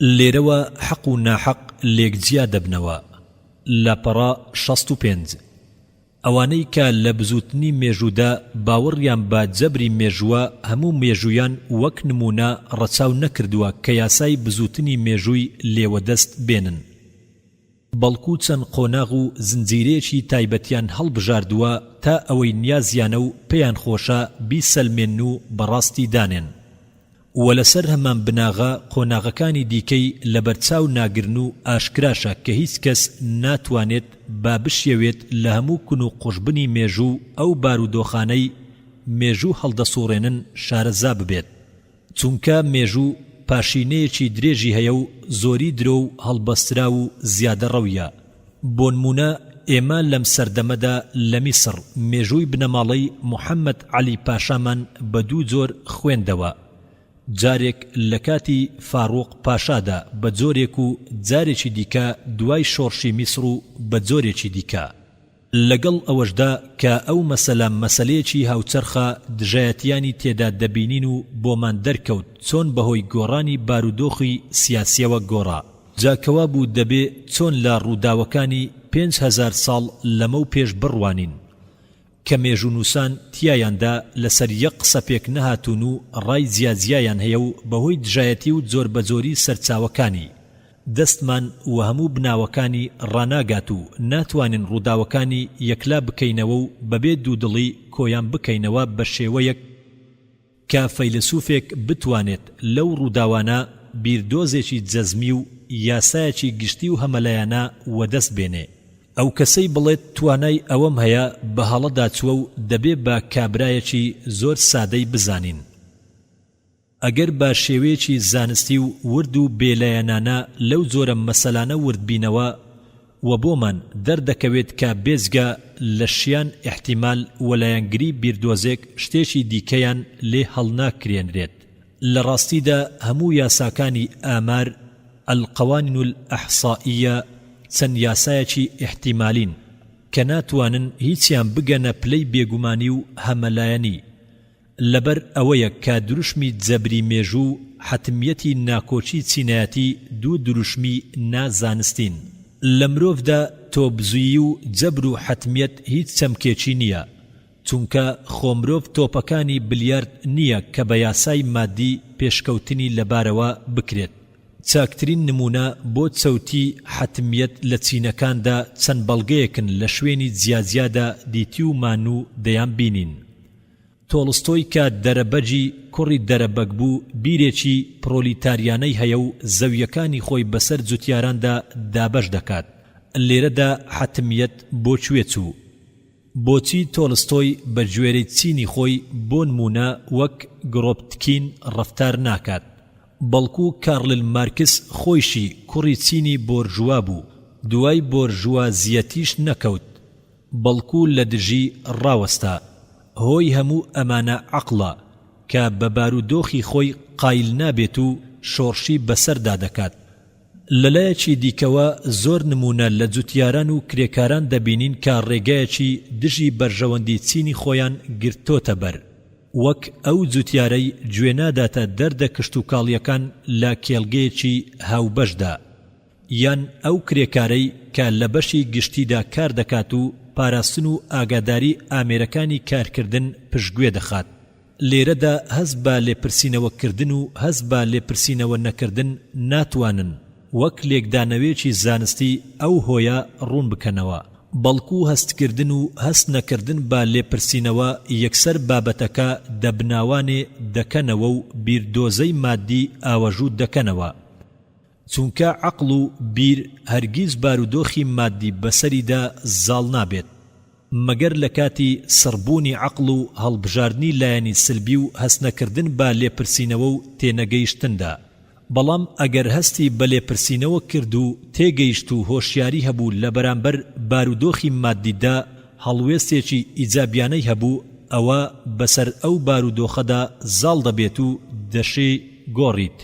لێرەوە حەق و ناحەق لێک جیا دەبنەوە، لاپەڕە 65. ئەوانەی کە لە بزووتنی مێژوودا باوەڕیان بە جەبری مێژووە هەموو مێژوویان وەک نموونە ڕەچاو نەکردووە کە یاسای بزووتنی مێژووی لێ وەدەست بێنن. بەڵکو چەند قۆناغ و زنجیرەیەکی تایبەتیان هەڵبژاردووە تا ئەوەی نیازیانە و پێیان خۆشە بیسەلمێنن و بەڕاستی دانێن و لەسەر هەمان بناغە قۆناغەکانی دیکەی لەبەرچاو ناگرن و ئاشکراشە کە هیچ کەس ناتوانێت با بشیەوێت لە هەموو کون و قوژبنی مێژوو و ئەو بارودۆخانەی مێژوو هەڵدەسوڕێنن شارەزا ببێت. چونکە مێژوو پاشینەیەکی درێژی هەیە و زۆری درۆ و هەڵبەستراو و زیادەڕەویە. بۆنموونە ئێمە لەم سەردەمەدا لە میسڕ مێژووی بنەماڵەی محەمەد عەلی پاشامان بە دوو جۆر خوێندەوە، جارێک لە کاتی فاڕوق پاشادا بە جۆرێک و جارێکی دیکە دوای شۆڕشی میسڕ و بە جۆرێکی دیکە. لەگەڵ ئەوەشدا کە ئەو مەسەلە مەسەلەیەکی هاوچەرخە دژایەتیانی تێدا دەبینین و بۆمان دەرکەوت چۆن بەهۆی گۆڕانی بارودۆخی سیاسیەوە گۆڕا، جا کەوابوو دەبێ چۆن لە ڕووداوەکانی 5000 ساڵ لەمەو پێش بڕوانین کە مێژوونووسان تیایاندا لەسەر یەک قسە پێک نەهاتوون و ڕای جیاجیایان هەیە و بەهۆی دژایەتی و جۆربەجۆری سەرچاوەکانی دەستمان وە هەموو بناوەکانی ڕاناگات و ناتوانین ڕووداوەکانی یەکلا بکەینەوە و بەبێ دوودڵی کۆیان بکەینەوە بە شێوەیەک کە فەیلەسوفێک بتوانێت لەو ڕووداوانە بیردۆزێکی جەزمی و یاسایەکی گشتی و هەمەلایەنە وەدەست بێنێ. ئەو کەسەی بڵێت توانای ئەوەم هەیە بە هەڵەدا چووە و دەبێ بە کابرایەکی زۆر سادەی بزانین. ئەگەر بە شێوەیەکی زانستی و ورد و بێلایەنانە لەو جۆرە مەسەلانە وردبینەوە و بۆمان دەردەکەوێت کە بێجگە لە شیان ئیحتیمال و لایەنگری بیردۆزێک شتێکی دیکەیان لێ هەڵناکرێنرێت. لە ڕاستیدا هەموو یاساکانی ئامار، القوانین الاحصائیە، چەند یاسایەکی ئیحتیمالین کە ناتوانن هیچیان بگەنە پلەی بێگومانی و هەمەلایەنی. لەبەر ئەوەیە کە دروشمی جەبری مێژوو و حەتمیەتی ناکۆکی چینایەتی دوو دروشمی نا زانستین. لە مرۆڤدا تۆپزویی و جەبر و حەتمیەت هیچ چەمکێکی نییە، چونکە خۆ مرۆڤ تۆپەکانی بلیارد نییە کە بە یاسای مادی پێشکەوتنی لەبارەوە بکرێت. چاکترین نموونە بۆ چەوتی حەتمیەت لە چینەکاندا چەند بەڵگەیەکن لە شوێنی جیاجیادا دیتیومان و دەیانبینین. تۆڵستۆی کە دەرەبەگی کوڕی دەرەبەگ بوو بیرێکی پڕۆلیتاریانەی هەیە و زەوییەکانی خۆی بەسەر جوتیاراندا دابەش دەکات. لێرەدا حەتمیەت بۆ کوێ چوو؟ بۆچی تۆڵستۆی بە گوێرەی چینی خۆی بۆنموونە وەک گڕۆپتکین ڕەفتار ناکات؟ بەڵکو کارلل مارکس خۆیشی کوڕی چینی بۆرژوا بوو، دوای بۆرژوازییەتیش نەکەوت، بەڵکو لە دژی ڕاوەستا. هۆی هەموو ئەمانە عەقڵە، کە بە بارودۆخی خۆی قایل نابێت و شۆڕشی بەسەردا دەکات. لەلایەکی دیکەوە زۆر نموونە لە جوتیاران و کرێکاران دەبینین کە ڕێگایەکی دژی بەرژەوەندی چینی خۆیان گرتۆتە بەر، وەک ئەو جوتیارەی گوێ ناداتە دەردە کشتوکاڵییەکان لە کێڵگەیەکی هاوبەشدا. یان ئەو کرێکارەی کە لە بەشی گشتیدا کار دەکات و پاراستن و ئاگاداری ئامێرەکانی کارکردن پشتگوێ دەخات. لێرەدا هەست بە لێپرسینەوە کردن و هەست بە لێپرسینەوە نەکردن ناتوانن وەک لێکدانەوەیەکی زانستی ئەو هۆیە ڕوون بکەنەوە، بەڵکو هەستکردن و هەست نەکردن بە لێپرسینەوە یەکسەر بابەتەکە دەبناوانێ دەکەنەوە و بیردۆزەی مادی ئاوەژوو دەکەنەوە. چونکە عەقڵ و بیر هەرگیز بارودۆخی مادی بەسەریدا زاڵ نابێت، مەگەر لە کاتی سڕبوونی عەقڵ و هەڵبژاردنی لایەنی سلبی و هەستنەکردن بە لێپرسینەوە و تێنەگەیشتندا. بەڵام ئەگەر هەستی بە لێپرسینەوە کرد و تێگەیشت و هۆشیاری هەبوو لە بەرامبەر بارودۆخی مادیدا هەڵوێستێکی ئیجابیانەی هەبوو ئەوە بەسەر ئەو بارودۆخەدا زاڵ دەبێت و دەشی گۆڕیت.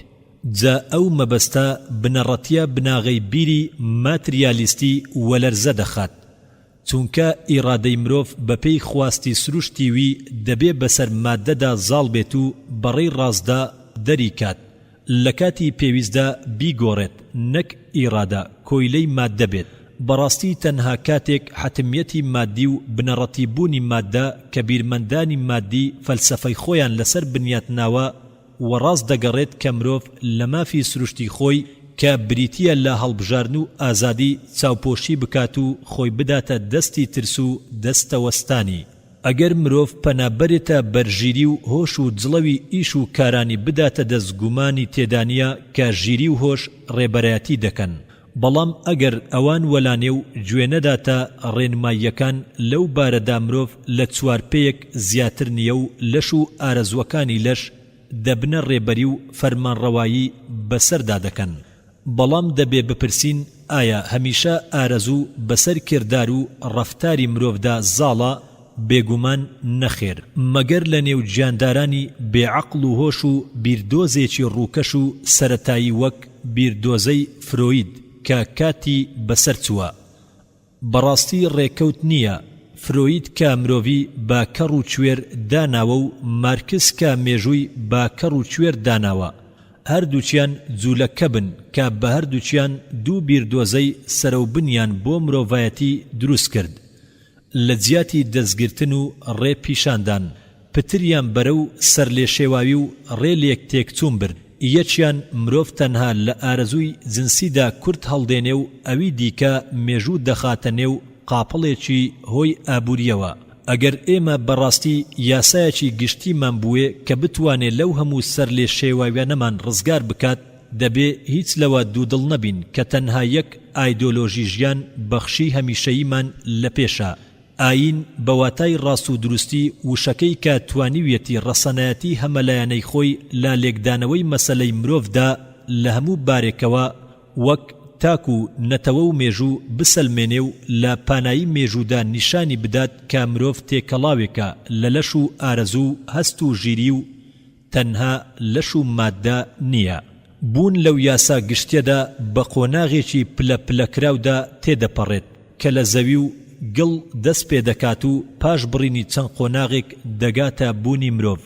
جا ئەو مەبەستە بنەڕەتیە بناغەی بیری ماتریالیستی وەلەرزە دەخات، چونکە ئیڕادەی مرۆڤ بەپێی خواستی سروشتی وی دەبێ بەسەر ماددەدا زاڵ بێت و بەڕێی ڕاستدا دەری کات. لە کاتی پێویستدا بیگۆڕێت نەک ئیڕادە کۆیلەی ماددە بێت. بەڕاستی تەنها کاتێک حەتمیەتی ماددی و بنەڕەتی بوونی ماددە کە بیرمەندانی ماددی فەلسەفەی خۆیان لەسەر بنیاتناوە وەڕاست دەگەڕێت کە مرۆڤ لە مافی سروشتی خۆی کە بریتییە لە هەڵبژاردن و ئازادی چاوپۆشی بکات و خۆی بداتە دەستی ترس و دەستەوەستانی. ئەگەر مرۆڤ پەنا بەرێتە بەر ژیری و هۆش و جڵەوی ئیش و کارانی بداتە دەست گومانی تێدانیە کە ژیری و هۆش ڕێبەرایەتی دەکەن بەڵام ئەگەر ئەوان وەلانێ و گوێ نەداتە ڕێنماییەکان لەو بارەدا مرۆڤ لە چوارپێیەک زیاتر نیە و لەش و ئارەزووەکانی لەش دەبنە ڕێبەری و فەرمانڕەوایی بەسەردا دەکەن. بەڵام دەبێ بپرسین ئایا هەمیشە ئارەزوو بەسەر کردار و ڕەفتاری مرۆڤدا زاڵە؟ بێگومان نەخێر. مەگەر لە نێو گیاندارانی بێ عەقڵ و هۆش و بیردۆزێکی ڕووکەش و سەرەتایی وەک بیردۆزەی فرۆید کە کاتی بەسەر چووە. بەڕاستی ڕێکەوت نییە فرۆید کە مرۆڤی بە کەڕ و کوێر داناوە و مارکس کە مێژووی بە کەڕ و کوێر داناوە هەردووکیان جوولەکە بن کە بە هەردووکیان دوو بیردۆزەی سەرەوبنیان بۆ مرۆڤایەتی دروست کرد لە جیاتی دەستگرتن و ڕێ پیشاندان پتریان بەرەو سەرلێشێواوی و ڕێ لێک تێکچوون برد، یەکیان مرۆڤ تەنها لە ئارەزووی جنسیدا کورت هەڵدێنێ و ئەوی دیکە مێژوو دەخاتە نێو قاپڵێکی هۆی ئابوورییەوە. ئەگەر ئێمە بە ڕاستی یاسایەکی گشتیمان بوێ کە بتوانێ لەو هەموو سەرلێشێواویانەمان ڕزگار بکات، دەبێ هیچ لەوە دوودڵ نەبین کە تەنها یەک ئایدۆلۆژی ژیان بەخشی هەمیشەییمان لە پێشە، ئایین بە واتای ڕاست و دروستی وشەکەی کە توانیویەتی ڕەسەنایەتی هەمەلایەنەی خۆی لە لێکدانەوەی مەسەلەی مرۆڤدا لە هەموو بارێکەوە وەک تاک و نەتەوە و مێژوو بسەلمێنێ و لە پانایی مێژوودا نیشانی بدات کە مرۆڤ تێکەڵاوێکە لە لەش و ئارەزوو و هەست و ژیری و تەنها لەش و ماددە نییە. بوون لەو یاسا گشتیەدا بە قۆناغێکی پلە پلەکراودا تێدەپەڕێت کە لە زەوی و گڵ دەست پێدەکات و پاش بڕینی چەند قۆناغێک دەگاتە بوونی مرۆڤ.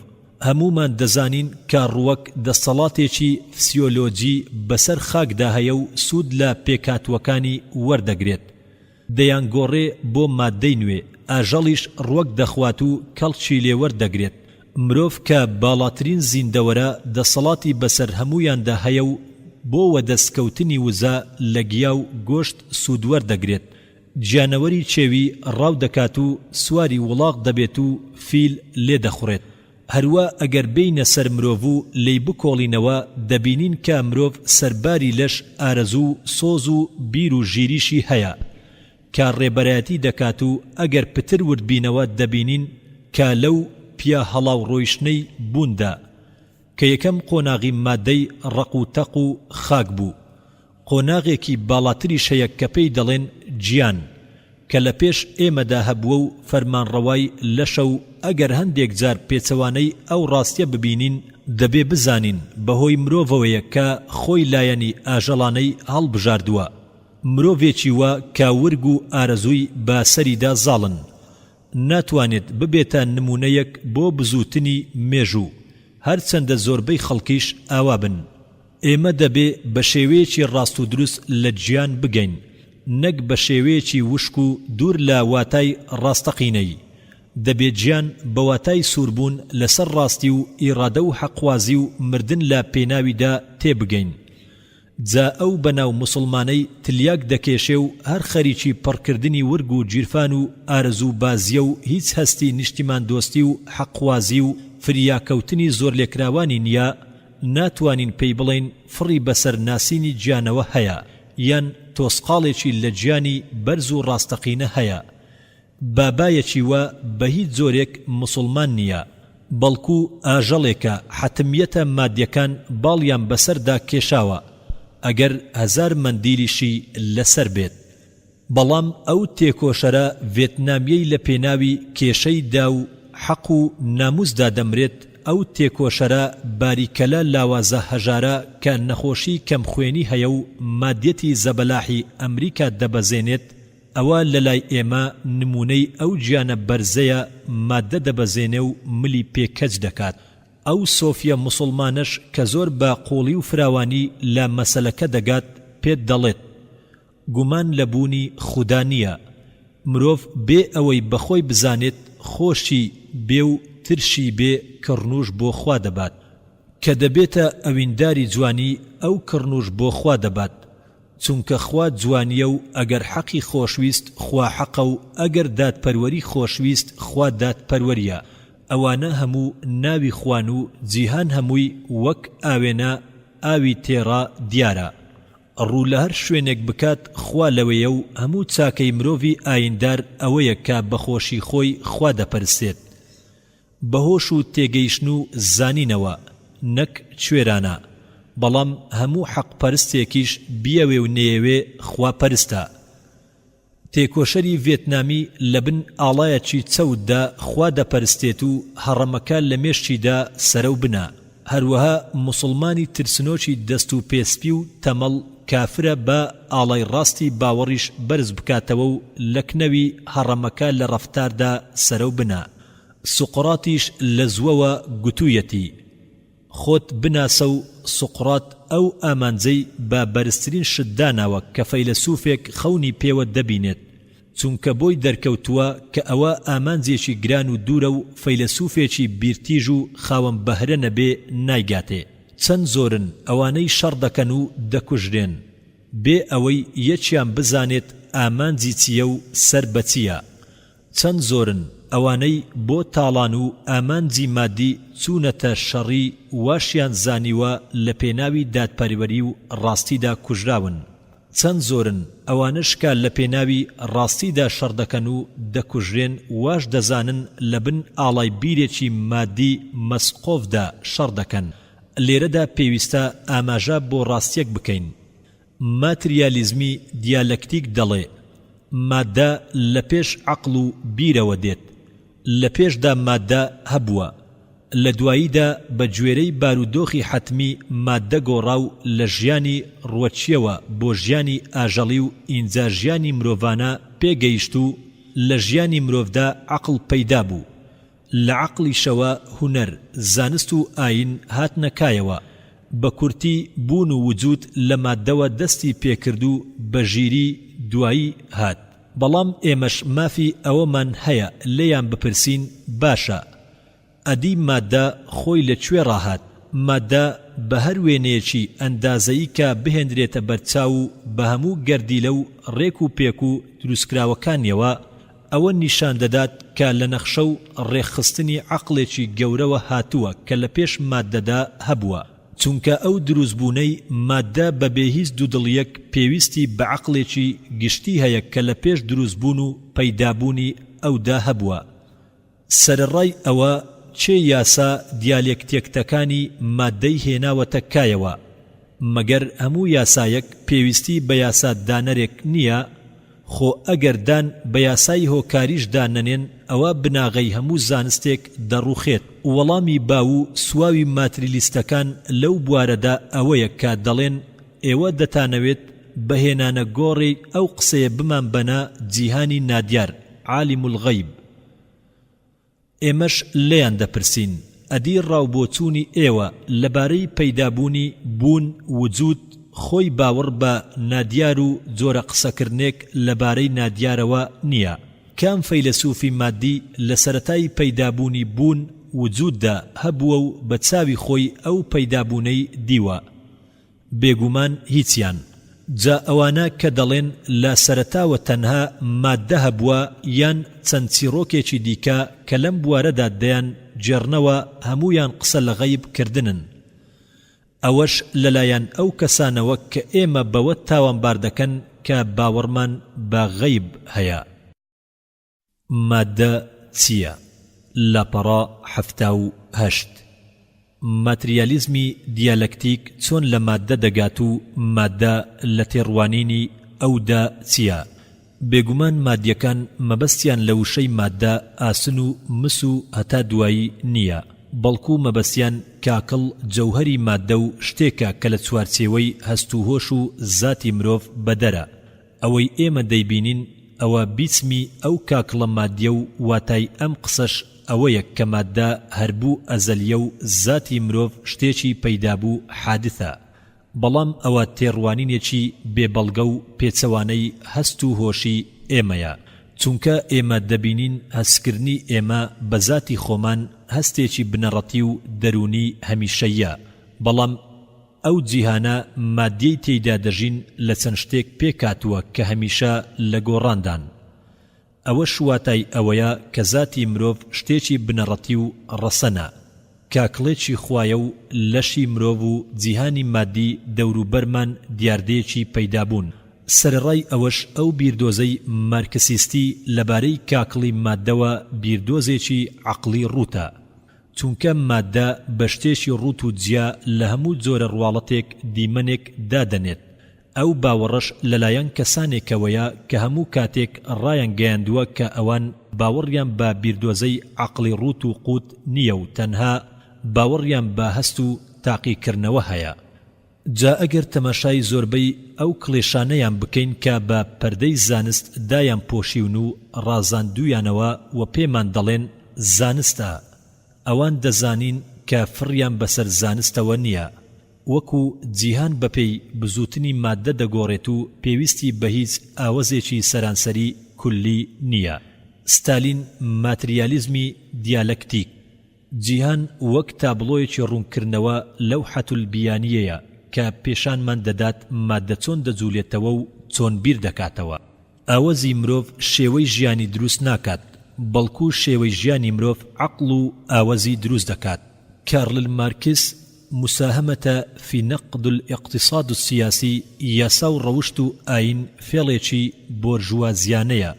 هەموومان دەزانین کە ڕووەک دەستەڵاتێکی فسیۆلۆجی بەسەر خاکدا هەیە و سوود لە پێکهاتووەکانی وەردەگرێت. دەیانگۆڕێ بۆ ماددەی نوێ، ئاژەڵیش ڕوەک دەخوات و کەڵکی لێ وەردەگرێت، مرۆڤ کە باڵاترین زیندەوەرە دەسەڵاتی بەسەر هەموویاندا هەیە و بۆ وەدەست کەوتنی وزە لە گیا و گۆشت سوود وەردەگرێت، گیانەوەری کێوی ڕاو دەکات و سواری وڵاغ دەبێت و فیل لێ دەخوڕێت. هەروا ئەگەر بێینە سەر مرۆڤ و لێی بکۆڵینەوە دەبینین کە مرۆڤ سەرباری لەش ئارەزوو و سۆز و بیر و ژیریشی هەیە کە ڕێبەرایەتی دەکات و ئەگەر پتر وردبینەوە دەبینین کە لەو پیا هەڵاو ڕۆیشتنەی بووندا کە یەکەم قۆناغی مادەی ڕەق و تەق و خاک بوو قۆناغێکی باڵاتریش هەیە کە پێی دەڵێن گیان کە لە پێش ئێمەدا هەبووە و فەرمانڕەوای لەشە و ئەگەر هەندێک جار پێچەوانەی ئەو ڕاستیە ببینین دەبێ بزانین بە هۆی مرۆڤەوەیە کە خۆی لایەنی ئاژەڵانەی هەڵبژاردووە مرۆڤێکی وا کە ورگ و ئارەزووی بە سەریدا زاڵن ناتوانێت ببێتە نموونەیەک بۆ بزووتنی مێژوو هەرچەندە زۆربەی خەڵکیش ئاوا بن. ئێمە دەبێ بە شێوەیەکی ڕاست و دروست لە گیان بگەین، نەک بە شێوەیەکی وشک و دوور لە واتای ڕاستەقینەی. دەبێ گیان بە واتای سووربوون لەسەر ڕاستی و ئیڕادە و حەقخوازی و مردن لە پێناویدا تێبگەین. جا ئەو بەناو موسڵمانەی تلیاک دەکێشێ و هەر خەریکی پڕکردنی ورگ و گیرفان و ئارەزوو بازیە و هیچ هەستی نیشتیماندۆستی و حەقخوازی و فریاکەوتنی زۆرلێکراوانی نیە، ناتوانین پێی بڵێین فڕی بەسەر ناسینی گیانەوە هەیە یان تۆسقاڵێکی لە گیانی بەرز و ڕاستەقینە هەیە. بابایەکی وا بە هیچ جۆرێک موسوڵمان نییە، بەڵکو ئاژەڵێکە حەتمیەتە مادیەکان باڵیان بەسەردا کێشاوە ئەگەر هەزار مەندیلیشی لەسەر بێت. بەڵام ئەو تێکۆشەرە ڤێتنامیەی لە پێناوی کێشەی دا و حەق و ناموسدا دەمرێت، ئەو تێکۆشەرە باریکەلە لاوازە هەژارە کە نەخۆشی کەم خوێنی هەیە و مادیەتی زەبەلاحی ئەمریکا دەبەزێنێت، ئەوە لە لای ئێمە نمونەی ئەو گیانە بەرزەیە ماددە دەبەزێنێ و ملی پێ کەچ دەکات. ئەو سۆفیە موسوڵمانەش کە زۆر بە قوڵی و فراوانی لە مەسەلەکە دەگات پێت دەڵێت گومان لە بوونی خودا نییە، مرۆڤ بێ ئەوەی بە خۆی بزانێت خۆشی بێ و ترشی بێ کڕنووش بۆ خوا دەبات. کە دەبێتە ئەوینداری جوانی ئەو کڕنووش بۆ خوا دەبات، چونکە خوا جوانییە و ئەگەر حەقی خۆشویست خوا حەقە و ئەگەر دادپەروەری خۆشویست خوا دادپەروەریە، ئەوانە هەموو ناوی خوان و جیهان هەمووی وەک ئاوێنە ئاوی تێڕا دیارە. ڕوو لە هەر شوێنێک بکات خوا لەوێیە و هەموو چاکەی مرۆڤی ئایندار ئەوەیە کە بە خۆشی خۆی خوا دەپەرستێت بە هۆش و تێگەیشتن و زانینەوە نەک کوێرانە، بەڵام هەموو حەق پەرستێکیش بیەوێ و نەیەوێ خوا پەرستە. تێکۆشەری ڤێتنامی لە بن ئاڵایەکی چەوتدا خوا دەپەرستێت و هەڕەمەکە لە مێشکیدا سەرەو بنە. هەروەها موسڵمانی ترسنۆکی دەست و پێ سپی و تەمەڵ کافرە با ئاڵای ڕاستی باوەڕیش بەرز بکاتەوە و لەکنەوی هەڕەمەکە لە ڕەفتاردا سەرەو بنە. سوقراتیش لە زووەوە گوتوویەتی. خۆت بناسە و سوقرات ئەو ئامانجەی بە بەرزترین شت داناوە کە فەیلەسوفێک خەونی پێوە دەبینێت، چونکە بۆی دەرکەوتووە کە ئەوە ئامانجێکی گران و دوورە و فەیلەسوفێکی بیرتیژ و خاوەن بەهرە نەبێ نایگاتێ. چەند زۆرن ئەوانەی شەڕ دەکەن و دەکوژرێن بێ ئەوەی یەکیان بزانێت ئامانجی چییە و سەر بە چییە. چەند زۆرن ئەوانەی بۆ تاڵان و ئامانجی مادی چوونەتە شەڕی واشیان زانیوە لە پێناوی دادپەروەری و ڕاستیدا کوژراون. چەند زۆرن ئەوانەش کە لە پێناوی ڕاستیدا شەڕ دەکەن و دەکوژرێن واش دەزانن لە بن ئاڵای بیرێکی مادی مەسقۆفدا شەڕ دەکەن. لێرەدا پێویستە ئاماژە بۆ ڕاستیەک بکەین. ماتریالیزمی دیالەکتیک دەڵێ، مادە لە پێش عەقڵ و بیرەوە دێت، لە پێشدا مادە هەبووە، لە دواییدا بە گوێرەی بارودۆخی حەتمی مادە گۆڕا و لە ژیانی ڕوەکییەوە بۆ ژیانی ئاژەڵی و ئینجا ژیانی مرۆڤانە پێگەیشت و لە ژیانی مرۆڤدا عەقڵ پەیدا بوو. لە عەقڵیشەوە هونەر، زانست و ئایین هاتنە کایەوە. بە کورتی بوون و وجود لە ماددەوە دەستی پێکرد و بە ژیری دوایی هات. بەڵام ئێمەش مافی ئەوەمان هەیە لێیان بپرسین باشە ئەدی ماددە خۆی لە کوێ ڕاهات؟ ماددە بە هەر وێنەیەکی ئەندازەیی کە بهێنرێتە بەرچاو و بە هەموو گەردیلە و ڕێک و پێک و دروستکراوەکانیەوە، ئەوە نیشان دەدات کە لە نەخشە و ڕێکخستنی عەقڵێکی گەورەوە هاتووە کە لە پێش ماددەدا هەبووە، چونکە ئەو دروستبوونەی ماددە بە بێ هیچ دوودڵییەک پێویستی بە عەقڵێکی گشتی هەیە کە لە پێش دروستبوون و پەیدابوونی ئەودا هەبووە. سەرەڕای ئەوە کێ یاسا دیالێکتێکتەکانی ماددەی هێناوەتە کایەوە؟ مەگەر هەموو یاسایەک پێویستی بە یاسا دانەرێک نییە؟ خۆ ئەگەر دان بە یاسای هۆکاریشدا نەنێن ئەوا بناغەی هەموو زانستێک دەڕوخێت. وەڵامی باو و سواوی ماتریلیستەکان لەو بوارەدا ئەوەیە کە دەڵێن ئێوە دەتانەوێت بە هێنانە گۆڕێی ئەو قسەیە بمانبەنە جیهانی نادیار، عالم الغیب. ئێمەش لێیان دەپرسین، ئەدی ڕاوبۆچوونی ئێوە لەبارەی پەیدابوونی بوون، وجود، خۆی باوەڕ بە نادیار و جۆرە قسەکردنێک لەبارەی نادیارەوە نییە؟ کام فەیلەسوفی مادی لە سەرەتای پەیدابوونی بوون، وجود، دا هەبووە و بە چاوی خۆی ئەو پەیدابوونەی دیوە؟ بێگومان هیچیان. جا ئەوانە کە دەڵێن لە سەرەتاوە تەنها ماددە هەبووە یان چەند چیڕۆکێکی دیکە کە لەم بوارەدا دەیان گێڕنەوە هەموویان قسە لە غەیب کردنن. ئەوەش لەلایەن ئەو کەسانەوە کە ئێمە بەوە تاوانبار دەکەن کە باوەڕمان بە غەیب هەیە. ماددە چییە؟ لاپەڕە 78. ماتریالیزمی دیالەکتیک چۆن لە ماددە دەگات و ماددە لە تێڕوانینی ئەودا چییە؟ بێگومان مادییەکان مەبەستیان لە وشەی ماددە ئاسن و مس و هەتا دوایی نییە، بەڵکو مەبەستیان کاکڵ جەوهەری ماددە و شتێکە کە لە چوارچێوەی هەست و هۆش و زاتی مرۆڤ بەدەرە. ئەوەی ئێمە دەیبینین. ئەوە بیچمی ئەو کاکڵە مادیە و واتای ئەم قسەش ئەوەیە کە ماددە هەربوو ئەزەلیە و زاتی مرۆڤ شتێکی پەیدابوو حادثە. بەڵام ئەوە تێڕوانینێکی بێ بەڵگە و پێچەوانەی هەست و هۆشی ئێمەیە، چونکە ئێمە دەبینین هەستکردنی ئێمە بە زاتی خۆمان هەستێکی بنەڕەتی و دەروونی هەمیشەییە، بەڵام ئەو جیهانە مادیەی تێیدا دەژین لە چەند شتێک پێکهاتووە کە هەمیشە لە گۆڕاندان. ئەوەش واتای ئەوەیە کە زاتی مرۆڤ شتێکی بنەڕەتی و ڕەسەنە، کاکڵێکی خوایە و لەشی مرۆڤ و جیهانی مادی دەوروبەرمان دیاردەیەکی پەیدابوون. سەرەڕای ئەوەش ئەو بیردۆزەی مارکسیستی لەبارەی کاکڵی ماددەوە بیردۆزێکی عەقڵی ڕووتە، چونکە ماددە بە شتێکی ڕووت و جیا لە هەموو جۆرە ڕواڵەتێک دیمەنێک دادەنێت، ئەو باوەڕەش لەلایەن کەسانێکەوەیە کە هەموو کاتێک ڕایانگەیاندووە کە ئەوان باوەڕیان بە بیردۆزەی عەقڵی ڕووت و قووت نییە و تەنها باوەڕیان بە هەست و تاقیکردنەوە هەیە. جا ئەگەر تەماشای زۆربەی ئەو کڵێشانەیان بکەین کە بە پەردەی زانست دایان پۆشیون و ڕازاندوویانەوە و پێمان دەڵێن زانستە، ئەوان دەزانین کە فڕیان بەسەر زانستەوە نییە، وەکو جیهان بەپێی بزووتنی ماددە دەگۆڕێت و پێویستی بە هیچ ئاوەزێکی سەرانسەری، کلی، نییە. ستالین ماتریالیزمی دیالەکتیک، جیهان وەک تابڵۆیەکی ڕوونکردنەوە لوحە البیانیەیە کە پێشانمان دەدات ماددە چۆن دەجولێتەوە و چۆن بیر دەکاتەوە. ئاوەزی مرۆڤ شێوەی ژیانی دروست ناکات، بەڵکو شێوەی ژیانی مرۆڤ عەقڵ و ئاوەزی دروست دەکات. کارل مارکس، مساهمە فی نقد الاقتصاد السیاسی، یاسا و ڕەوشت و ئایین فێڵێکی بۆرژوازیانەیە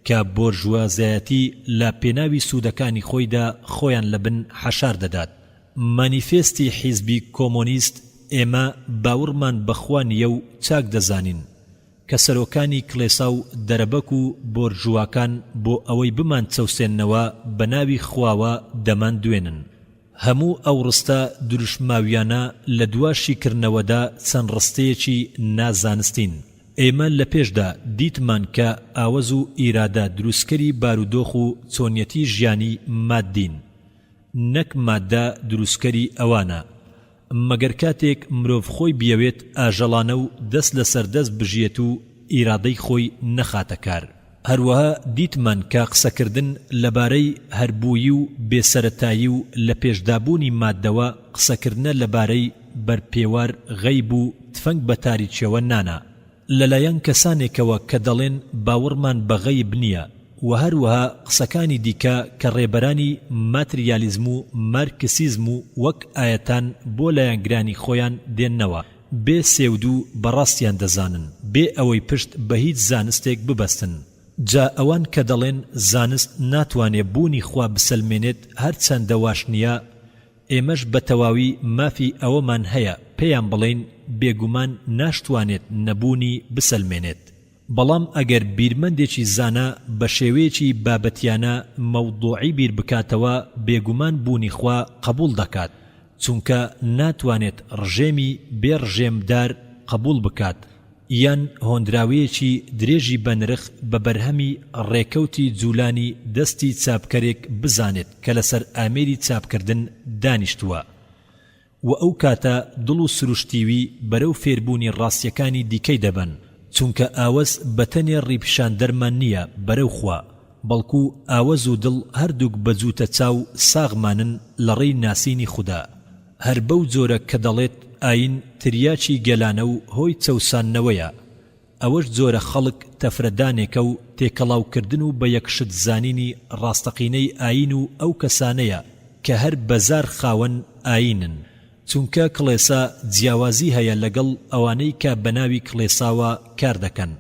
کە بۆرژوازایەتی لە پێناوی سوودەکانی خۆیدا خۆیان لە بن حەشار دەدات. مانیفێستی حیزبی کۆمۆنیست، ئێمە باوڕمان بە خوا نییە و چاک دەزانین کە سەرۆکانی کڵێسا و دەرەبەک و بۆرژواکان بۆ ئەوەی بمان چەوسێننەوە بە ناوی خواوە دەمان دوێنن. هەموو ئەو ڕستە دروشماویانە لە دوا شیکردنەوەدا چەند ڕستەیەکی نا زانستین. ئێمە لە پێشدا دیتمان کە ئاوەز و ئیرادە دروستکەری بارودۆخ و چۆنیەتی ژیانی مادین. نەک مادە دروستکەری ئەوانە. مەگەر کاتێک مرۆڤ خۆی بیەوێت ئاژەڵانە و دەست لەسەر دەست بژیێت و ئیرادەی خۆی نەخاتە کار. هەروەها دیتمان کە قسەکردن لەبارەی هەربوویی و بێ سەرەتایی و لەپێشدابوونی ماددەوە قسەکردنە لەبارەی بەرپێوار غەیب و تفەنگ بە تاریکیەوە نانە. لەلایەن کەسانێکەوە کە دەڵێن باوەڕمان بە غەیب نییە و هەروەها قسەکانی دیکە کە ڕێبەرانی ماتریالیزم و مارکسیزم و وەک ئایەتان بۆ لایەنگرانی خۆیان دێننەوە بێ سێودوو بە ڕاستیان دەزانن بێ ئەوەی پشت بە هیچ زانستێک ببەستن. جا ئەوان کە دەڵێن زانست ناتوانێ بوونی خوا بسەلمێنێت هەرچەندە واش نییە ئێمەش بە تەواوی مافی ئەوەمان هەیە پێیان بڵێین بێگومان ناشتوانێت نەبوونی بسەلمێنێت. بەڵام ئەگەر بیرمەندێکی زانا بە شێوەیەکی بابەتیانە مەوضوعی بیر بکاتەوە بێگومان بوونی خوا قەبوڵ دەکات چونکە ناتوانێت ڕژێمی بێ ڕژێمدار قەبوڵ بکات یان هۆنراوەیەکی درێژی بەنرخ بە بەرهەمی ڕێکەوتی جوولانی دەستی چاپکەرێک بزانێت کە لەسەر ئامێری چاپکردن دانیشتووە و ئەو کاتە دڵ و سروشتیوی بەرەو فێربوونی ڕاستیەکانی دیکەی دەبەن، چونکە ئاوەز بەتەنێ ڕیپیشاندەرمان نییە بەرەو خوا، بەڵکو ئاوەز و دڵ هەردووک بە جووتە چاو ساغمانن لەڕێی ناسینی خودا. هەر بەو جۆرە کە دەڵێت ئایین تریاکی گەلانە و هۆی چەوساندنەوەیە، ئەوەش جۆرە خەڵک تەفرەدانێکە و تێکەڵاوکردن و بە یەک شت زانینی ڕاستەقینەی ئایین و ئەو کەسانەیە کە هەر بە زار خاوەن ئایینن. چونکە کڵێسا جیاوازی هەیە لەگەڵ ئەوانەی کە بە ناوی کڵێساوە کار دەکەن.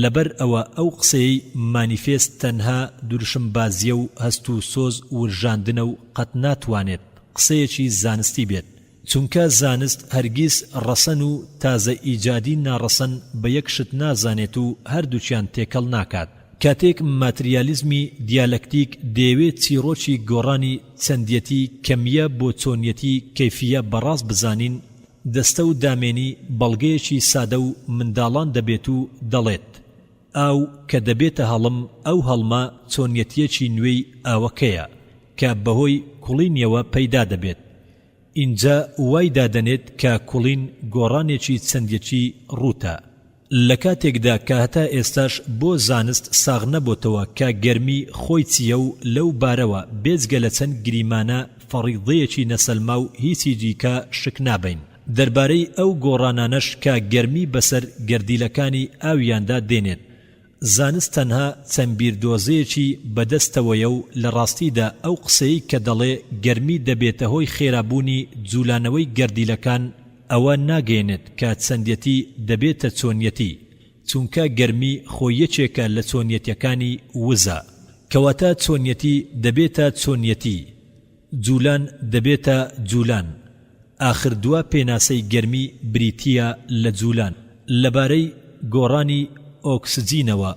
لەبەر ئەوە ئەو قسەیەی مانیفێست تەنها دروشمبازیە و هەست و سۆز ورژاندنە و قەت ناتوانێت قسەیەکی زانستی بێت، چونکە زانست هەرگیز ڕەسەن و تازە ئیجادی ناڕەسەن بە یەک شت نازانێت و هەردووکیان تێکەڵ ناکات. کاتێک ماتریالیزمی دیالەکتیک دەیەوێت چیڕۆکی گۆڕانی چەندیەتی کەمییە بۆ چۆنیەتی کەیفییە بە ڕاست بزانین، دەستە و دامێنی بەڵگەیەکی سادە و منداڵان دەبێت و دەڵێت. ئاو کە دەبێتە هەڵم ئەو هەڵمە چۆنیەتیەکی نوێی ئاوەکەیە کە بەهۆی کوڵینیەوە پەیدا دەبێت. ئینجا وای دادەنێت کە کوڵین گۆڕانێکی چەندیەکی ڕووتە. لە کاتێکدا کە هەتا ئێستاش بۆ زانست ساغ نەبۆتەوە کە گەرمی خۆی چییە و لەو بارەوە بێجگە لە چەند گریمانە فەڕیضەیەکی نەسەلماو هیچی دیکە شک نابەین دەربارەی ئەو گۆڕانانەش کە گەرمی بەسەر گەردیلەکانی ئاویاندا دێنێت. زانست تەنها چەند بیردۆزەیەکی بەدەستەوەیە و لە ڕاستیدا ئەو قسەیەی کە دەڵێ گەرمی دەبێتە هۆی خێرابوونی جولانەوەی گەردیلەکان ئەوە ناگەیەنێت کە چەندێتی دەبێتە چۆنیەتی چونکە گەرمی خۆی یەکێکە لە چۆنیەتیەکانی وزە کەواتە چۆنیەتی دەبێتە چۆنیەتی جولان دەبێتە جولان. ئاخر دوا پێناسەی گەرمی بریتییە لە جولان. لەبارەی گۆڕانی ئۆکسجینەوە،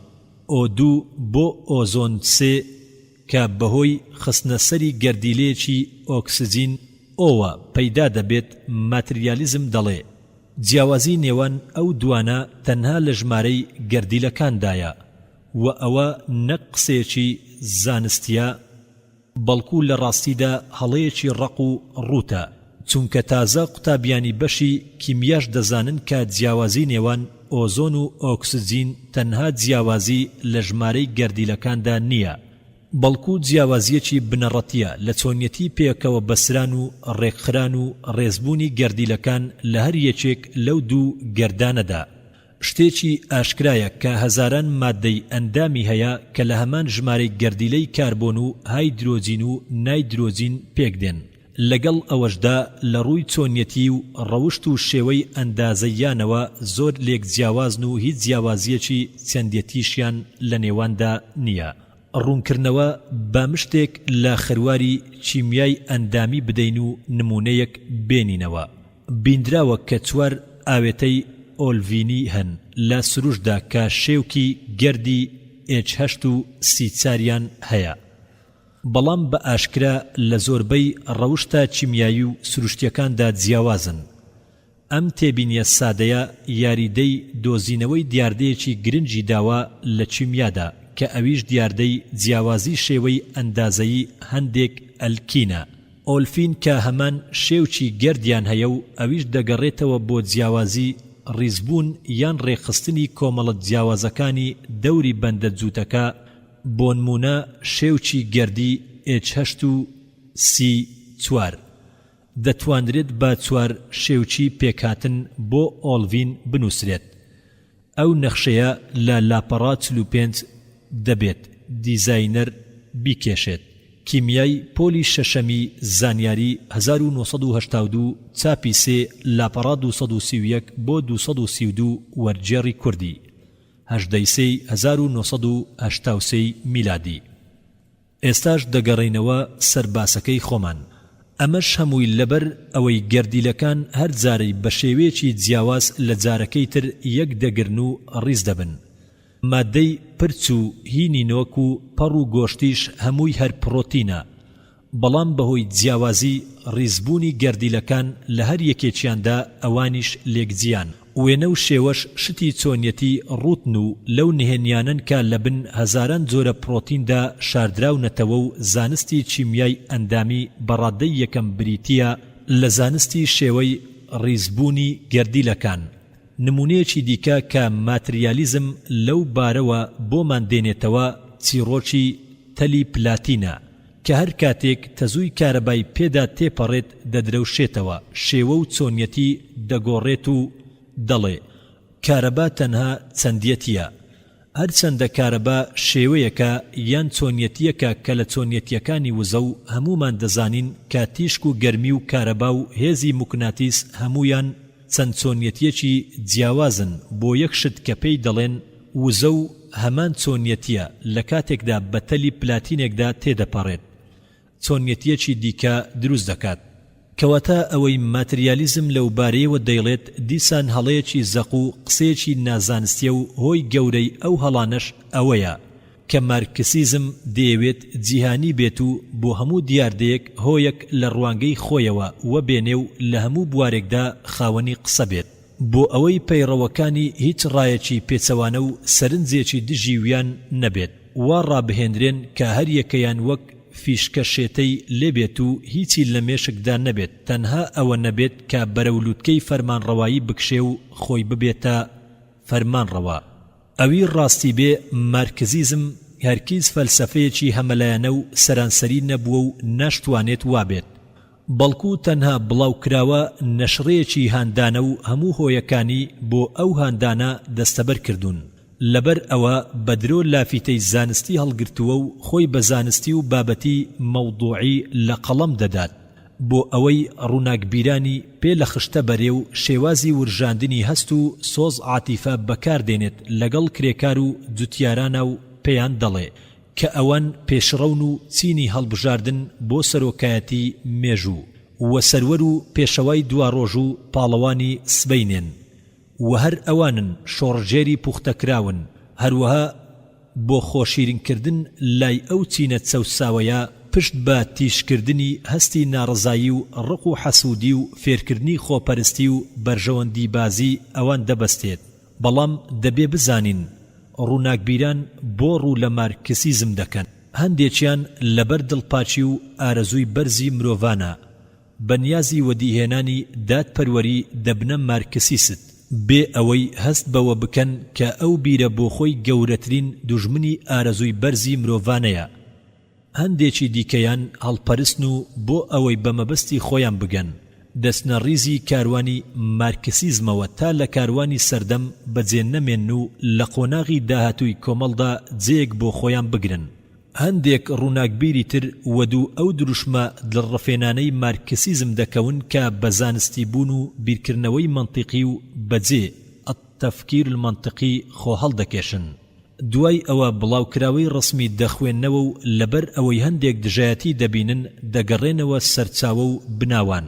ئۆ دوو بۆ ئۆزۆن سێ، کە بەهۆی خستنە سەری گەردیلەیەکی ئۆکسجین ئۆوە پەیدا دەبێت، ماتریالیزم دەڵێ، جیاوازی نێوان ئەو دوانە تەنها لە ژمارەی گەردیلەکاندایە و ئەوە نەک قسەیەکی زانستییە، بەڵکو لە ڕاستیدا هەڵەیەکی ڕەق و ڕووتە، چونکە تازە قوتابیانی بەشی کیمیاش دەزانن کە جیاوازی نێوان ئۆزۆن و ئۆکسجین تەنها جیاوازی لە ژمارەی گەردیلەکاندا نییە، بەڵکو جیاوازییەکی بنەڕەتییە لە چۆنیەتی پێکەوە بەستران و ڕێکخران و ڕێزبوونی گەردیلەکان لە هەر یەکێک لەو دوو گەردانەدا. شتێکی ئاشکرایە کە هەزاران ماددەی ئەندامی هەیە کە لە هەمان ژمارەی گەردیلەی کاربۆن و هایدرۆجین و نایدرۆجین پێکدێن، لەگەڵ ئەوەشدا لە ڕووی چۆنیەتی و ڕەوشت و شێوەی ئەندازەییانەوە زۆر لێک جیاوازن و هیچ جیاوازییەکی چەندێتیشیان لە نێواندا نییە. ڕوونکردنەوە، با مشتێک لە خەرواری کیمیای ئەندامی بدەین و نموونەیەک بێنینەوە. بیندراوە کە چوار ئاوێتەی ئۆلڤینی هەن لە سروشتدا کە شێوکی گەردی ئێچ هەشت و سی چاریان هەیە. بەڵام بە ئاشکرا لە زۆربەی ڕەوشتە کیمیایی و سروشتیەکاندا جیاوازن. ئەم تێبینیە سادەیە یاریدەی دۆزینەوەی دیاردەیەکی گرنگی داوە لە کیمیادا کە ئەویش دیاردەی جیاوازی شێوەی ئەندازەیی هەندێک ئەلکینە. ئۆلفین کە هەمان شێوکی گەردیان هەیە و ئەویش دەگەڕێتەوە بۆ جیاوازی ڕیزبوون یان ڕێکخستنی کۆمەڵە جیاوازەکانی دەوری بەندە جووتەکە بۆنموونە شێوکی گەردی ئێچ هەشت و سی چوار دەتوانرێت بە چوار شێوکی پێکهاتن بۆ ئۆلڤین بنووسرێت. ئەو نەخشەیە لە لاپەڕە 45 دەبێت دیزاینەر بیکێشێت. کیمیای پۆلی شەشەمی زانیاری 1982 چاپی سێ لاپەڕە 231 بۆ 232 وەرگێڕی کوردی هەژدە ی سێی 1983 ی میلادی. ئێستاش دەگەڕێینەوە سەر باسەکەی خۆمان. ئەمەش هەمووی لەبەر ئەوەی گەردیلەکان هەر جارەی بە شێوەیەکی جیاواز لە جارەکەی تر یەک دەگرن و ڕیز دەبن. مادەی پرچ و هی نینۆک و پەڕ و گۆشتیش هەمووی هەر پڕۆتینە. بەڵام بەهۆی جیاوازی ڕیزبوونی گەردیلەکان لە هەر یەکێکیاندا ئەوانیش لێکجیان. وێنە و شێوەش شتی چۆنیەتی ڕووتن و لەو نهێنیانەن کە لە بن هەزاران جۆرە پڕۆتیندا شاردراونەتەوە و زانستی کیمیای ئەندامی بە ڕادەی یەکەم بریتییە لە زانستی شێوەی ڕیزبوونی گەردیلەکان. نموونەیەکی دیکە کە ماتریالیزم لەو بارەوە بۆمان دێنێتەوە چیڕۆکی تەلی پلاتینە کە هەر کاتێک تەزووی کارەبای پێدا تێپەڕێت دەدرەوشێتەوە، شێوە و چۆنیەتی دەگۆڕێت و دەڵێ، کارەبا تەنها چەندیەتییە. هەرچەندە کارەبا شێوەیەکە یان چۆنیەتییەکە کە لە چۆنیەتییەکانی وزە و هەموومان دەزانین کە تیشک و گەرمی و کارەبا و هێزی موکناتیس هەموویان چەند چۆنیەتییەکی جیاوازن بۆ یەک شت کە پێی دەڵێن وزە و هەمان چۆنیەتییە لە کاتێکدا بە تەلی پلاتینێکدا تێدەپەڕێت چۆنیەتییەکی دیکە دروست دەکات. کەواتە ئەوەی ماتریالیزم لەوبارەیەوە دەیڵێت دیسان هەڵەیەکی زەق و قسەیەکی نازانستیە و هۆی گەورەی ئەو هەڵانەش ئەوەیە کە مارکسیزم دەیەوێت جیهانی بێت و بۆ هەموو دیاردەیەک هۆیەک لە ڕوانگەی خۆیەوە وەبێنێ و لە هەموو بوارێکدا خاوەنی قسە بێت. بۆ ئەوەی پەیڕەوەکانی هیچ ڕایەکی پێچەوانە و سەرنجێکی دژی ویان نەبێت، وا ڕابهێنرێن کە هەریەکەیان وەک فیشکە شێتەی لێ بێت و هیچی لە مێشکدا نەبێت تەنها ئەوە نەبێت کە بەرەو لوتکەی فەرمانڕەوایی بکشێ و خۆی ببێتە فەرمانڕەوا. ئەوی ڕاستی بێ مارکسیزم هەرکیز فەلسەفەیەکی هەمەلایەنە و سەرانسەری نەبووە و ناشتوانێت وابێت، بەڵکو تەنها بڵاوکراوە نەشڕەیەکی هاندانە و هەموو هۆیەکانی بۆ ئەو هاندانە دەستەبەر کردوون، لەبەر ئەوە بە درۆ لافیتەی زانستی هەڵگرتووە و خۆی بە زانستی و بابەتی مەوضوعی لە قەڵەم دەدات بۆ ئەوەی ڕووناکبیرانی پێ لە خشتە بەرێ و شێوازی ورژاندنی هەست و سۆز عاتیفە بەکار دێنێت لەگەڵ کرێکار و جوتیارانا و پێیان دەڵێ کە ئەوان پێشڕەون و چینی هەڵبژاردن بۆ سەرۆکایەتی مێژوو و سەروەر و پێشەوای دواڕۆژ و پاڵەوانی سبەینێن و هەر ئەوانن شۆڕشگێری پوختەکراون، هەروەها بۆ خۆشیرنکردن لای ئەو چینە چەوساوەیە پشت بە تیژکردنی هەستی ناڕەزایی و ڕق و حەسوودی و فێرکردنی خۆپەرستی و بەرژەوەندیبازی ئەوان دەبەستێت، بەڵام دەبێ بزانین ڕووناکبیران بۆ ڕوو لە مارکسیزم دەکەن؟ هەندێکیان لەبەر دڵپاکی و ئارەزووی بەرزی مرۆڤانە بە نیازی وەدیهێنانی دادپەروەری دەبنە مارکسیست، بێ ئەوەی هەست بەوە بکەن کە ئەو بیرە بۆ خۆی گەورەترین دوژمنی ئارەزووی بەرزی مرۆڤانەیە. هەندێکی دیکەیان هەڵپەرستن و بۆ ئەوەی بە مەبەستی خۆیان بگەن، دەچنە ڕیزی کاروانی مارکسیزمەوە تا لە کاروانی سەردەم بەجێ نەمێنن و لە قۆناغی داهاتووی کۆمەڵدا جێیەک بۆ خۆیان بگرن. هەندێک ڕووناکبیری تر وەدوو ئەو دروشمە دڵڕفێنانەی مارکسیزم دەکەون کە بە زانستی بوون و بیرکردنەوەی مەنتیقی و بەجێ، التفکیر المنطقی، خۆ هەڵدەکێشن. دوای ئەوە بڵاوکراوەی ڕەسمی دەخوێننەوە و لەبەر ئەوەی هەندێک دژایەتی دەبینن دەگەڕێنەوە سەرچاوە و بناوان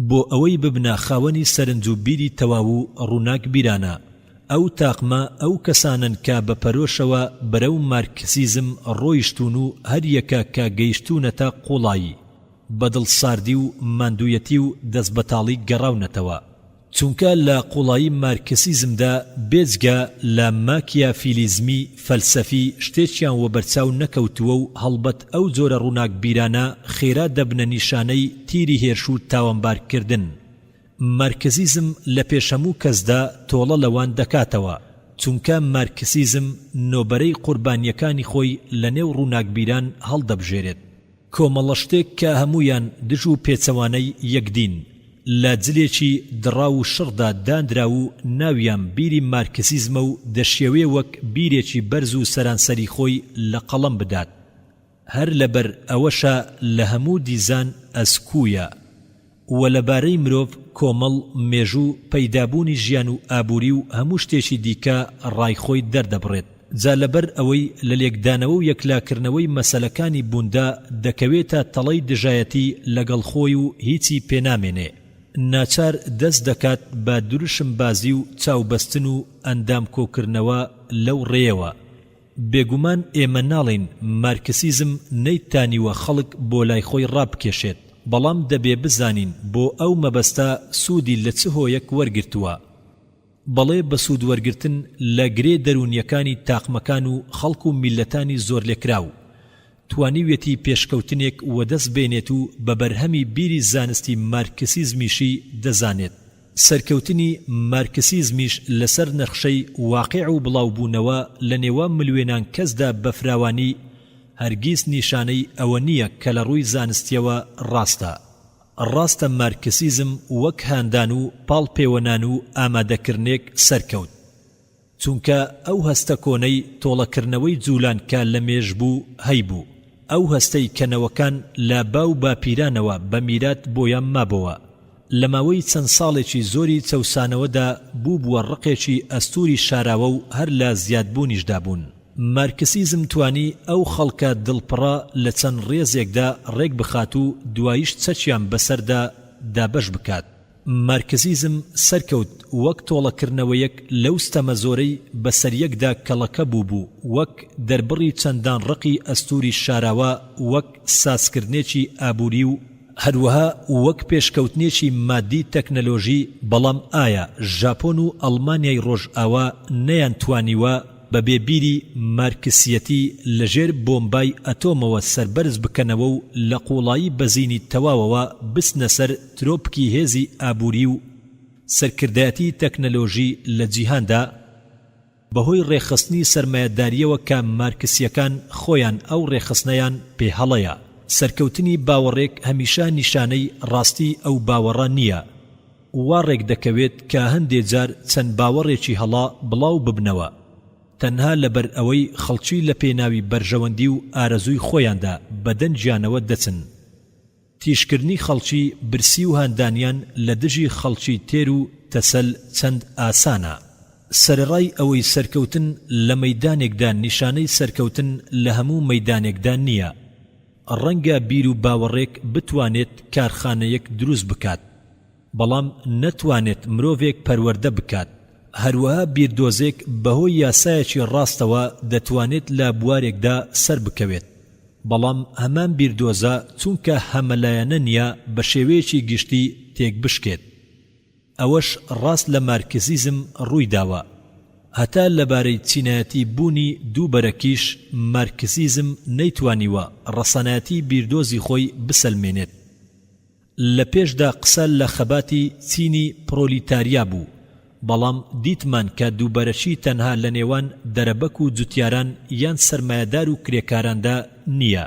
بۆ ئەوەی ببنە خاوەنی سەرنج و بیری تەواو و ڕووناکبیرانە. ئەو تاقمە ئەو کەسانەن کە بە پەرۆشەوە بەرەو مارکسیزم ڕۆیشتوون و هەریەکە کە گەیشتوونەتە قووڵایی، بە دڵساردی و ماندوویەتی و دەستبەتاڵی گەڕاونەتەوە. چونکە لە قوڵایی مارکسیزمدا بێجگە لە ماکیافیلیزمی فەلسەفی شتێکیان وەبەرچاو نەکەوتووە و هەڵبەت ئەو جۆرە ڕووناکبیرانە خێرا دەبنە نیشانەی تیری هێرش و تاوانبارکردن. مارکسیزم لە پێش هەموو کەسدا تۆڵە لەوان دەکاتەوە، چونکە مارکسیزم نۆبەرەی قوربانییەکانی خۆی لەنێو ڕووناکبیران هەڵدەبژێرێت. کۆمەڵە شتێک کە هەموویان دژ و پێچەوانەی یەکدین، لە جلێکی دڕاو و شڕدا دانراو و ناویان بیری مارکسیزمە و دەشیەوێ وەک بیرێکی بەرز و سەرانسەری خۆی لە قەڵەم بدات. هەر لەبەر ئەوەشە لە هەموو دیزان ئەسکوویە. و لە بارەی مرۆڤ، کۆمەڵ، مێژوو، پەیدابوونی ژیان و ئابووری و هەموو شتێکی دیکە ڕای خۆی دەردەبڕێت. جا لەبەر ئەوەی لە لێکدانەوە و یەکلاکردنەوەی مەسەلەکانی بووندا دەکەوێتە تەڵەی دژایەتی لەگەڵ خۆی و هیچی پێنامێنێ، ناچار دەست دەکات بە دروشم بازی و چاو بەستن و ئەندام کۆکردنەوە لەو ڕێیەوە. بێگومان ئێمە ناڵێین مارکسیزم نەیتانیوە خەڵک بۆ لای خۆی ڕابکێشێت، بەڵام دەبێ بزانین بۆ ئەو مەبەستە سوودی لە چ هۆیەک وەرگرتووە. بەڵێ بە سوود وەرگرتن لە گرێ دەروونییەکانی تاقمەکان و خەڵک و میللەتانی زۆرلێکراو، توانیویەتی پێشکەوتنێک وەدەست بێنێت و بە بەرهەمی بیری زانستی مارکسیزمیشی دەزانێت. سەرکەوتنی مارکسیزمیش لەسەر نەخشەی واقیع و بڵاوبوونەوە لە نێوان ملوێنان کەسدا بە فراوانی هەرگیز نیشانەی ئەوە نییە کە لە ڕووی زانستییەوە ڕاستە. ڕاستە مارکسیزم وەک هاندان و پاڵ پێوەنان و ئامادەکرنێک سەرکەوت. چونکە ئەو هەستە کۆنەی تۆڵەکردنەوەی جوولان کە لە مێژ بوو هەیبوو، ئەو هەستەی کە نەوەکان لە باو باپیرانەوە بە میرات بۆیان مابۆوە، لە ماوەی چەند ساڵێکی زۆری چەوسانەوەدا بووبووە ڕقێکی ئەستووری شاراوە و هەر لە زیادبوونیشدا بوون. مارکسیزم توانی ئەو خەڵکە دڵپڕە لە چەند ڕێزێکدا ڕێک بخات و دواییش چەکیان بەسەردا دابەش بکات. مارکسیزم سەرکەوت وەک تۆڵەکردنەوەیەک لەو ستەمە زۆرەی بەسەریەکدا کەڵەکە بووبوو، وەک دەربڕی چەندان ڕقی ئەستووری شاراوە، وەک سازکردنێکی ئابووری و. هەروەها وەک پێشکەوتنێکی مادی تەکنەلۆژی، بەڵام ئایا ژاپۆن و ئەڵمانیای ڕۆژئاوا نەیانتوانیوە بە بێ بیری مارکسیەتی لە ژێر بۆمبای ئەتۆمەوە سەربەرز بکەنەوە و لە قوڵایی بەزینی تەواوەوە بچنە سەر ترۆپکی هێزی ئابووری و سەرکردایەتی تەکنەلۆژی لە جیهاندا؟ بەهۆی ڕێکخستنی سەرمایەدارییەوە کە مارکسییەکان خۆیان ئەو ڕێکخستنەیان پێ هەڵەیە. سەرکەوتنی باوەڕێک هەمیشە نیشانەی ڕاستی ئەو باوەڕە نییە. وا ڕێک دەکەوێت کە هەندێ جار چەند باوەڕێکی هەڵە بڵاو ببنەوە تەنها لەبەر ئەوەی خەڵکی لە پێناوی بەرژەوەندی و ئارەزووی خۆیاندا بە دەنگیانەوە دەچن. تیژکردنی خەڵکی برسی و هاندانیان لە دژی خەڵکی تێر و تەسەل چەند ئاسانە. سەرەڕای ئەوەی سەرکەوتن لە مەیدانێکدا نیشانەی سەرکەوتن لە هەموو مەیدانێکدا نییە. ڕەنگە بیر و باوەڕێک بتوانێت کارخانەیەک دروست بکات، بەڵام نەتوانێت مرۆڤێک پەروەردە بکات. هەروەها بیردۆزێک بەهۆی یاسایەکی ڕاستەوە دەتوانێت لە بوارێکدا سەربکەوێت، بەڵام هەمان بیردۆزە چونکە هەمەلایەنە نییە بە شێوەیەکی گشتی تێکبشکێت. ئەوەش ڕاست لە مارکسیزم ڕوویداوە. هەتا لەبارەی چینایەتی بوونی دووبەرەکیش مارکسیزم نەیتوانیوە ڕەسەنایەتی بیردۆزی خۆی بسەلمێنێت. لە پێشدا قسە لە خەباتی چینی پرۆلیتاریا بوو، بەڵام دیتمان کە دووبەرەکی تەنها لە نێوان دەرەبەک و جوتیاران یان سەرمایەدار و کرێکاراندا نییە،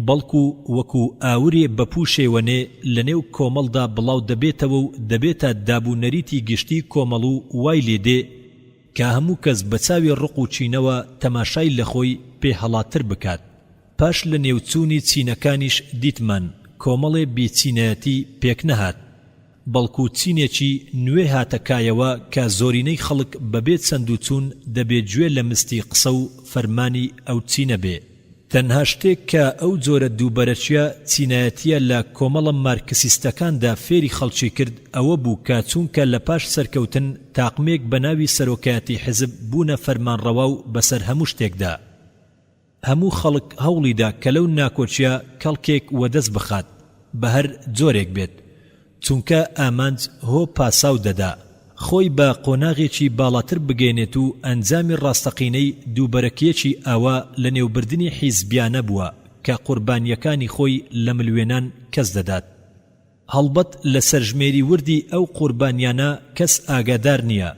بەڵکو وەکو ئاورێ بە پووشێوەنێ لە نێو کۆمەڵدا بڵاو دەبێتەوە و دەبێتە داب و نەریتی گشتی کۆمەڵ و وای لێ دێ کە هەموو کەس بە چاوی ڕق و کینەوە تەماشای لە خۆی پێ هەڵاتر بکات. پاش لە نێوچوونی چینەکانیش دیتمان کۆمەڵێ بی چینایەتی پێک نەهات، بەڵکو چینێکی نوێ هاتە کایەوە کە زۆرینەی خەڵک بە بێ چەند و چوون دەبێ گوێ لە مستی قسە و فەرمانی ئەو چینە بێ. تەنها شتێک کە ئەو جۆرە دووبەرەکیە چینایەتیە لە کۆمەڵە مارکسیستەکاندا فێری خەڵکی کرد ئەوە بوو کە چوونکە لە پاش سەرکەوتن تاقمێک بە ناوی سەرۆکایەتی حزب بوونە فەرمانڕەوا و بەسەر هەموو شتێکدا هەموو خەڵک هەوڵیدا کە لەو ناکۆکیە کەڵکێک وەدەست بخات بەهەر جۆرێک بێت، چونکە ئامانج هۆ پاساو دەدا خۆی بە قۆناغێکی باڵاتر بگەیەنێت و ئەنجامی ڕاستەقینەی دووبەرەکیەکی ئاوا لەنێوبردنی حیزبیانە بووە کە قوربانیەکانی خۆی لە ملوێنان کەس دەدات. هەڵبەت لە سەرژمێری وردی ئەو قوربانیانە کەس ئاگادار نییە.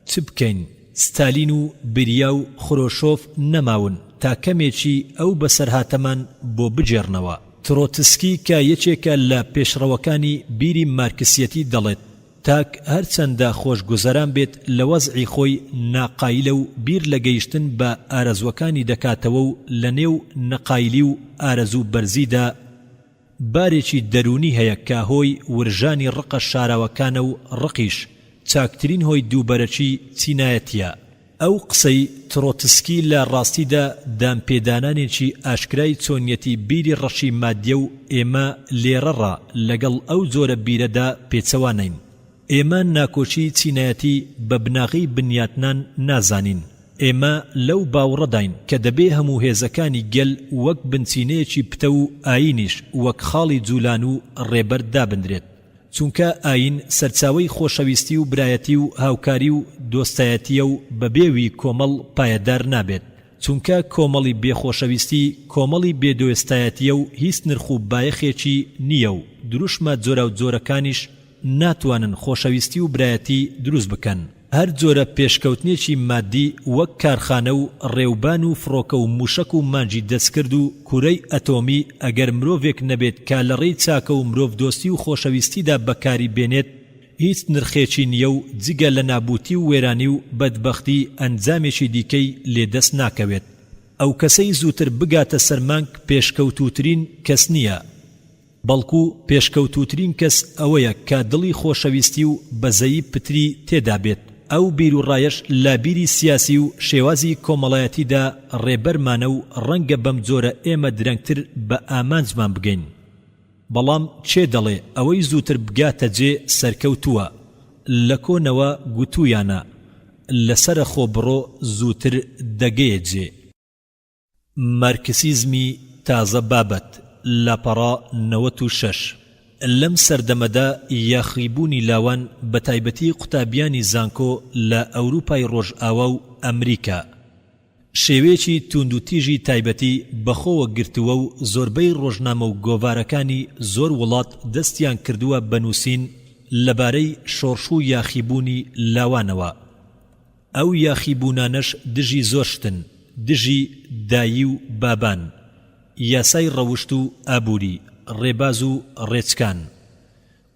چ بکەین ستالین و بریا و خرۆشۆف نەماون تا کەمێکی ئەو بەسەرهاتەمان بۆ بگێڕنەوە. ترۆتسکی کە یەکێکە لە پێشڕەوەکانی بیری مارکسیەتی دەڵێت، تاک هەرچەندە خۆشگوزەران بێت لە وەزعی خۆی ناقایلە و بیر لە گەیشتن بە ئارەزووەکانی دەکاتەوە و لە نێو نەقایلی و ئارەزوو بەرزیدا بارێکی دەروونی هەیە کە هۆی ورژانی ڕقە شاراوەکانە و ڕقیش چاکترین هۆی دووبەرەکی چینایەتییە. ئەو قسەی ترۆتسکی لە ڕاستیدا دانپێدانانێکی ئاشکرای چۆنیەتی بیری ڕەشی مادیە و ئێمە لێرەڕا لەگەڵ ئەو جۆرە بیرەدا پێچەوانەین. ئێمە ناکۆکی چینایەتی بە بناغەی بنیاتنان نازانین. ئێمە لەو باوڕەداین کە دەبێ هەموو هێزەکانی گەل وەک بنچینەیەکی پتەو و ئایینیش وەک خاڵی جوولان و ڕێبەر دابندرێت. چونکە ئایین سەرچاوەی خۆشەویستی و برایەتی و هاوکاری و دۆستایەتییە و بە بێ وی کۆمەڵ پایەدار نابێت. چونکە کۆمەڵی بێ خۆشەویستی کۆمەڵی بێ دۆستایەتییە و هیچ نرخ و بایەخێکی نییە و دروشمە جۆراوجۆرەکانیش ناتوانن خۆشەویستی و برایەتی دروست بکەن. هەر جۆرە پێشکەوتنێکی مادی وەک کارخانە و ڕێوبان و فڕۆکە و موشەک و مانگی دەستکرد و کورەی ئەتۆمی ئەگەر مرۆڤێک نەبێت کە لە ڕێی چاکە و مرۆڤدۆستی و خۆشەویستیدا بەکاری بێنێت هیچ نرخێکی نییە و جگە لە نابوتی و وێرانی و بەدبەختی ئەنجامێکی دیکەی لێ دەست ناکەوێت. ئەو کەسەی زووتر بگاتە سەر مانگ پێشکەوتووترین کەس نییە. بەڵکو پێشکەوتووترین کەس ئەوەیە کە دڵی خۆشەویستی و بەزەیی پتری تێدا بێت، ئەو بیروڕایەش لە بیری سیاسی و شێوازی کۆمەڵایەتیدا ڕێبەرمانە و ڕەنگە بەم جۆرە ئێمە درەنگتر بە ئامانجمان بگەین. بەڵام کێ دەڵێ ئەوەی زووتر بگاتە جێ سەرکەوتووە؟ لە کۆنەوە گوتوویانە، لەسەرەخۆ بڕۆ زووتر دەگەیە جێ. مارکسیزمی تازە بابەت، لاپەڕە 96. لەم سەردەمەدا یاخیبوونی لاوان بەتایبەتی قوتابیانی زانکۆ لە ئەوروپای ڕۆژئاوا و ئەمریکا، شێوەیەکی تووندوتیژی تایبەتی بەخۆوە گرتووە و زۆربەی ڕۆژنامە و گۆڤارەکانی زۆر وڵات دەستیان کردووە بە نووسین لەبارەی شۆڕش و یاخیبوونی لاوانەوە. ئەو یاخیبوونانەش دژی زۆر شتن، دژی دایی و بابان، یاسای ڕەوشت و ئابووری، ڕێباز و ڕێچکان.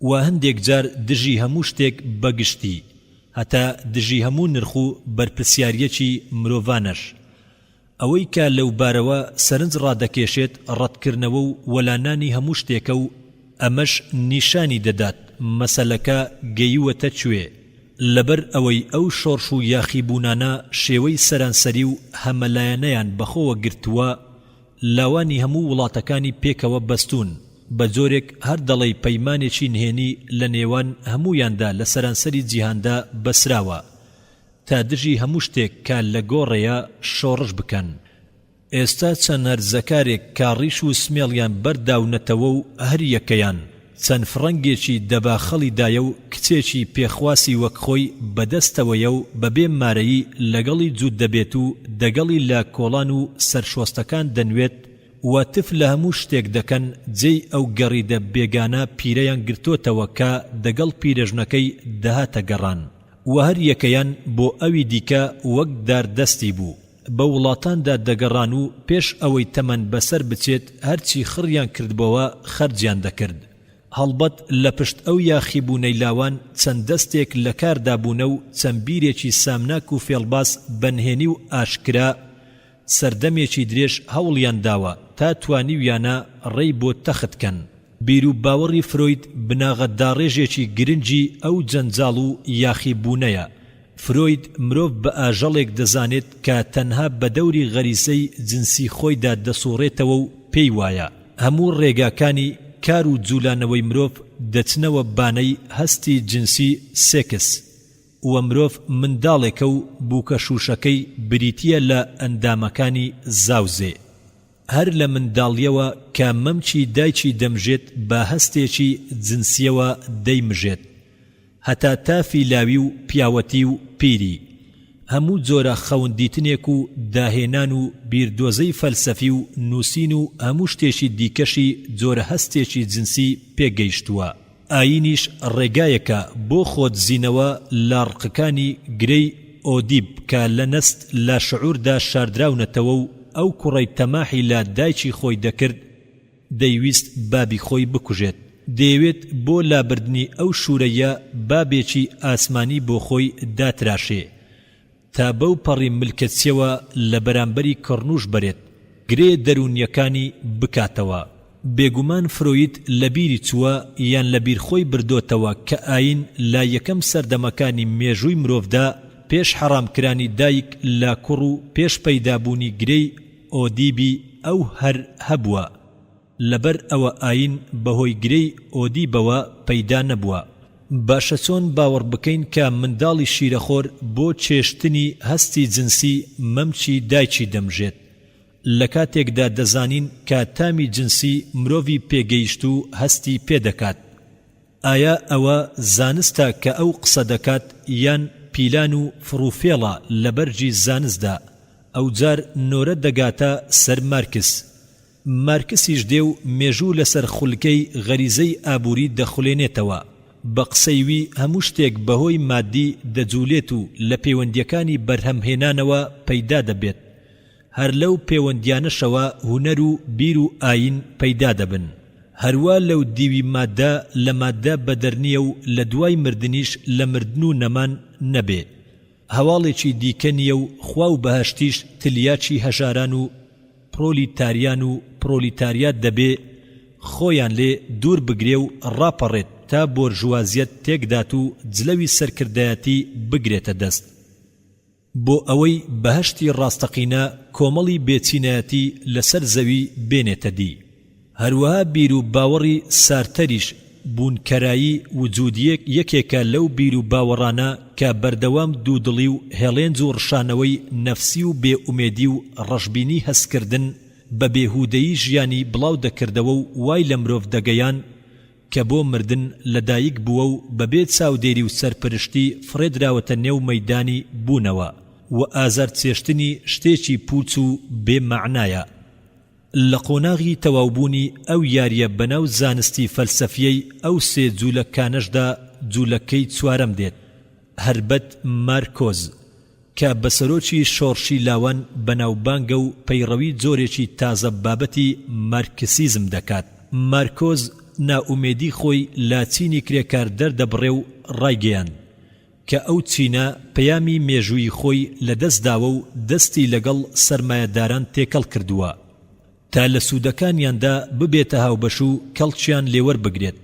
و هەندێک جار دژی هەموو شتێک بە گشتی، هەتا دژی هەموو نرخ و بەرپرسیارییەکی مرۆڤانەش. ئەوەی کە لەوبارەوە سەرنج ڕادەکێشێت ڕەتکردنەوە و وەلانانی هەموو شتێکە و ئەمەش نیشانی دەدات مەسەلەکە گەیوەتە کوێ. لەبەر ئەوەی ئەو شۆڕش و یاخیبوونانە شێوەی سەرانسەری و هەمەلایەنەیان بەخۆوە گرتووە، لاوانی هەموو وڵاتەکانی پێکەوە بەستوون، بە جۆرێک هەر دەڵێی پەیمانێکی نهێنی لە نێوان هەموویاندا لە سەرانسەری جیهاندا بەسراوە تا دژی هەموو شتێک کە لە گۆڕێیە شۆڕش بکەن. ئێستا چەند هەرزەکارێک کە ڕیش و سمێڵیان بەر داونەتەوە و هەریەکەیان چەند فڕەنگێکی دەباخەڵی دایە و کچێکی پێخواسی وەک خۆی بە دەستەوەیە و بە بێ مارەیی لەگەڵی جووت دەبێت و دەگەڵی لە کۆڵان و سەر شۆستەکان دەنوێت و تف لە هەموو شتێک دەکەن جێی ئەو گەڕیدە بێگانە پیرەیان گرتۆتەوە کە دەگەڵ پیرەژنەکەی دەهاتە گەڕان و هەر یەکەیان بۆ ئەوی دیکە وەک داردەستی بوو. بە وڵاتاندا دەگەڕان و پێش ئەوەی تەمەن بەسەر بچێت هەرچی خڕیان کردبۆوە خەرجیان دەکرد. هەڵبەت لە پشت ئەو یاخیبوونەی لاوان چەند دەستێک لە کاردا بوونە و چەند بیرێکی سامناک و فێڵباز بە نهێنی و ئاشکرا سەردەمێکی درێژ هەوڵیان داوە تا توانیویانە ڕێی بۆ تەخت کەن. بیروباوەڕی فرۆید بناغەداڕێژێکی گرنگی ئەو جەنجاڵ و یاخیبوونەیە فرۆید مرۆڤ بە ئاژەڵێک دەزانێت کە تەنها بە دەوری غەریزەی جنسی خۆیدا دەسوڕێتەوە و پێی وایە هەموو ڕێگاکانی کار و جولانەوەی مرۆڤ دەچنەوە بانەی هەستی جنسی سێکس و مرۆڤ منداڵێکە و بووکە شووشەکەی بریتییە لە ئەندامەکانی زاوزێ. هەر لە منداڵییەوە کە مەمکی دایکی دەمژێت بە هەستێکی جنسییەوە دەیمژێت هەتا تافی لاوی و پیاوەتی و پیری هەموو جۆرە خەون دیتنێک و داهێنان و بیردۆزەی فەلسەفی و نووسین و هەموو شتێکی دیکەشی جۆرە هەستێکی جنسی پێگەیشتووە. ئایینیش ڕێگایەکە بۆ خۆدزینەوە لە ڕقەکانی گرێی ئۆدیب کە لە نەست لە شعوردا شاردراونەتەوە و ئەو کوڕەی تەماحی لە دایکی خۆی دەکرد دەیویست بابی خۆی بکوژێت دەیەوێت بۆ لابردنی ئەو شورەیە بابێکی ئاسمانی بۆ خۆی داتراشێ تا بەو پەڕی ملکەچیەوە لە بەرامبەری کڕنوش بەرێت گرێ دەروونیەکانی بکاتەوە. بێگومان فرۆید لە بیری چووە یان لە بیر خۆی بردۆتەوە کە ئایین لە یەکەم سەردەمەکانی مێژووی مرۆڤدا پێش حەڕام کرانی دایک لە کوڕ و پێش پەیدابوونی گرێی ئۆدیبی ئەو هەر هەبووە. لەبەر ئەوە ئایین بەهۆی گرێی ئۆدیبەوە پەیدا نەبووە. باشە چۆن باوەڕ بکەین کە منداڵی شیرەخۆر بۆ چێشتنی هەستی جنسی مەمکی دایکی دەمژێت لەکاتێکدا دەزانین کە تامی جنسی مرۆڤی پێگەیشتوو هەستی پێدەکات؟ ئایا ئەوە زانستە کە ئەو قسە دەکات یان پیلان و فڕوفێڵە لە بەرگی زانستدا؟ ئەوجار نۆرە دەگاتە سەر مارکس. مارکسیش دێ و مێژوو لەسەر خولگەی غەریزەی ئابووری دەخولێنێتەوە. بە قسەی وی هەموو شتێک بەهۆی مادی دەجوولێت و لە پەیوەندییەکانی بەرهەمهێنانەوە پەیدا دەبێت. هەر لەو پێوەندیانەشەوە هونەر و بیر و ئایین پەیدا دەبن. هەروا لەو دیوی مادە لە مادە بەدەر نییە و لە دوای مردنیش لە مردن و نەمان نەبێ هەواڵێکی دیکە نییە و خوا و بەهەشتیش تلیاکی هەژاران و پرۆلیتاریان و پرۆلیتاریات دەبێ خۆیان لێ دوور بگرێ و ڕاپەڕێت تا بۆرژوازیەت تێکدات و جلەوی سەرکردایەتی بگرێتە دەست. بۆ ئەوەی بەهەشتی ڕاستەقینە کۆمەڵی بێ چینایەتی لەسەر زەوی بێنێتە دی. هەروەها بیر و باوەڕی سارتەریش بوونکەرایی وجودییەک یەکێکە لەو بیر و باوەڕانە کە بەردەوام دوودڵی و هێڵێنج و ڕشانەوەی نەفسی و بێ ئومێدی و ڕەشبینی هەستکردن بە بێهودەیی ژیانی بڵاو دەکردەوە و وای لە مرۆڤ دەگەیاند. کە بۆ مردن لەدایک بووە و بەبێ چاودێری و سەرپەرشتی فڕێدراوەتە نێو مەیدانی بوونەوە و ئازارچێشتنی شتێکی پووچ و بێ مەعنایە. لە قۆناغی تەواوبوونی ئەو یارییە بەناو زانستی فەلسەفییەی ئەو سێ جوولەکانەشدا جوولەکەی چوارەم دێت، هەربەت مارکۆز، کە بە سەرۆکی شۆڕشی لاوان بەناوبانگە و پەیڕەوی جۆرێکی تازە بابەتی مارکسیزم دەکات. مارکۆز نائومێدی خۆی لە چینی کرێکار دەردەبڕێ و ڕایگەیاند کە ئەو چینە پەیامی مێژوویی خۆی لەدەستداوە و دەستی لەگەڵ سەرمایەداران تێکەڵ کردووە. تا لە سوودەکانیاندا ببێتە هاوبەش و کەڵکیان لێوەربگرێت،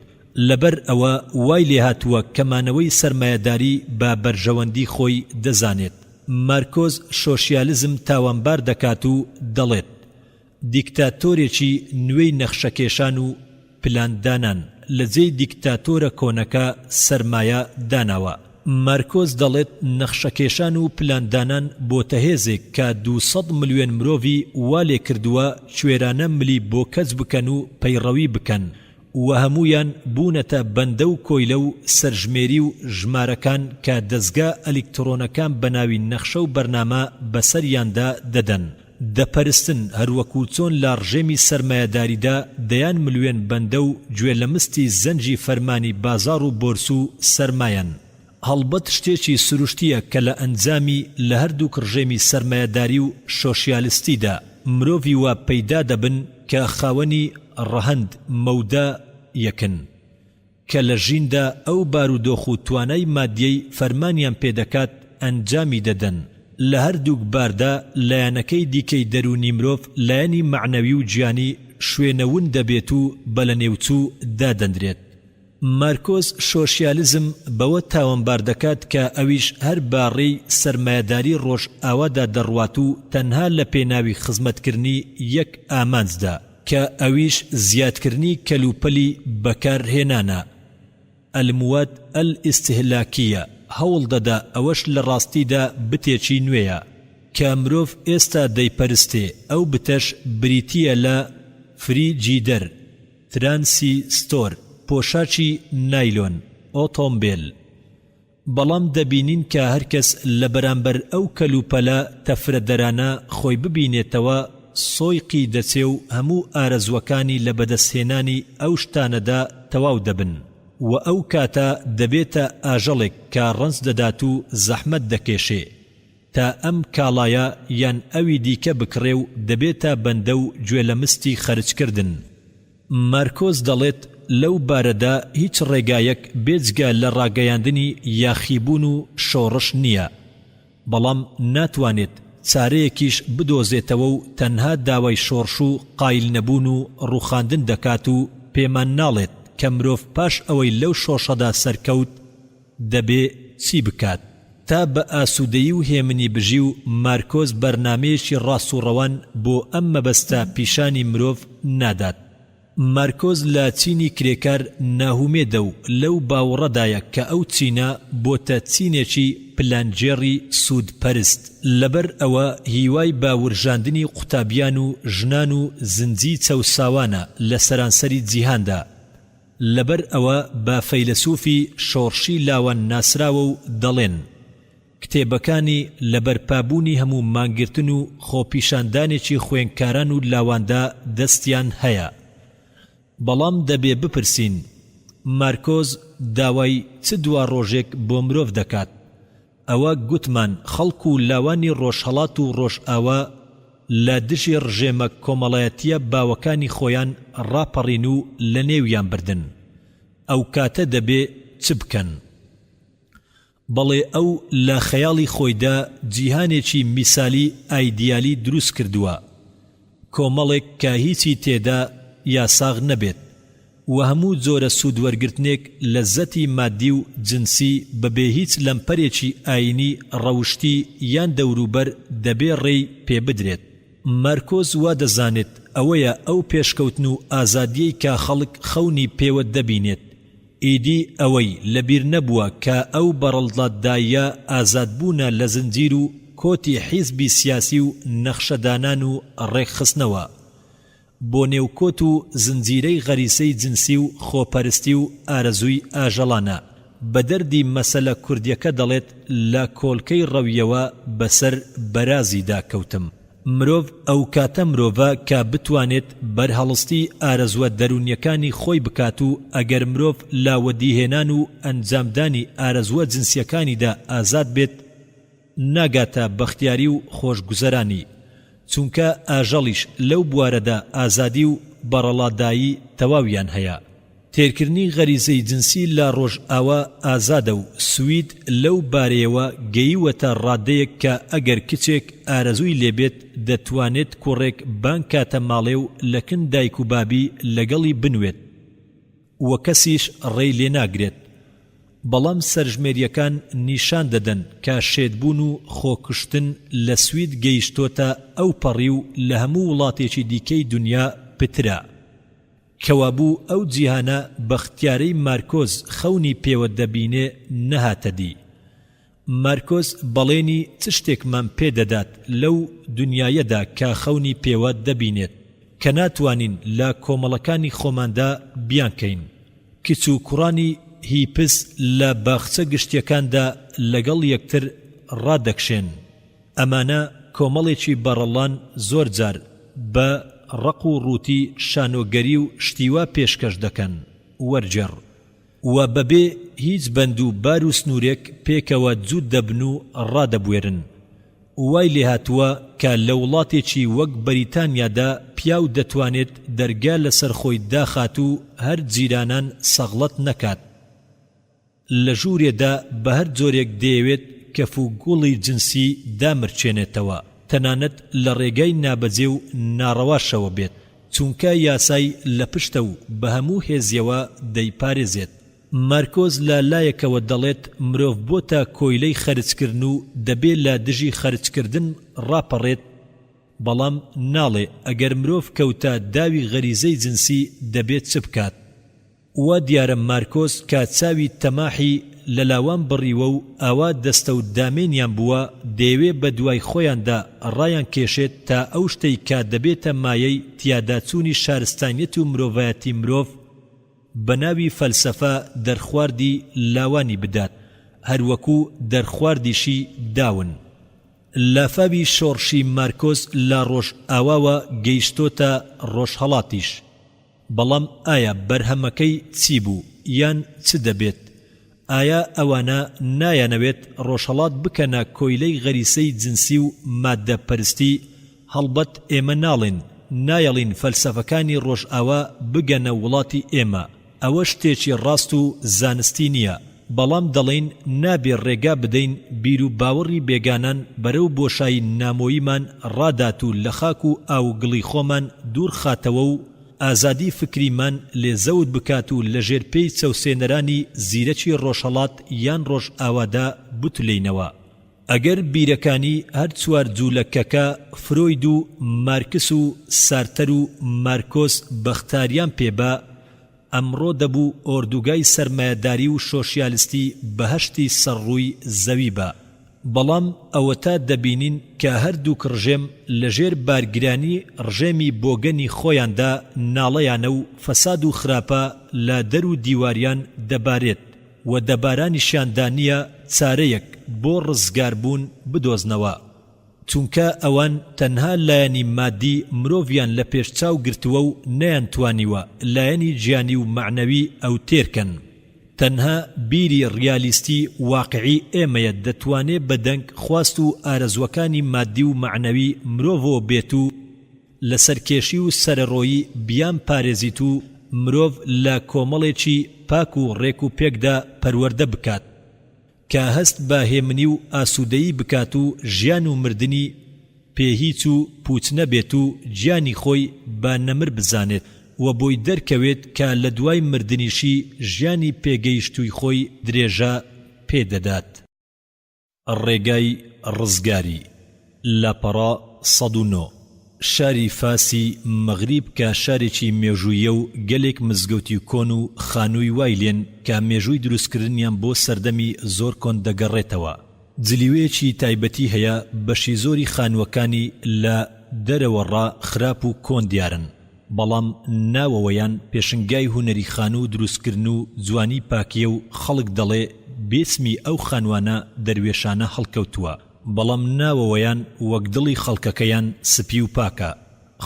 لەبەر ئەوە وای لێهاتووە کە مانەوەی سەرمایەداری بە بەرژەوەندی خۆی دەزانێت. مارکۆز شۆشیالزم تاوانبار دەکات و دەڵێت، دیکتاتۆرێکی نوێی نەخشەکێشان و پلان دانان لە جێی دیکتاتۆرە کۆنەکە سەرمایە داناوە. مارکۆز دەڵێت نەخشەکێشان و پلان دانان بۆتە هێزێک کە 200 ملیۆن مرۆڤی وا لێکردووە کوێرانە ملی بۆ کەچ بکەن و پەیڕەوی بکەن و هەموویان بوونەتە بەندە و کۆیلە و سەرژمێری و ژمارەکان کە دەزگا ئەلیکتڕۆنەکان بەناوی نەخشە و بەرنامە بەسەریاندا دەدەن. دەپەرستن، هەروەکو چۆن لە ڕژێمی سەرمایەداریدا دەیان ملوێن بەندە و گوێ لە مستی زەنگی فەرمانی بازاڕ و بۆرس و سەرمایەن. هەڵبەت شتێکی سروشتییە کە لە ئەنجامی لە هەردووک ڕژێمی سەرمایەداری و شۆشیالستیدا مرۆڤی وا پەیدا دەبن کە خاوەنی ڕەهەند، مەودا، یەکن. کە لە ژیندا ئەو بارودۆخ و توانای مادیەی فەرمانیان پێ دەکات ئەنجامی دەدەن، لە هەردووک باردا لایەنەکەی دیکەی دەروونی مرۆڤ لایەنی مەعنەوی و گیانی شوێنە ون دەبێت و بە لەنێوچوو دادەنرێت. مارکۆز شۆشیالزم بەوە تاوانبار دەکات کە ئەویش هەر بە ڕێی سەرمایەداری ڕۆژئاوادا دەڕوات و تەنها لە پێناوی خزمەتکرنی یەک ئامانجدا، کە ئەویش زیادکرنی کەلوپەلی بەکار هێنانە، المواد الاستهلاکیە، هەوڵ دەدا ئەوەش لە ڕاستیدا بتێکی نوێیە کە مرۆڤ ئێستا دەیپەرستێ ئەو بتەش بریتیە لە فری جیدەر، ترانسی ستۆر، پۆشاکی نایلۆن، ئۆتۆمبێل. بەڵام دەبینین کە هەرکەس لە بەرامبەر ئەو کەلوپەلە تەفرەدەرانە خۆی ببینێتەوە سۆیقی دەچێ و هەموو ئارەزووەکانی لە بەدەستهێنانی ئەو شتانەدا تەواو دەبن و ئەو کاتە دەبێتە ئاژەڵێک کە ڕەنج دەدات و زەحمەت دەکێشێ تا ئەم کاڵایە یان ئەوی دیکە بکڕێ و دەبێتە بەندە و گوێ لە مستی خەرجکردن. مارکۆز دەڵێت لەو بارەدا هیچ ڕێگایەک بێجگە لە ڕاگەیاندنی یاخیبوون و شۆڕش نییە، بەڵام ناتوانێت چارەیەکیش بدۆزێتەوە و تەنها داوای شۆڕش و قایلنەبوون و ڕووخاندن دەکات و پێمان ناڵێت کە مرۆڤ پاش ئەوەی لەو شۆڕشەدا سەرکەوت دەبێ چی بکات تا بە ئاسوودەیی و هێمنی بژی و مارکۆز بەرنامەیەکی ڕاست و ڕەوان بۆ ئەم مەبەستە پیشانی مرۆڤ نادات. مارکۆز لە چینی کرێکار ناهومێدە و لەو باوڕەدایە کە ئەو چینە بۆتە چینێکی پلانگێڕی سوودپەرست، لەبەر ئەوە هیوای بە ورژاندنی قوتابیان و ژنان و زنجی چەوساوانە لە سەرانسەری جیهاندا. لەبەر ئەوە بە فەیلەسوفی شۆڕشی لاوان ناسراوە و دەڵێن، کتێبەکانی لە بەرپابوونی هەموو مانگرتن و خۆپیشاندانێکی خوێنکاران و لاواندا دەستیان هەیە. بەڵام دەبێ بپرسین، مارکۆز داوای چ دواڕۆژێک بۆ مرۆڤ دەکات؟ ئەوە گوتمان خەڵک و لاوانی ڕۆژهەڵات و ڕۆژئاوا لە دژی ڕژێمە کۆمەڵایەتییە باوەکانی خۆیان ڕاپەڕین و لەنێویان بردن. ئەوکاتە دەبێ چ بکەن؟ بەڵێ ئەو لە خەیاڵی خۆیدا جیهانێکی میسالی ئایدیالی دروست کردووە، کۆمەڵێک کە هیچی تێدا یاساغ نەبێت و هەموو جۆرە سوودوەرگرتنێک لەززەتی مادی و جنسی بە بێ هیچ لەمپەرێکی ئایینی، ڕەوشتی یان دەوروبەر دەبێ ڕێی پێ بدرێت. مارکۆز وا دەزانێت ئەوەیە ئەو پێشکەوتن و ئازادییەی کە خەڵک خەونی پێوە دەبینێت، ئیدی ئەوەی لە بیر نەبووە کە ئەو بەڕەڵڵاداییە ئازادبوونە لە زنجیر و کۆتی حیزبی سیاسی و نەخشەدانان و ڕێکخستنەوە. بۆ نێو کۆت و زنجیرەی غەریسەی جنسی و خۆپەرستی و ئارەزووی ئاژەڵانە، بە دەردی مەسەلە کوردیەکە دەڵێت لە کۆلکەی ڕەویەوە بەسەر بەرازیدا کەوتم. مرۆڤ ئەوکاتە مرۆڤە کە بتوانێت بەرهەڵستی ئارەزووە دەروونیەکانی خۆی بکات و ئەگەر مرۆڤ لە وەدیهێنان و ئەنجامدانی ئارەزووە جنسیەکانیدا ئازاد بێت ناگاتە بەختیاری و خۆشگوزەرانی، چونکە ئاژەڵیش لەو بوارەدا ئازادی و بەڕەڵادایی تەواویان هەیە. تێرکردنی غەریزەی جنسی لە ڕۆژئاوا ئازادە و سوید لەو بارەیەوە گەیوەتە ڕادەیەک کە ئەگەر کچێک ئارەزووی لێبێت دەتوانێت کوڕێک بانگ کاتە ماڵێ و لە کن دایک و بابی لەگەڵی بنوێت و کەسیش ڕێی لێ ناگرێت. بەڵام سەرژمێرییەکان نیشان دەدەن کە شێتبوون و خۆکوشتن لە سوید گەیشتۆتە ئەوپەڕی و لە هەموو وڵاتێکی دیکەی دونیا پترە. کەوابوو ئەو جیهانە بەختیارەی مارکۆز خەونی پێوە دەبینێ نەهاتە دی. مارکۆز بەڵێنی چ شتێکمان پێ دەدات لەو دونیایەدا کە خەونی پێوە دەبینێت کە ناتوانین لە کۆمەڵەکانی خۆماندا بیانکەین؟ کچ و کوڕانی هیپس لە باخچە گشتیەکاندا لەگەڵ یەکتر ڕادەکشێن. ئەمانە کۆمەڵێکی بەڕەڵان زۆر جار بە ڕەق و ڕووتی شانۆگەری و شتی وا پێشکەش دەکەن، وەرگێڕ، و بە بێ هیچ بەند و بار و سنوورێک پێکەوە جووت دەبن و ڕادەبوێرن. وای لێهاتووە کە لە وڵاتێکی وەک بەریتانیادا پیاو دەتوانێت دەرگا لەسەر خۆی داخات و هەر جیرانان سەغڵەت نەکات. لە ژوورێدا بە هەر جۆرێک دەیەوێت کەف و گوڵی جنسی دامرکێنێتەوە، تەنانەت لە ڕێگای نابەجێ و ناڕەواشەوە بێت، چونکە یاسای لە پشتە و بە هەموو هێزیەوە دەیپارێزێت. مارکۆز لە لایەکەوە دەڵێت مرۆڤ بۆتە کۆیلەی خەرجکردن و دەبێ لە دژی خەرجکردن ڕاپەڕێت، بەڵام ناڵێ ئەگەر مرۆڤ کەوتە داوی غەریزەی جنسی دەبێ چ بکات؟ وا دیارە مارکۆس کە چاوی تەماحی لە لاوان بڕیوە و ئاوا دەستە و دامێنیان بووە دەیەوێ بە دوای خۆیاندا ڕایان کێشێت تا ئەو شتەی کە دەبێتە مایەی تیاداچوونی شارستانیەت و مرۆڤایەتی مرۆڤ بە ناوی فەلسەفە دەرخواردی لاوانی بدات هەروەکو دەرخواردیشی داون. لافاوی شۆڕشی مارکۆس لە ڕۆژئاواوە گەیشتۆتە ڕۆژهەڵاتیش. بەڵام ئایا بەرهەمەکەی چی بوو یان چ دەبێت؟ ئایا ئەوانە نایانەوێت ڕۆژهەڵات بکەنە کۆیلەی غەریسەی جنسی و ماددە پەرستی، هەڵبەت ئێمە ناڵێن نایەڵین فەلسەفەکانی ڕۆژئاوا بگەنە وڵاتی ئێمە، ئەوە شتێکی ڕاست و زانستی نییە، بەڵام دەڵێین نابێ ڕێگا بدەین بیر و باوەڕی بێگانان بەرەو بۆشایی نامۆییمان ڕادات و لە خاک و ئاو و گڵی خۆمان دوور خاتەوە و ئازادی فکریمان لێ زەوت بکات و لە ژێر پێی چەوسێنەرانی زیرەکی ڕۆژهەڵات یان ڕۆژئاوادا بتولێینەوە. ئەگەر بیرەکانی هەر چوار جوولەکەکە فرۆید و مارکس و سارتەر و مارکۆس بەختاریان پێ با، ئەمڕۆ دەبوو ئۆردوگای سەرمایەداری و شۆشیالستی بەهەشتی سەر ڕووی زەوی با. بەڵام ئەوەتا دەبینین کە هەردووک ڕژێم لە ژێر بارگرانی ڕژێمی بۆگەنی خۆیاندا ناڵەیانە و فەساد و خراپە لە دەر و دیواریان دەبارێت و دەبارانیشیاندا نییە چارەیەک بۆ ڕزگاربوون بدۆزنەوە. چونکە ئەوان تەنها لایەنی مادی مرۆڤیان لە پێش چاو گرتووە و نەیانتوانیوە لایەنی گیانی و مەعنەوی ئەو تێر کەن. تەنها بیری ڕیالیستی واقعی ئێمەیە دەتوانێ بە دەنگ خواست و ئارەزووەکانی مادی و مەعنەوی مرۆڤەوە بێت و لە سەرکێشی و سەرەڕۆیی بیان پارێزیت و مرۆڤ لە کۆمەڵێکی پاک و ڕێک و پێکدا پەروەردە بکات. کە هەست بە هێمنی و ئاسوودەیی بکات و ژیان و مردنی پێ هیچ و پووچ نەبێت و گیانی خۆی بە نەمر بزانێت و بۆی دەرکەوێت کە لە دوای مردنیشی ژیانی پێگەیشتووی خۆی درێژە پێ دەدات. ڕێگای ڕزگاری، لاپەڕە 109. شاری فاسی مەغریب کە شارێکی مێژووییە و گەلێک مزگەوتی کۆن و خانووی وای لێن کە مێژووی دروستکردنیان بۆ سەردەمی زۆر کۆن دەگەڕێتەوە، جلیوەیەکی تایبەتی هەیە بەشی زۆری خانووەکانی لە دەرەوە ڕا خراپ و کۆن دیارن. بەڵام ناوەوەیان پێشنگای هونەری خانوو دروستکردن و جوانی پاکیە و خەڵک دەڵێ بێسمی ئەو خانوانە دەروێشانە هەڵکەوتووە بەڵام ناوەوەیان وەک دڵی خەڵکەکەیان سپی و پاکە.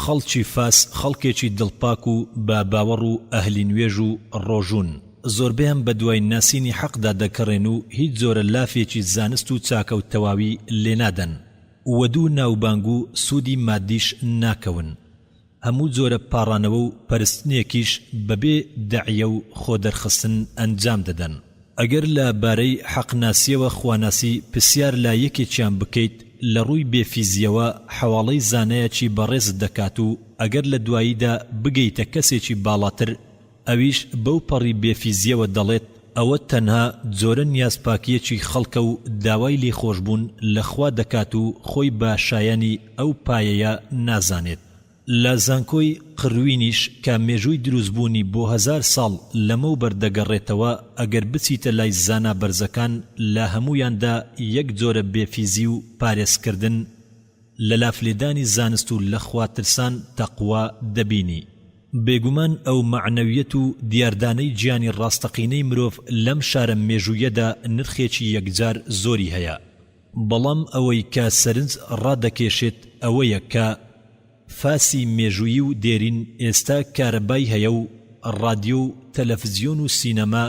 خەڵکی فاس خەڵکێکی دڵپاک و بە باوەڕ و ئەهلی نوێژ و ڕۆژوون، زۆربەیان بە دوای ناسینی حەقدا دەکەڕێن و هیچ جۆرە لافێکی زانست و چاکە و تەواوی لێ نادەن. وەدوو ناوبانگ و سوودی مادیش ناکەون. هەموو جۆرە پاڕانەوە و پەرستنێکیش بەبێ دەعیە و خۆ دەرخستن ئەنجام دەدەن. ئەگەر لە بارەی حەقناسیەوە خواناسی پسیار لە یەکێکیان بکەیت لە ڕووی بێ فیزیەوە حەواڵەی زانایەکی بەڕێزت دەکات و ئەگەر لە دواییدا بگەیتە کەسێکی باڵاتر ئەویش بەو پەڕی بێ فیزیەوە دەڵێت ئەوە تەنها جۆرە نیازپاکیەکی خەڵکە و داوای لێخۆشبوون لە خوا دەکات و خۆی بە شایانی ئەو پایەیە نازانێت. لە زانکۆی قروینیش کە مێژووی دروستبوونی بۆ هەزار ساڵ لەمەوبەر دەگەڕێتەوە، ئەگەر بچیتە لای زانا بەرزەکان لە هەموویاندا یەک جۆرە بێفیزی و پارێزکردن لە لافلێدانی زانست و لە خواترسان، تەقوا، دەبینی. بێگومان ئەو مەعنەویەت و دیاردانەی گیانی ڕاستەقینەی مرۆڤ لەم شارە مێژوویەدا نرخێکی یەکجار زۆری هەیە. بەڵام ئەوەی کە سەرنج ڕادەکێشێت ئەوەیە کە فاسی مێژوویی و دێرین ئێستا کارەبای هەیە و ڕادیۆ و تەلەفزیۆن و سینەما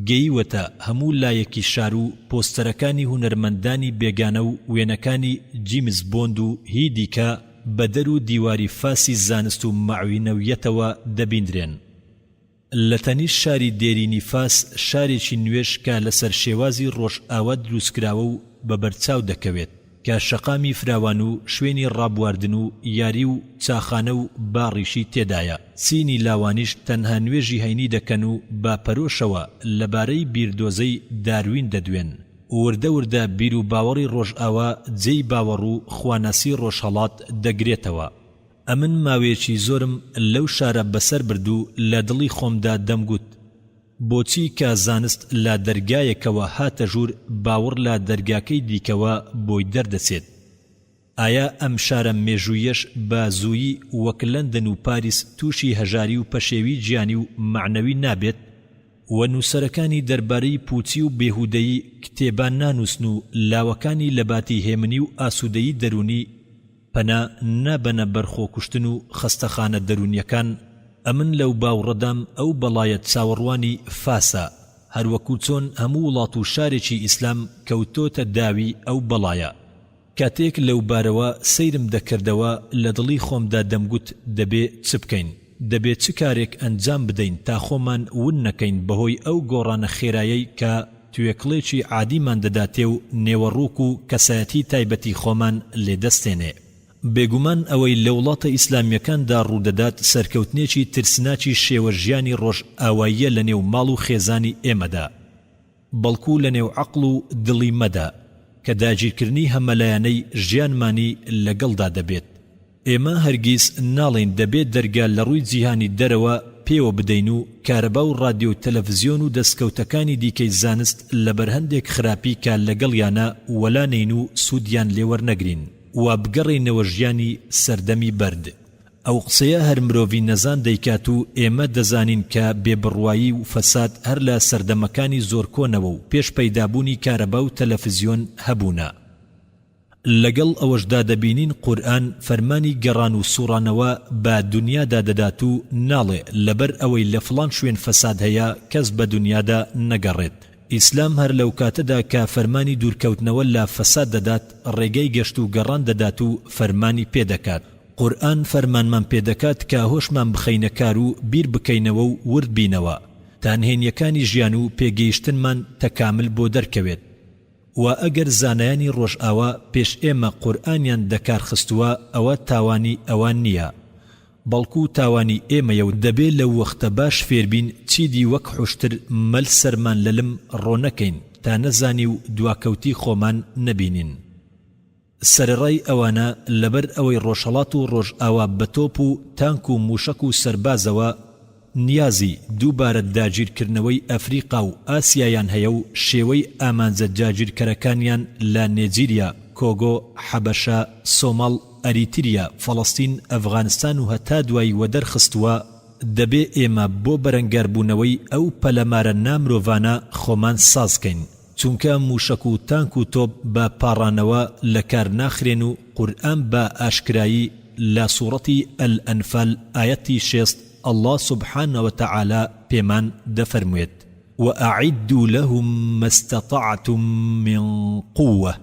گەیوەتە هەموو لایەکی شار و پۆستەرەکانی هونەرمەندانی بێگانە و وێنەکانی جیمس بۆند و هی دیکە بە دەر و دیواری فاسی زانست و مەعوینەویەتەوە دەبیندرێن. لە تەنیشت شاری دێرینی فاس شارێکی نوێش کە لەسەر شێوازی ڕۆژئاوا دروستکراوە و بە بەرچاو دەکەوێت کە شەقامی فراوان و شوێنی ڕابواردن و یاری و چاخانە و باڕیشی تێدایە. چینی لاوانیش تەنها نوێژی هەینی دەکەن و بە پەرۆشەوە لەبارەی بیردۆزەی داروین دەدوێن. وردە وردە بیروباوەڕی ڕۆژئاوا جێی باوەڕ و خواناسی ڕۆژهەڵات دەگرێتەوە. ئەمن ماوەیەکی زۆرم لەو شارە بەسەر برد و لە دڵی خۆمدا دەمگوت، بۆچی کە زانست لە دەرگایەکەوە هاتە ژوور باوڕ لە دەرگاکەی دیکەوە بۆی دەردەچێت؟ ئایا ئەم شارە مێژوویەش بە زوویی وەک لەندەن و پاریس تووشی هەژاری و پەشێوی گیانی و مەعنەوی نابێت؟ وە نووسەرەکانی دەربارەی پووچی و بێهوودەیی کتێبان نانووسن و لاوەکانی لەباتی هێمنی و ئاسوودەیی دەروونی پەنا نابەنە بەر خۆکوشتن و خەستەخانە دەروونیەکان، ئەمن لەو باوڕەدام ئەو بەڵایە چاوەڕوانی فاسە، هەروەکو چۆن هەموو وڵات و شارێکی ئیسلام کەوتۆتە داوی ئەو بەڵایە. کاتێک لەو بارەوە سەیرم دەکردەوە لە دڵی خۆمدا دەمگوت دەبێ چ بکەین؟ دەبێ چ کارێک ئەنجام بدەین تا خۆمان ون نەکەین بەهۆی ئەو گۆڕانە خێرایەی کە توێکڵێکی عادیمان دەداتێ و نێوەڕوک و کەسایەتی تایبەتی خۆمان لێ دەستێنێ. بێگومان ئەوەی لە وڵاتە ئیسلامییەکاندا ڕوودەدات سەرکەوتنێکی ترسناکی شێوە ژیانی ڕۆژئاواییە لەنێو ماڵ و خێزانی ئێمەدا. بەڵکو لەنێو عەقڵ و دڵی مەدا، کە داگیرکردنی هەمەلایەنەی ژیانمانی لەگەڵدا دەبێت. ئێمە هەرگیز ناڵێین دەبێ دەرگا لەڕووی جیهانی دەرەوە پێوە بدەین و کارەبا و ڕادیۆ و تەلەفزیۆن و دەستکەوتەکانی دیکەی زانست لەبەر هەندێک خراپی کە لەگەڵیانە وەلا نێین و سوودیان لێوەرنەگرین و بگەڕێینەوە ژیانی سەردەمی بەرد. ئەو قسەیە هەر مرۆڤی نەزان دەیکات و ئێمە دەزانین کە بێ بڕوایی و فەساد هەر لە سەردەمەکانی زۆر کۆنەوە و پێش پەیدابوونی کارەبا و تەلەفزیۆن هەبوونە. لەگەڵ ئەوەشدا دەبینین قورئان فەرمانی گەڕان و سوڕانەوە بە دونیادا دەدات و ناڵێ لەبەر ئەوەی لە فڵان شوێن فەساد هەیە کەس بە دونیادا نەگەڕێت. ئیسلام هەر لەوکاتەدا کە فەرمانی دوورکەوتنەوە لە فەساد دەدات ڕێگای گەشت و گەڕان دەدات و فەرمانی پێدەکات. قورئان فەرمانمان پێدەکات کە هۆشمان بخەینە کار و بیر بکەینەوە و ورد بینەوە تا نهێنیەکانی ژیان و پێگەیشتنمان تەکامل بۆ دەرکەوێت. وە ئەگەر زانایانی ڕۆژئاوا پێش ئێمە قورئانیان دەکار خستووە ئەوە تاوانی ئەوان نیە بەڵکو تاوانی ئێمەیە و دەبێ لەو وەختە باش فێربین چیدی وەک حوشتر مەل سەرمان لەلم ڕۆ نەکەین تا نەزانی و دواکەوتی خۆمان نەبینین. سەرەڕای ئەوانە لەبەر ئەوەی ڕۆژهەڵات و ڕۆژئاوا بە تۆپ و تانک و مووشەک و سەربازەوە نیازی دووبارە داگیرکردنەوەی ئەفریقا و ئاسیایان هەیە و شێوەی ئامانجە داگیرکەرەکانیان لە نێجیریا، کۆگۆ، حەبەشە، سۆماڵ. ئەریتریا، فەڵەستین، ئەفغانستان و هەتا دوایی وەدەرخستووە، دەبێ ئێمە بۆ بەرەنگاربوونەوەی ئەو پەلەمارە نامرۆڤانە خۆمان سازکەین، چونکە مووشەک و تانک و تۆپ بە پاڕانەوە لە کار ناخرێن و قورئان بە ئاشکرایی لە سوڕەتی الانفال ئایەتی شێست اللە سبحانە وتعالی پێمان دەفەرموێت، وأعدوا لهم ما استطعتم من قوة،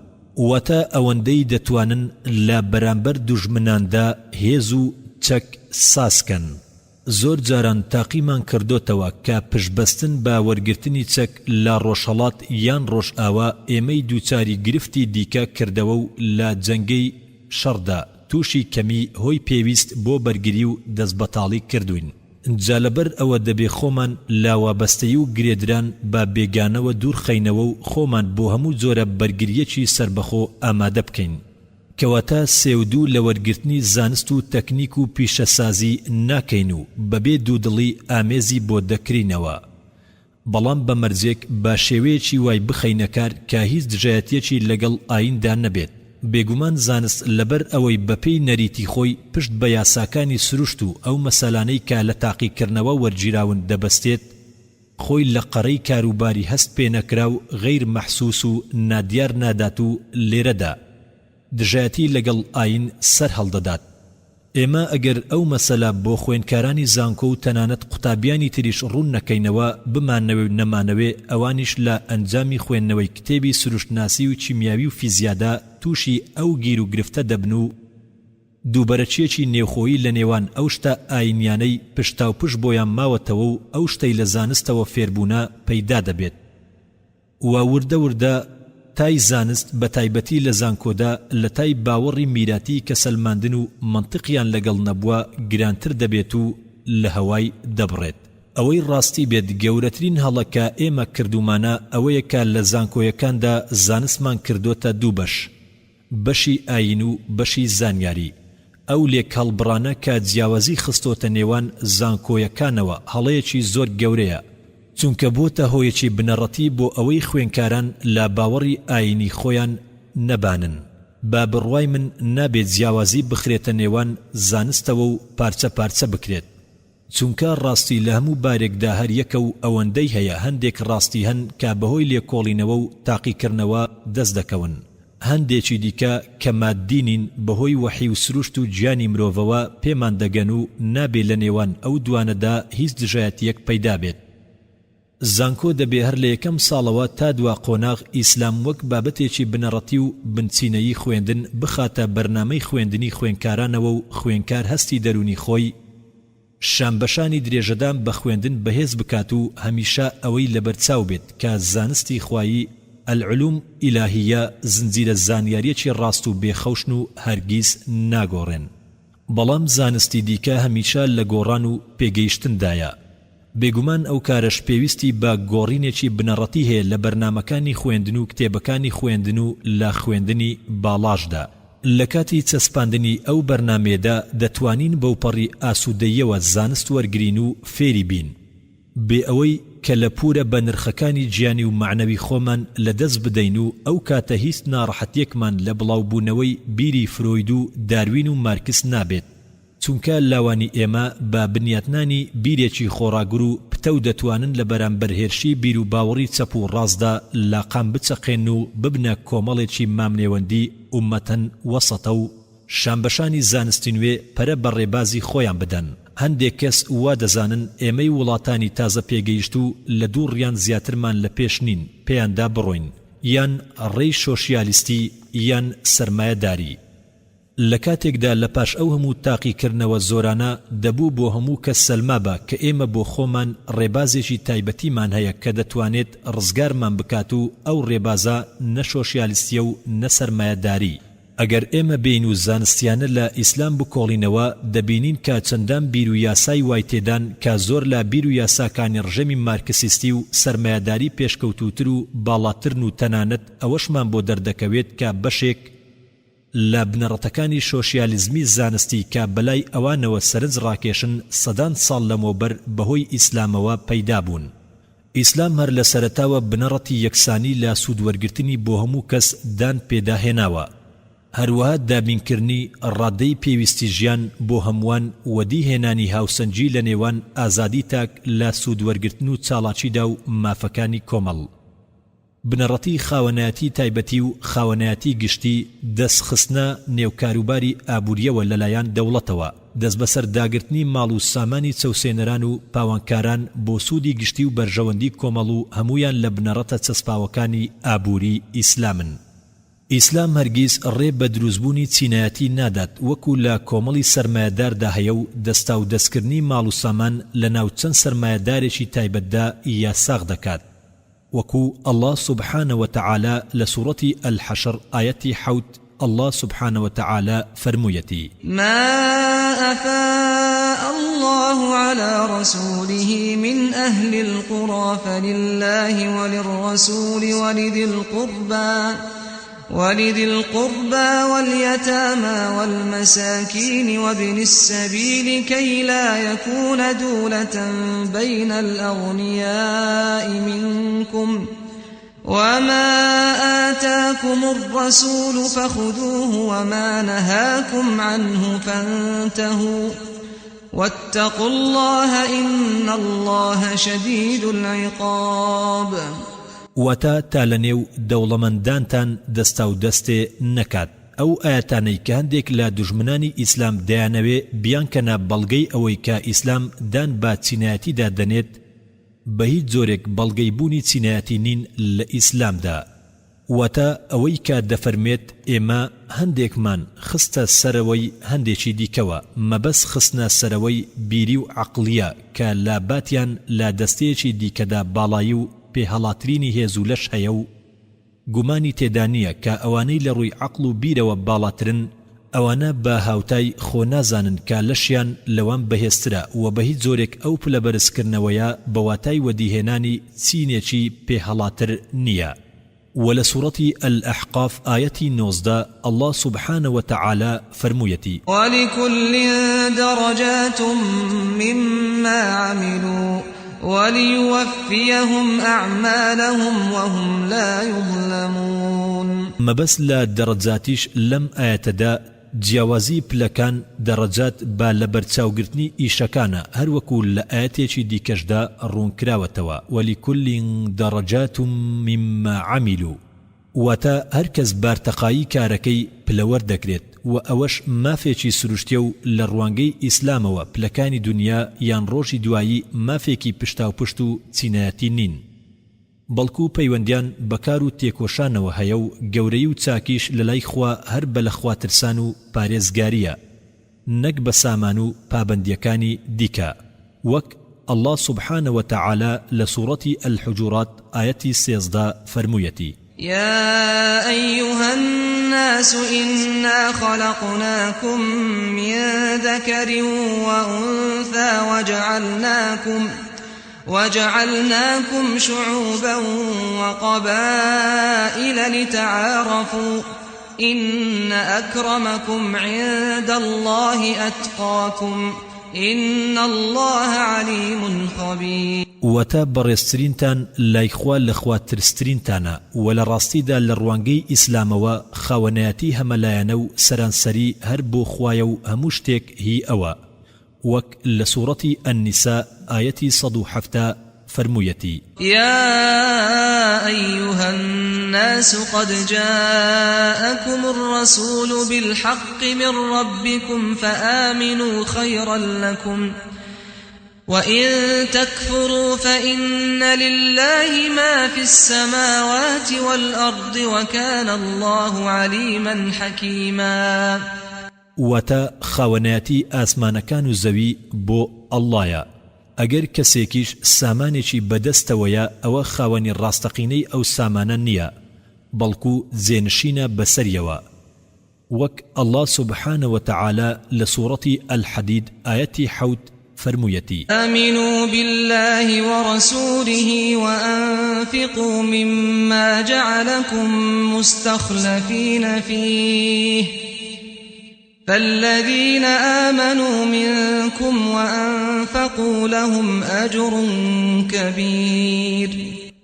واتە ئەوەندەی دەتوانن لە بەرامبەر دوژمناندا هێز و چەک سازکەن. زۆر جاران تاقیمان کردۆتەوە کە پشتبەستن بە وەرگرتنی چەک لە ڕۆژهەڵات یان ڕۆژئاوا ئێمەی دووچاری گرفتی دیکە کردەوە و لە جەنگەی شەڕدا تووشی کەمی هۆی پێویست بۆ بەرگری و دەستبەتاڵی کردووین. جا لەبەر ئەوە دەبێ خۆمان لە وابەستەیی و گرێدران بە بێگانەوە دوور خەینەوە و خۆمان بۆ هەموو جۆرە بەرگرییەکی سەربەخۆ ئامادە بکەین. کەواتە سێودوو لە وەرگرتنی زانست و تەکنیک و پیشەسازی ناکەین و بەبێ دوودڵی ئامێزی بۆ دەکرینەوە. بەڵام بە مەرجێک بە شێوەیەکی وای بخەینە کار کە هیچ دژایەتیەکی لەگەڵ ئاییندا نەبێت. بێگومان زانست لەبەر ئەوەی بەپێی نەریتی خۆی پشت بە یاساکانی سروشت و ئەو مەسەلانەی کە لە تاقیکردنەوە وەرگیراون دەبەستێت، خۆی لە قەرەی کاروباری هەست پێنەکراو غیر محسوس و نادیار نادات و لێرەدا دژایەتی لەگەڵ ئایین سەر هەڵدەدات. ئێمە ئەگەر ئەو مەسەلە بۆ خوێندکارانی زانکۆ و تەنانەت قوتابیانی تریش ڕوون نەکەینەوە، بمانەوێ و نەمانەوێ ئەوانیش لە ئەنجامی خوێندنەوەی کتێبی سروشتناسی و کیمیاوی و فیزیادا تووشی ئەو گیروگرفتە دەبن و دووبەرەکییەکی نێوخۆیی لە نێوان ئەو شتە ئایینیانەی پشتاوپشت بۆیان ماوەتەوە و ئەو شتەی لە زانستەوە فێربوونە پەیدا دەبێت. و وردە وردە تای زانست بە تایبەتی لە زانکۆدا لە تای باوەڕی میراتی کە سەلماندن و مەنتقیان لەگەڵ نەبووە گرانتر دەبێت و لە هەوای دەبڕێت. ئەوەی ڕاستی بێت گەورەترین هەڵە کە ئێمە کردوومانە ئەوەیە کە لە زانکۆیەکاندا زانستمان کردۆتە دوو بەش، بەشی ئایین و بەشی زانیاری، ئەو لێکهەڵبڕانە کە جیاوازی خستۆتە نێوان زانکۆیەکانەوە هەڵەیەکی زۆر گەورەیە، چونکە بۆتە هۆیەکی بنەڕەتی بۆ ئەوەی خوێنکاران لە باوەڕی ئایینی خۆیان نەبانن. بە بڕوای من نابێت جیاوازی بخرێتە نێوان زانستەوە و پارچە پارچە بکرێت. چونکە ڕاستی لە هەموو بارێکدا هەر یەکە و ئەوەندەی هەیە هەندێک ڕاستی هەن کە بەهۆی لێکۆڵینەوە و تاقیکردنەوە دەست دەکەون هەندێکی دیکە کە ماددی نین بەهۆی وەحی و سروشت و گیانی مرۆڤەوە پێمان دەگەن و نابێ لە نێوان ئەو دوانەدا هیچ دژایەتییەک پەیدا بێت. زانکۆ دەبێ هەر لە یەکەم ساڵەوە تا دوا قۆناغ ئیسلام وەک بابەتێکی بنەڕەتی و بنچینەیی خوێندن بخاتە بەرنامەی خوێندنی خوێنکارانەوە و خوێنکار هەستی دەروونی خۆی شانبەشانی درێژەدان بە خوێندن بەهێز بکات و هەمیشە ئەوەی لەبەرچاو بێت کە زانستی خوایی العلوم الهیە زنجیرە زانیاریەکی ڕاست و بێ خەوشن و هەرگیز ناگۆڕێن. بەڵام زانستی دیکە هەمیشە لە گۆڕان و پێگەیشتندایە. بێگومان ئەو کارەش پێویستی بە گۆڕینێکی بنەڕەتی هەیە لە بەرنامەکانی خوێندن و کتێبەکانی خوێندن و لە خوێندنی باڵاشدا. لە کاتی چەسپاندنی ئەو بەرنامەیەدا دەتوانین بەوپەڕی ئاسوودەییەوە زانست وەرگرین و فێری بین، بێ ئەوەی کەلەپوورە بەنرخەکانی گیانی و مەعنەوی خۆمان لە دەست بدەین و ئەو کاتە هیچ ناڕەحەتیەکمان لە بڵاوبوونەوەی بیری فرۆید و داروین و مارکس نابێت. چونکە لاوانی ئێمە بە بنیاتنانی بیرێکی خۆڕاگر و پتەو دەتوانن لە بەرامبەر هێرشی بیروباوەڕی چەپ و ڕاستدا لاقان بچەقێنن و ببنە کۆمەڵێکی مامنێوەندی ئوممەتەن وەسەتە و شانبەشانی زانستی نوێ پەرە بە ڕێبازی خۆیان بدەن. هەندێک کەس وا دەزانن ئێمەی وڵاتانی تازە پێگەیشتوو لە دووڕیان زیاترمان لە پێش نین پێیاندا بڕۆین یان ڕێی شۆشیالیستی یان سەرمایەداری. لە کاتێکدا لە پاش ئەو هەموو تاقیکردنەوە زۆرانە، دەبوو بۆ هەموو کەس سەلمابا کە ئێمە بۆ خۆمان ڕێبازێکی تایبەتیمان هەیە کە دەتوانێت ڕزگارمان بکات و ئەو ڕێبازە نە شۆشیالستیە و نە سەرمایەداری. ئەگەر ئێمە بێین و زانستیانە لە ئیسلام بکۆڵینەوە، دەبینین کە چەندان بیر و یاسای وای تێدان کە زۆر لە بیر و یاساکانی ڕژێمی مارکسیستی و سەرمایەداری پێشکەوتووتر و باڵاترن و تەنانەت ئەوەشمان بۆ دەردەکەوێت کە بەشێک لە بنەڕەتەکانی شۆشیالیزمی زانستی کە بەلای ئەوانەوە سەرنج ڕاکێشن سەدان ساڵ لەمەوبەر بەهۆی ئیسلامەوە پەیدا بوون. ئیسلام هەر لە سەرەتاوە بنەڕەتی یەکسانی لە سوودوەرگرتنی بۆ هەموو کەس دان پێدا هێناوە. هەروەها دابینکردنی ڕادەی پێویستی ژیان بۆ هەمووان وەدی هێنانی هاوسەنگی لە نێوان ئازادی تاک لە سوودوەرگرتن و چاڵاکیدا و مافەکانی کۆمەڵ. بنەڕەتی خاوەنایەتی تایبەتی و خاوەنایەتی گشتی، دەست خستنە نێو کاروباری ئابوورییەوە لەلایەن دەوڵەتەوە، دەستبەسەرداگرتنی ماڵ و سامانی چەوسێنەران و پاوانکاران بۆ سوودی گشتی و بەرژەوەندی کۆمەڵ و هەموویان لە بنەڕەتە چەسپاوەکانی ئابووری ئیسلامن. ئیسلام هەرگیز ڕێ بە دروستبوونی چینایەتی نادات وەکو لە کۆمەڵی سەرمایەداردا هەیە و دەستاودەستکردنی ماڵ و سامان لە ناو چەند سەرمایەدارێکی تایبەتدا یاساغ دەکات وەکو اللە سبحانە وتعالی لە سوڕەتی الحشر ئایەتی حەوت اللە سبحانە وتعالی فەرموویەتی. ما أفاء الله على رسوله من أهل القرى فلله وللرسول ولذي القربى ولذي القربى واليتامى والمساكين وابن السبيل كي لا يكون دولة بين الأغنياء منكم وما آتاكم الرسول فخذوه وما نهاكم عنه فانتهوا واتقوا الله إن الله شديد العقاب. واتە تا لە نێو دەوڵەمەندانتان دەستاودەستێ نەکات، ئەو ئایەتانەی کە هەندێک لە دوژمنانی ئیسلام دەیانەوێ بیانکەنە بەڵگەی ئەوەی کە ئیسلام دان بە چینایەتیدا دەنێت، بە هیچ جۆرێک بەڵگەی بوونی چینایەتی نین لە ئیسلامدا. واتە ئەوەی کە دەفەرموێت ئێمە هەندێکمان خستە سەرەوەی هەندێکی دیکەوە، مەبەست خستنە سەرەوەی بیری و عەقڵییە کە لە باتیان لە دەستەیەکی دیکەدا باڵایی و پێهەڵاترینی هێز و لەش هەیە و گومانی تێدا نییە کە ئەوانەی لە ڕووی عەقڵ و بیرەوە باڵاترن ئەوانە بە هاوتای خۆ نازانن کە لەشیان لەوان بەهێزترە و بە هیچ جۆرێک ئەو پلەبەرزکردنەوەیە بە واتای وەدیهێنانی چینێکی پێهەڵاتر نییە. وە لە سوڕەتی الاحقاف ئایەتی 19 اللە سبحانە وتعالی فەرموویەتی. ولکل درجات مما عملوا وليوفیهم اعمالهم وهم لا یظلمون. مەبەست لە دەڕەجاتیش لەم ئایەتەدا جیاوازی پلەکان، دەڕەجات، بە لەبەرچاوگرتنی ئیشەکانە، هەروەکو لە ئایەتێکی دیکەشدا ڕوونکراوەتەوە، ولکل درجات مما عملوا، واتە هەر کەس بارتەقایی کارەکەی پلە وەردەگرێت و ئەوەش مافێکی سروشتیە و لە ڕوانگەی ئیسلامەوە پلەکانی دونیا یان ڕۆژی دوایی مافێکی پشتاوپشت و چینایەتی نین بەڵکو پەیوەندیان بە کار و تێکۆشانەوە هەیە و گەورەیی و چاکیش لەلای خوا هەر بە لەخواترسان و پارێزگاریە نەک بە سامان و پابەندیەکانی دیکە وەک اللە سبحانە وتعالی لە سوڕەتی الحجورات ئایەتی 13 فەرموویەتی. یا ایها الناس انا خلقناکم من ذکر وانثی وجعلناکم وجعلناکم شعوبا وقبائل لتعارفوا ان اکرمکم عند اللە اتقاکم ان اللە علیم خبیر. واتە، بەڕێزترینتان لای خوا لە خوا ترسترینتانە، وە لە ڕاستیدا لە ڕوانگەی ئیسلامەوە خاوەنایەتی هەمەلایەنە و سەرانسەری هەر بۆ خوایە و هەموو شتێک هی ئەوە، وەک لە سوڕەتی النساء ئایەتی 170 فەرموویەتی. یا ایها الناس قد جاءکم الرسول بالحق من ربکم فآمنوا خیرا لکم وإن تکفروا فإن لله ما فی السماوات والأرض وکان اللە علیما حکیما. واتە، خاوەنایەتی ئاسمانەکان و زەوی بۆ اللە یە، ئەگەر کەسێکیش سامانێکی بەدەستەوەیە ئەوە خاوەنی ڕاستەقینەی ئەو سامانە نیە بەڵکو جێنشینە بەسەریەوە، وەک اللە سبحانە وتعالی لە سوڕەتی الحدید ئایەتی حەوت فەرموویەتی. آمنوا باللە ورسوله وأنفقوا مما جعلکم مستخلفین فیه فالذین آمنوا منکم وأنفقوا لهم أجر کبیر.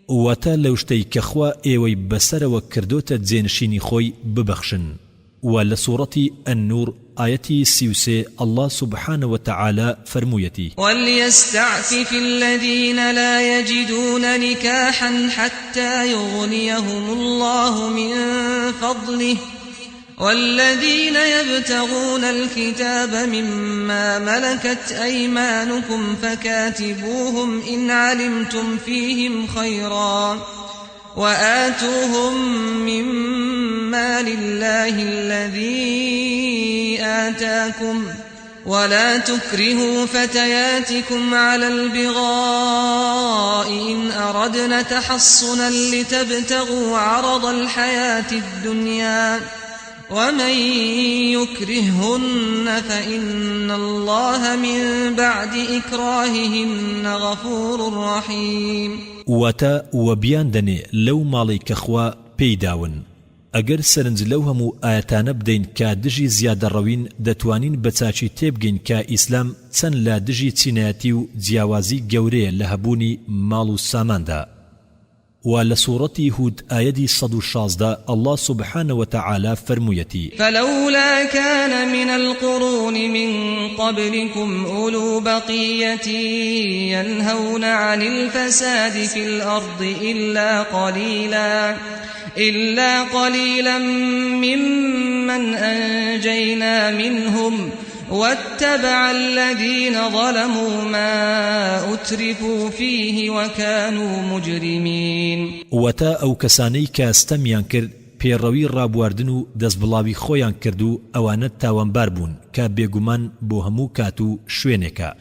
واتە لەو شتەی کە خوا ئێوەی بەسەرەوە کردۆتە جێنشینی خۆی ببەخشن. وە لە سوڕەتی، النور، ئایەتی 33 اللە سبحانە وتعالی فەرموویەتی. وليستعفف الذین لا یجدون نکاحا حتی یغنیهم اللە من فضله والذین یبتغون الکتاب مما ملکت ایمانکم فکاتبوهم ان علمتم فیهم خیرا وآتوهم من مال الله الذي آتاكم ولا تكرهوا فتياتكم على البغاء إن أردن تحصنا لتبتغوا عرض الحياة الدنيا ومن يكرههن فإن الله من بعد إكراههن غفور رحيم. واتە، وە بیاندەنێ لەو ماڵەی کە خوا پێی داون. ئەگەر سەرنج لەو هەموو ئایەتانە بدەین کە دژی زیادەڕەوین دەتوانین بە چاکی تێبگەین کە ئیسلام چەند لە دژی چینایەتی و جیاوازی گەورەیە لە هەبوونی ماڵ و ساماندا. وە لە سوڕەتی هود ئایەدی 116 اللە سبحانە وتعالی فەرموویەتی. فلولا كان من القرون من قبلكم أولو بقية ينهون عن الفساد في الأرض إلا قليلا إلا قليلا ممن أنجينا منهم واتبع الذين ظلموا ما أترفوا فيه وكانوا مجرمين. واتە، ئەو کەسانەی کە ستەمیان کرد پێڕەوی ڕابواردن و دەستبڵاوی خۆیان کرد و ئەوانە تاوانبار بوون کە بێگومان بۆ هەموو کات و شوێنێکە.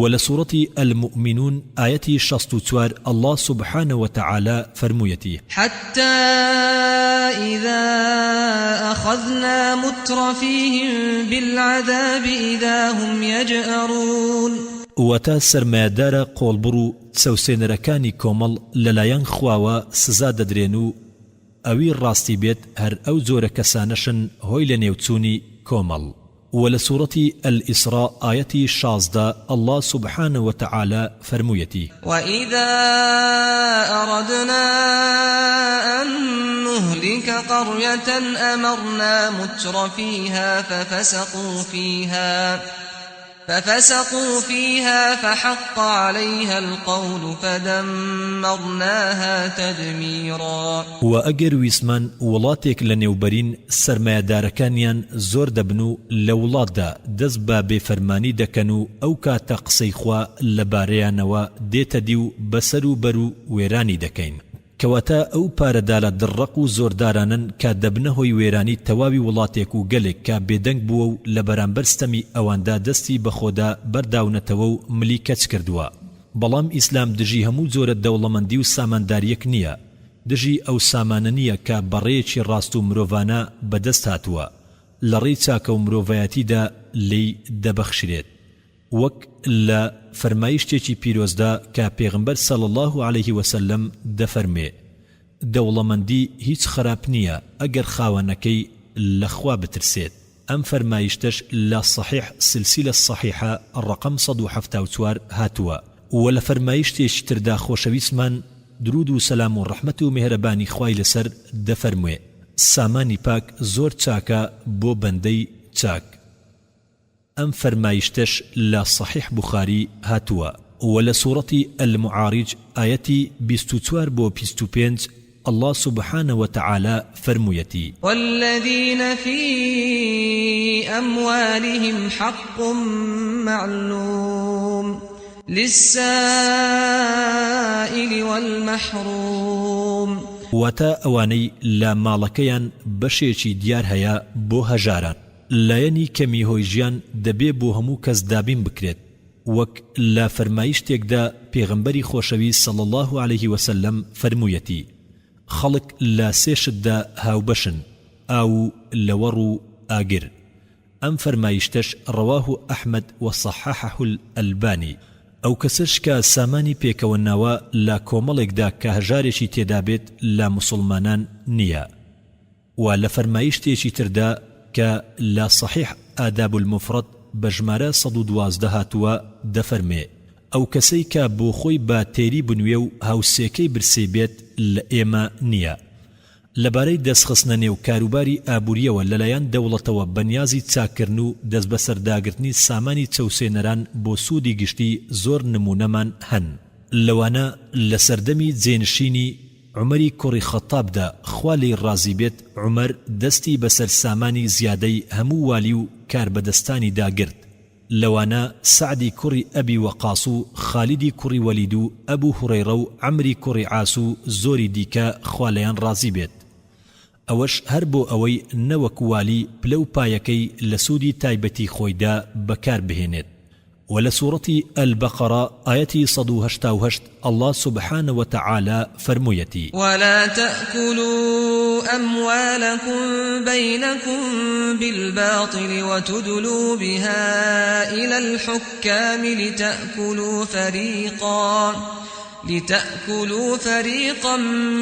وە لە سوڕەتی المومنون ئایەتی 64 اللە سبحانە وتعالی فەرموویەتی. حتى إذا أخذنا مترفيهم بالعذاب إذا هم يجأرون. واتە، سەرمایەدارە قۆڵبڕ و چەوسێنەرەکانی کۆمەڵ لەلایەن خواوە سزا دەدرێن و ئەوی ڕاستی بێت هەر ئەو جۆرە کەسانەشن هۆی لەنێوچوونی کۆمەڵ. وە لە سوڕەتی الاسراء ئایەتی 16 اللە سبحانە وتعالی فەرموویەتی. وَإِذَا أَرَدْنَا أَن نُّهْلِكَ قَرْيَةً أَمَرْنَا مُتْرَفِيهَا فَفَسَقُوا فِيهَا ففسقوا فيها فحق علیها القول فدمرناها تدمیرا. وە ئەگەر ویستمان وڵاتێک لەنێو بەرین سەرمایەدارەکانیان زۆر دەبن و لە وڵاتدا دەست بە بێفەرمانی دەکەن و ئەو کاتە قسەی خوا لە بارەیانەوە دێتە دی و بەسەر و بەر و وێرانی دەکەین. کەواتە ئەو پارەدارە دڕڕەق و زۆردارانەن کە دەبنە هۆی وێرانی تەواوی وڵاتێک و گەلێک کە بێدەنگ بووە و لە بەرامبەر ستەمی ئەواندا دەستی بە خۆدا بەرداونەتەوە و ملی کەچ کردووە. بەڵام ئیسلام دژی هەموو جۆرە دەوڵەمەندی و ساماندارییەک نییە، دژی ئەو سامانە نییە کە بە ڕێیەکی ڕاست و مرۆڤانە بە دەست هاتووە، لە ڕێی چاکە و مرۆڤایەتیدا لێی دەبەخشرێت. وەک لە فەرمایشتێکی پیرۆزدا کە پێغەمبەر صلی اللە علیه وسلم دەفەرموێ، دەوڵەمەندی هیچ خراپ نییە ئەگەر خاوەنەکەی لە خوا بترسێت، ئەم فەرمایشتەش لە صحیح سلسلە الصحیحە ڕەقەم 174 هاتووە. وە لە فەرمایشتێکی تردا خۆشەویستمان درود و سەلام و ڕەحمەت و میهرەبانی خوای لەسەر دەفەرموێ، سامانی پاک زۆر چاکە بۆ بەندەی چاک. ئەم فەرمایشتەش لە صحیح بوخاری هاتووە. وە لە سوڕەتی المعارج ئایەتی 24 بۆ 25 اللە سبحانە وتعالی فەرموویەتی. والذین فی اموالهم حق معلوم للسائل والمحروم. واتە ئەوانەی لە ماڵەکەیان بەشێکی دیار هەیە بۆ هەژاران. لایەنی کەمی هۆی ژیان دەبێ بۆ هەموو کەس دابین بکرێت، وەک لە فەرمایشتێکدا پێغەمبەری خۆشەویست صلی اللە علیه وسلم فەرموویەتی، خەڵک لە سێ شتدا هاوبەشن، ئاو و لەوەڕ و ئاگر، ئەم فەرمایشتەش رواه احمد وصححه الالبانی. ئەو کەسەش کە سامانی پێکەوە ناوە لە کۆمەڵێکدا کە هەژارێکی تێدا بێت لە موسوڵمانان نییە. وە لە فەرمایشتێکی تردا کە لە صحیح آداب المفرد بە ژمارە 112 هاتووە دەفەرموێ، ئەو کەسەی کە بۆ خۆی بە تێری بنوێ و هاوسێکەی برسی بێت لە ئێمە نییە. لەبارەی دەستخستنە نێو کاروباری ئابوورییەوە لەلایەن دەوڵەتەوە بە نیازی چاککردن و دەستبەسەرداگرتنی سامانی چەوسێنەران بۆ سوودی گشتی زۆر نموونەمان هەن. لەوانە لە سەردەمی جێنشینی عومەری کوڕی خەتابدا خوا لێی ڕازی بێت عومەر دەستی بەسەر سامانی زیادەی هەموو والی و کاربەدەستانیدا گرت لەوانە سەعدی کوڕی ئەبی وەقاس و خالیدی کوڕی وەلید و ئەبو هوڕەیڕە و عەمری کوڕی عاس و زۆری دیکە خوا لێیان ڕازی بێت ئەوەش هەر بۆ ئەوەی نەوەک والی پلە و پایەکەی لە سوودی تایبەتی خۆیدا بەکار بهێنێت. وە لە سوڕەتی، البقرە، ئایەتی 188 اللە سبحانە وتعالی فەرموویەتی. ولا تأکلوا اموالکم بینکم بالباطل وتدلوا بها الی الحکام لتأکلوا فریقا لتأکلوا فریقا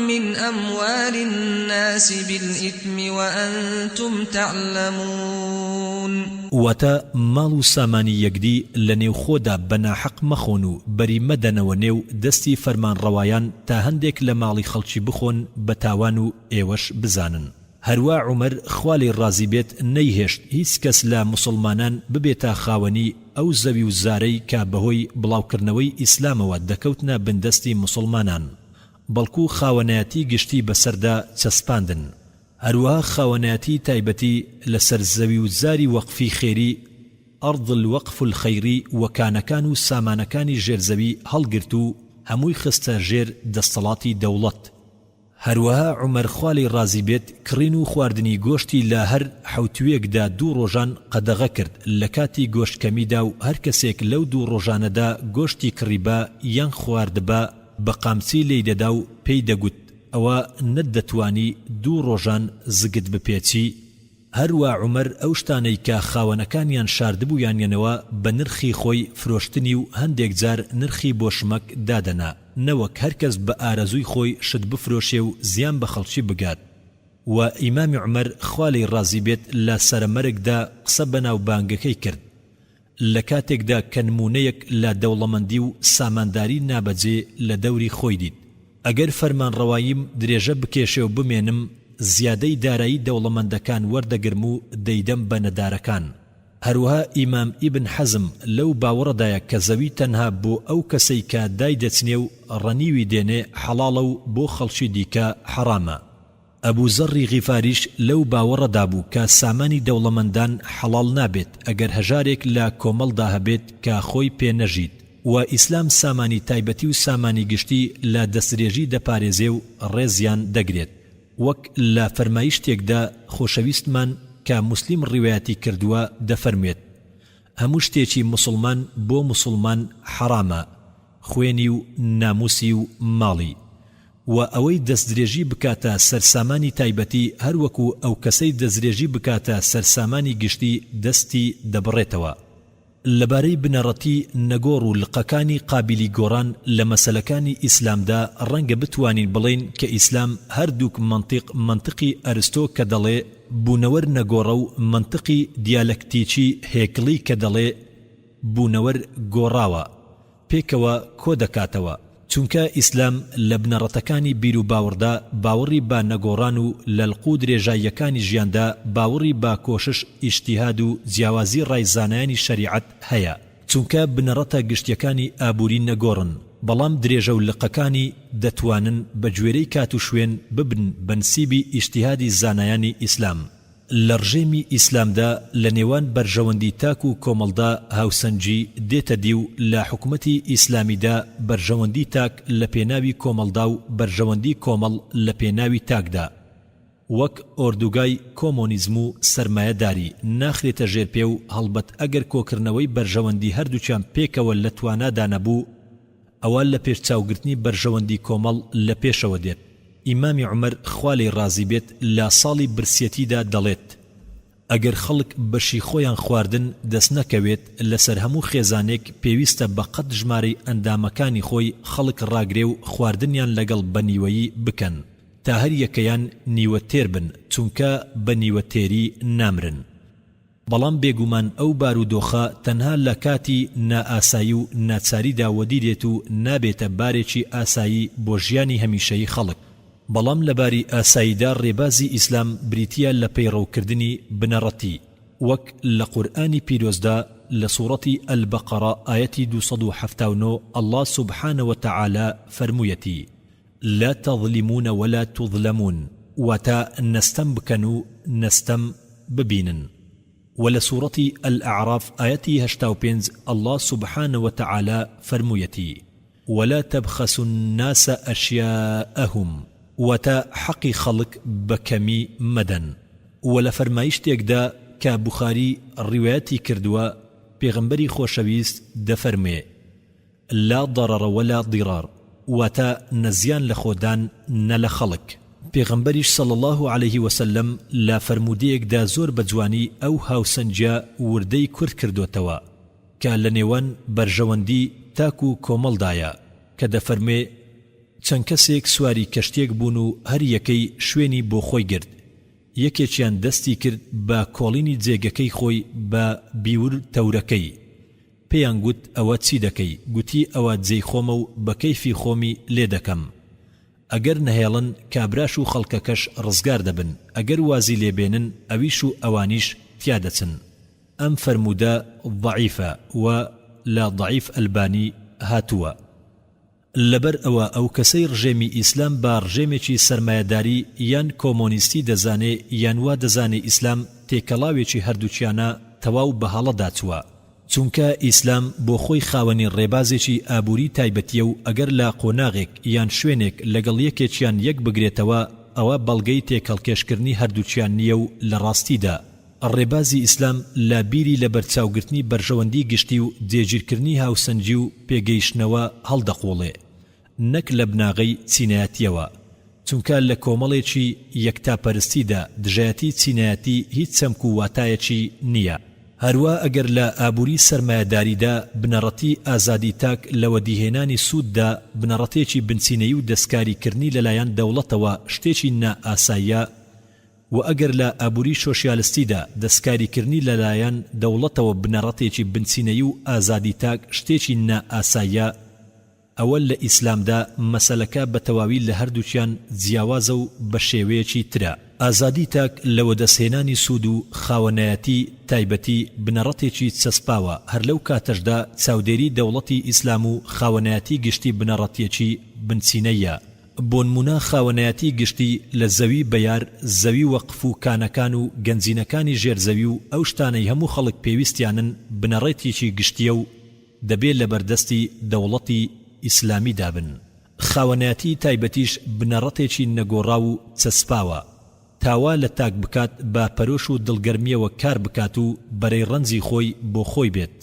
من اموال الناس بالإثم وانتم تعلمون. واتە، ماڵ و سامانی یەکدی لە نێو خۆدا بە ناحەق مەخۆن و بەری مەدەنەوە نێو دەستی فەرمانڕەوایان تا هەندێک لە ماڵی خەڵکی بخۆن بە تاوان و ئێوەش بزانن. هەروا عومەر خوا لێی ڕازی بێت نەیهێشت هیچ کەس لە موسڵمانان ببێتە خاوەنی ئەو زەوی و زارەی کە بەهۆی بڵاوکردنەوەی ئیسلامەوە دەکەوتنە بندەستی موسڵمانان بەڵکو خاوەنایەتی گشتی بەسەردا چەسپاندن هەروەها خاوەنایەتی تایبەتی لەسەر زەوی و زاری وەقفی خێری ارض الوقف الخیری و کانەکان و سامانەکانی ژێر زەوی هەڵگرت و هەمووی خستە ژێر دەستەڵاتی دەوڵەت. هەروەها عومەر خوا لێی ڕازی بێت کڕین و خواردنی گۆشتی لە هەر حەوتوویەکدا دوو ڕۆژان قەدەغە کرد لە کاتی گۆشت کەمیدا و هەر کەسێک لەو دوو ڕۆژانەدا گۆشتی کڕیبا یان خواردبا بە قامچی لێی دەدا و پێی دەگوت ئەوە نەتدەتوانی دوو ڕۆژان زگت بپێچی؟ هەروا عومەر ئەو شتانەی کە خاوەنەکانیان شاردبوویانیەنەوە بە نرخی خۆی فرۆشتنی و هەندێک جار نرخی بۆ شمەک دادەنا نەوەک هەر کەس بە ئارەزووی خۆی شت بفرۆشێ و زیان بە خەڵکی بگات وە ئیمامی عومەر خوا لێی ڕازی بێت لە سەرەمەرگدا قسە بەناوبانگەکەی کرد لە کاتێکدا کە نموونەیەک لە دەوڵەمەندی و سامانداری نابەجێ لە دەوری خۆی دیت. ئەگەر فەرمانڕەواییم درێژە بکێشێ و بمێنم، زیادەی دارایی دەوڵەمەندەکان وەردەگرم و دەیدەم بە نەدارەکان. هەروەها ئیمام ئیبن حەزم لەو باوەڕەدایە کە زەوی تەنها بۆ ئەو کەسەی کە دایدەچنێ و ڕەنیوی دێنێ حەڵاڵە و بۆ خەڵکی دیکە حەڕامە. ئەبو زەڕی غیفاریش لەو باوەڕەدا بوو کە سامانی دەوڵەمەندان حەڵاڵ نابێت ئەگەر هەژارێک لە کۆمەڵدا هەبێت کە خۆی پێ نەژیت و ئیسلام سامانی تایبەتی و سامانی گشتی لە دەستدرێژی دەپارێزێ و ڕێزیان دەگرێت وەک لە فەرمایشتێکدا خۆشەویستمان کە موسلیم ڕیوایەتی کردووە دەفەرموێت هەموو شتێکی موسڵمان بۆ موسڵمان حەڕامە خوێنی و ناموسی و ماڵی وە ئەوەی دەستدرێژی بکاتە سەر سامانی تایبەتی هەروەکو ئەوکەسەی دەستدرێژی بکاتە سەر سامانی گشتی دەستی دەبڕێتەوە. لەبارەی بنەڕەتی نەگۆڕ و لقەکانی قابیلی گۆڕان لە مەسەلەکانی ئیسلامدا ڕەنگە بتوانین بڵێین کە ئیسلام هەردووک مەنتیق مەنتقی ئەرستۆ کە دەڵێ بوونەوەر نەگۆڕە و مەنتقی دیالەکتیکی هێگڵی کە دەڵێ بوونەوەر گۆڕاوە پێکەوە کۆدەکاتەوە، چونکە ئیسلام لە بنەڕەتەکانی بیروباوڕدا باوەڕی بە نەگۆڕان و لەلق و درێژاییەکانی ژیاندا باوەڕی بە کۆشش ئیجتیهاد و جیاوازی ڕای زانایانی شەریعەت هەیە، چونکە بنەڕەتە گشتیەکانی ئابووری نەگۆڕن، بەڵام درێژە و لقەکانی دەتوانن بە گوێرەی کات و شوێن ببن بە نسیبی ئیجتیهادی زانایانی ئیسلام. لە ڕژێمی ئیسلامدا لە نێوان بەرژەوەندی تاک و کۆمەڵدا هاوسەنگی دێتە دی و لە حکومەتی ئیسلامیدا بەرژەوەندی تاک لە پێناوی کۆمەڵدا و بەرژەوەندی کۆمەڵ لە پێناوی تاکدا وەک ئۆردوگای کۆمۆنیزم و سەرمایەداری ناخرێتە ژێر پێ و هەڵبەت ئەگەر کۆکردنەوەی بەرژەوەندی هەردووکیان پێکەوە لە توانادا نەبوو ئەوا لە پێشچاوگرتنی بەرژەوەندی کۆمەڵ لە پێشەوە دێت، ئیمامی عومەر خوا لێی ڕازی بێت لە ساڵی برسیەتیدا دەڵێت، ئەگەر خەڵک بەشی خۆیان خواردن دەست نەکەوێت لەسەر هەموو خێزانێک پێویستە بە قەد ژمارەی ئەندامەکانی خۆی خەڵک ڕاگرێ و خواردنیان لەگەڵ بە نیوەیی بکەن تا هەر یەکەیان نیوە تێر بن چونکە بە نیوە تێری نامرن. بەڵام بێگومان ئەو بارودۆخە تەنها لە کاتی نائاسایی و ناچاریدا وەدی دێت و نابێتە بارێکی ئاسایی بۆ ژیانی هەمیشەیی خەڵک. بەڵام لە باری ئاساییدا ڕێبازی ئیسلام بریتییە لە پەیڕەوکردنی بنەڕەتی، وەک لە قورئانی پیرۆزدا لە سوڕەتی البقرە ئایەتی 279 اللە سبحانە وتعالی فەرموویەتی، لا تظلمون ولا تظلمون، واتە نە ستەم بکەن و نە ستەم ببینن. وە لە سوڕەتی الاعراف ئایەتی 85 اللە سبحانە وتعالی فەرموویەتی، ولا تبخسوا الناس اشیاءهم، واتە حەقی خەڵک بە کەمی مەدەن. وە لە فەرمایشتێکدا کە بوخاری ڕیوایەتی کردووە پێغەمبەری خۆشەویست دەفەرموێ، لا ضرر ولا ضرار، واتە نە زیان لە خۆدان نە لە خەڵک. پێغەمبەریش صلی اللە علیه وسلم لە فەرموودەیەکدا زۆر بە جوانی ئەو هاوسەنگیە وردەی کورت کردۆتەوە کە لە نێوان بەرژەوەندی تاک و کۆمەڵدایە کە دەفەرموێ، چەند کەسێک سواری کەشتیەک بوون و هەر یەکەی شوێنی بۆ خۆی گرت، یەکێکیان دەستی کرد بە کۆڵینی جێگەکەی خۆی بە بیور تەورەکەی، پێیان گوت ئەوە چی دەکەی، گوتی ئەوە جێی خۆمە و بە کەیفی خۆمی لێ دەکەم. ئەگەر نەهێڵن کابراش و خەڵکەکەش ڕزگار دەبن، ئەگەر وازی لێ بێنن ئەویش و ئەوانیش تیا دەچن. ئەم فەرموودە ضعیفە و لە ضعیف البانی هاتووە. لەبەر ئەوە ئەو کەسەی ڕژێمی ئیسلام بە ڕژێمێکی سەرمایەداری یان کۆمۆنیستی دەزانێ یان وا دەزانێ ئیسلام تێکەڵاوێکی هەردووکیانە تەواو بە هەڵەدا چووە. چونکە ئیسلام بۆ خۆی خاوەنی ڕێبازێکی ئابووری تایبەتیە و ئەگەر لە قۆناغێک یان شوێنێک لەگەڵ یەکێکیان یەک بگرێتەوە ئەوە بەڵگەی تێکهەڵکێشکردنی هەردووکیان نیە و لە ڕاستیدا ڕێبازی ئیسلام لە بیری لەبەرچاوگرتنی بەرژەوەندی گشتی و جێگیرکردنی هاوسەنگی و پێگەیشتنەوە هەڵدەقوڵێ نەک لە بناغەی چینایەتیەوە، چونکە لە کۆمەڵێکی یەکتاپەرستیدا دژایەتی چینایەتی هیچ چەمک و واتایەکی نیە. هەروا ئەگەر لە ئابوری سەرمایەداریدا بنەڕەتی ئازادی تاک لە وەدیهێنانی سووددا بنەڕەتێکی بنچینەیی و دەستکاریکردنی لەلایەن دەوڵەتەوە شتێکی نائاساییە، وە ئەگەر لە ئابوری شۆشیالستیدا دەستکاریکردنی لەلایەن دەوڵەتەوە بنەڕەتێکی بنچینەیی و ئازادی تاک شتێکی نائاساییە، ئەوە لە ئیسلامدا مەسەلەکە بە تەواوی لە هەردووکیان جیاوازە و بە شێوەیەکی ترە. ئازادی تاک لە وەدەستهێنانی سوود و خاوەنایەتی تایبەتی بنەڕەتێکی چەسپاوە، هەر لەو کاتەشدا چاودێری دەوڵەتی ئیسلام و خاوەنایەتی گشتی بنەڕەتیەکی بنچینەییە. بۆنمونە خاوەنایەتی گشتی لە زەوی بەیار، زەوی وەقف و کانەکان و گەنجینەکانی ژێر زەوی و ئەو شتانەی هەموو خەڵک پێویستیانن بنەڕەتێکی گشتیە و دەبێ لەبەردەستی دەوڵەتی ئیسلامیدا بن. خاوەنایەتی تایبەتیش بنەڕەتێکی نەگۆڕاو و چەسپاوە تا وا لە تاک بکات بە پەرۆش و دڵگەرمییەوە کار بکات و بەرەی ڕەنجی خۆی بۆ خۆی بێت.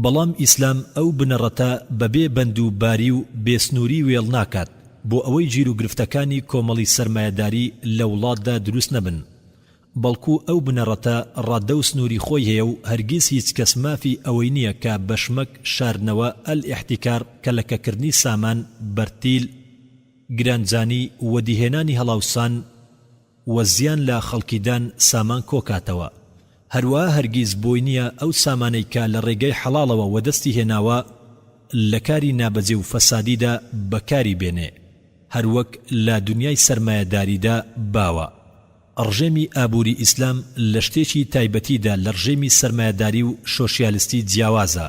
بەڵام ئیسلام ئەو بنەڕەتە بە بێ بەند و باری و بێ سنووری وێڵ ناکات بۆ ئەوەی گیروگرفتەکانی کۆمەڵی سەرمایەداری لە وڵاتدا دروست نەبن. بەڵکو ئەو بنەڕەتە ڕاددە و سنووری خۆی هەیە و هەرگیز هیچ کەس مافی ئەوەی نییە کە بە شمەک شاردنەوە، الاحتکار، کەلەکەکردنی سامان، بەرتیل، گرانجانی، وەدیهێنانی هەڵاوسان و زیان لە خەڵکیدان سامان کۆکاتەوە. هەروەها هەرگیز بۆی نییە ئەو سامانەی کە لە ڕێگەی حەڵاڵەوە وەدەستی هێناوە لە کاری نابەجێ و فەسادیدا بەکاری بێنێ، هەروەک لە دونیای سەرمایەداریدا باوە. ڕژێمی ئابووری ئیسلام لە شتێکی تایبەتیدا لە ڕژێمی سەرمایەداری و شۆشیالستی جیاوازە،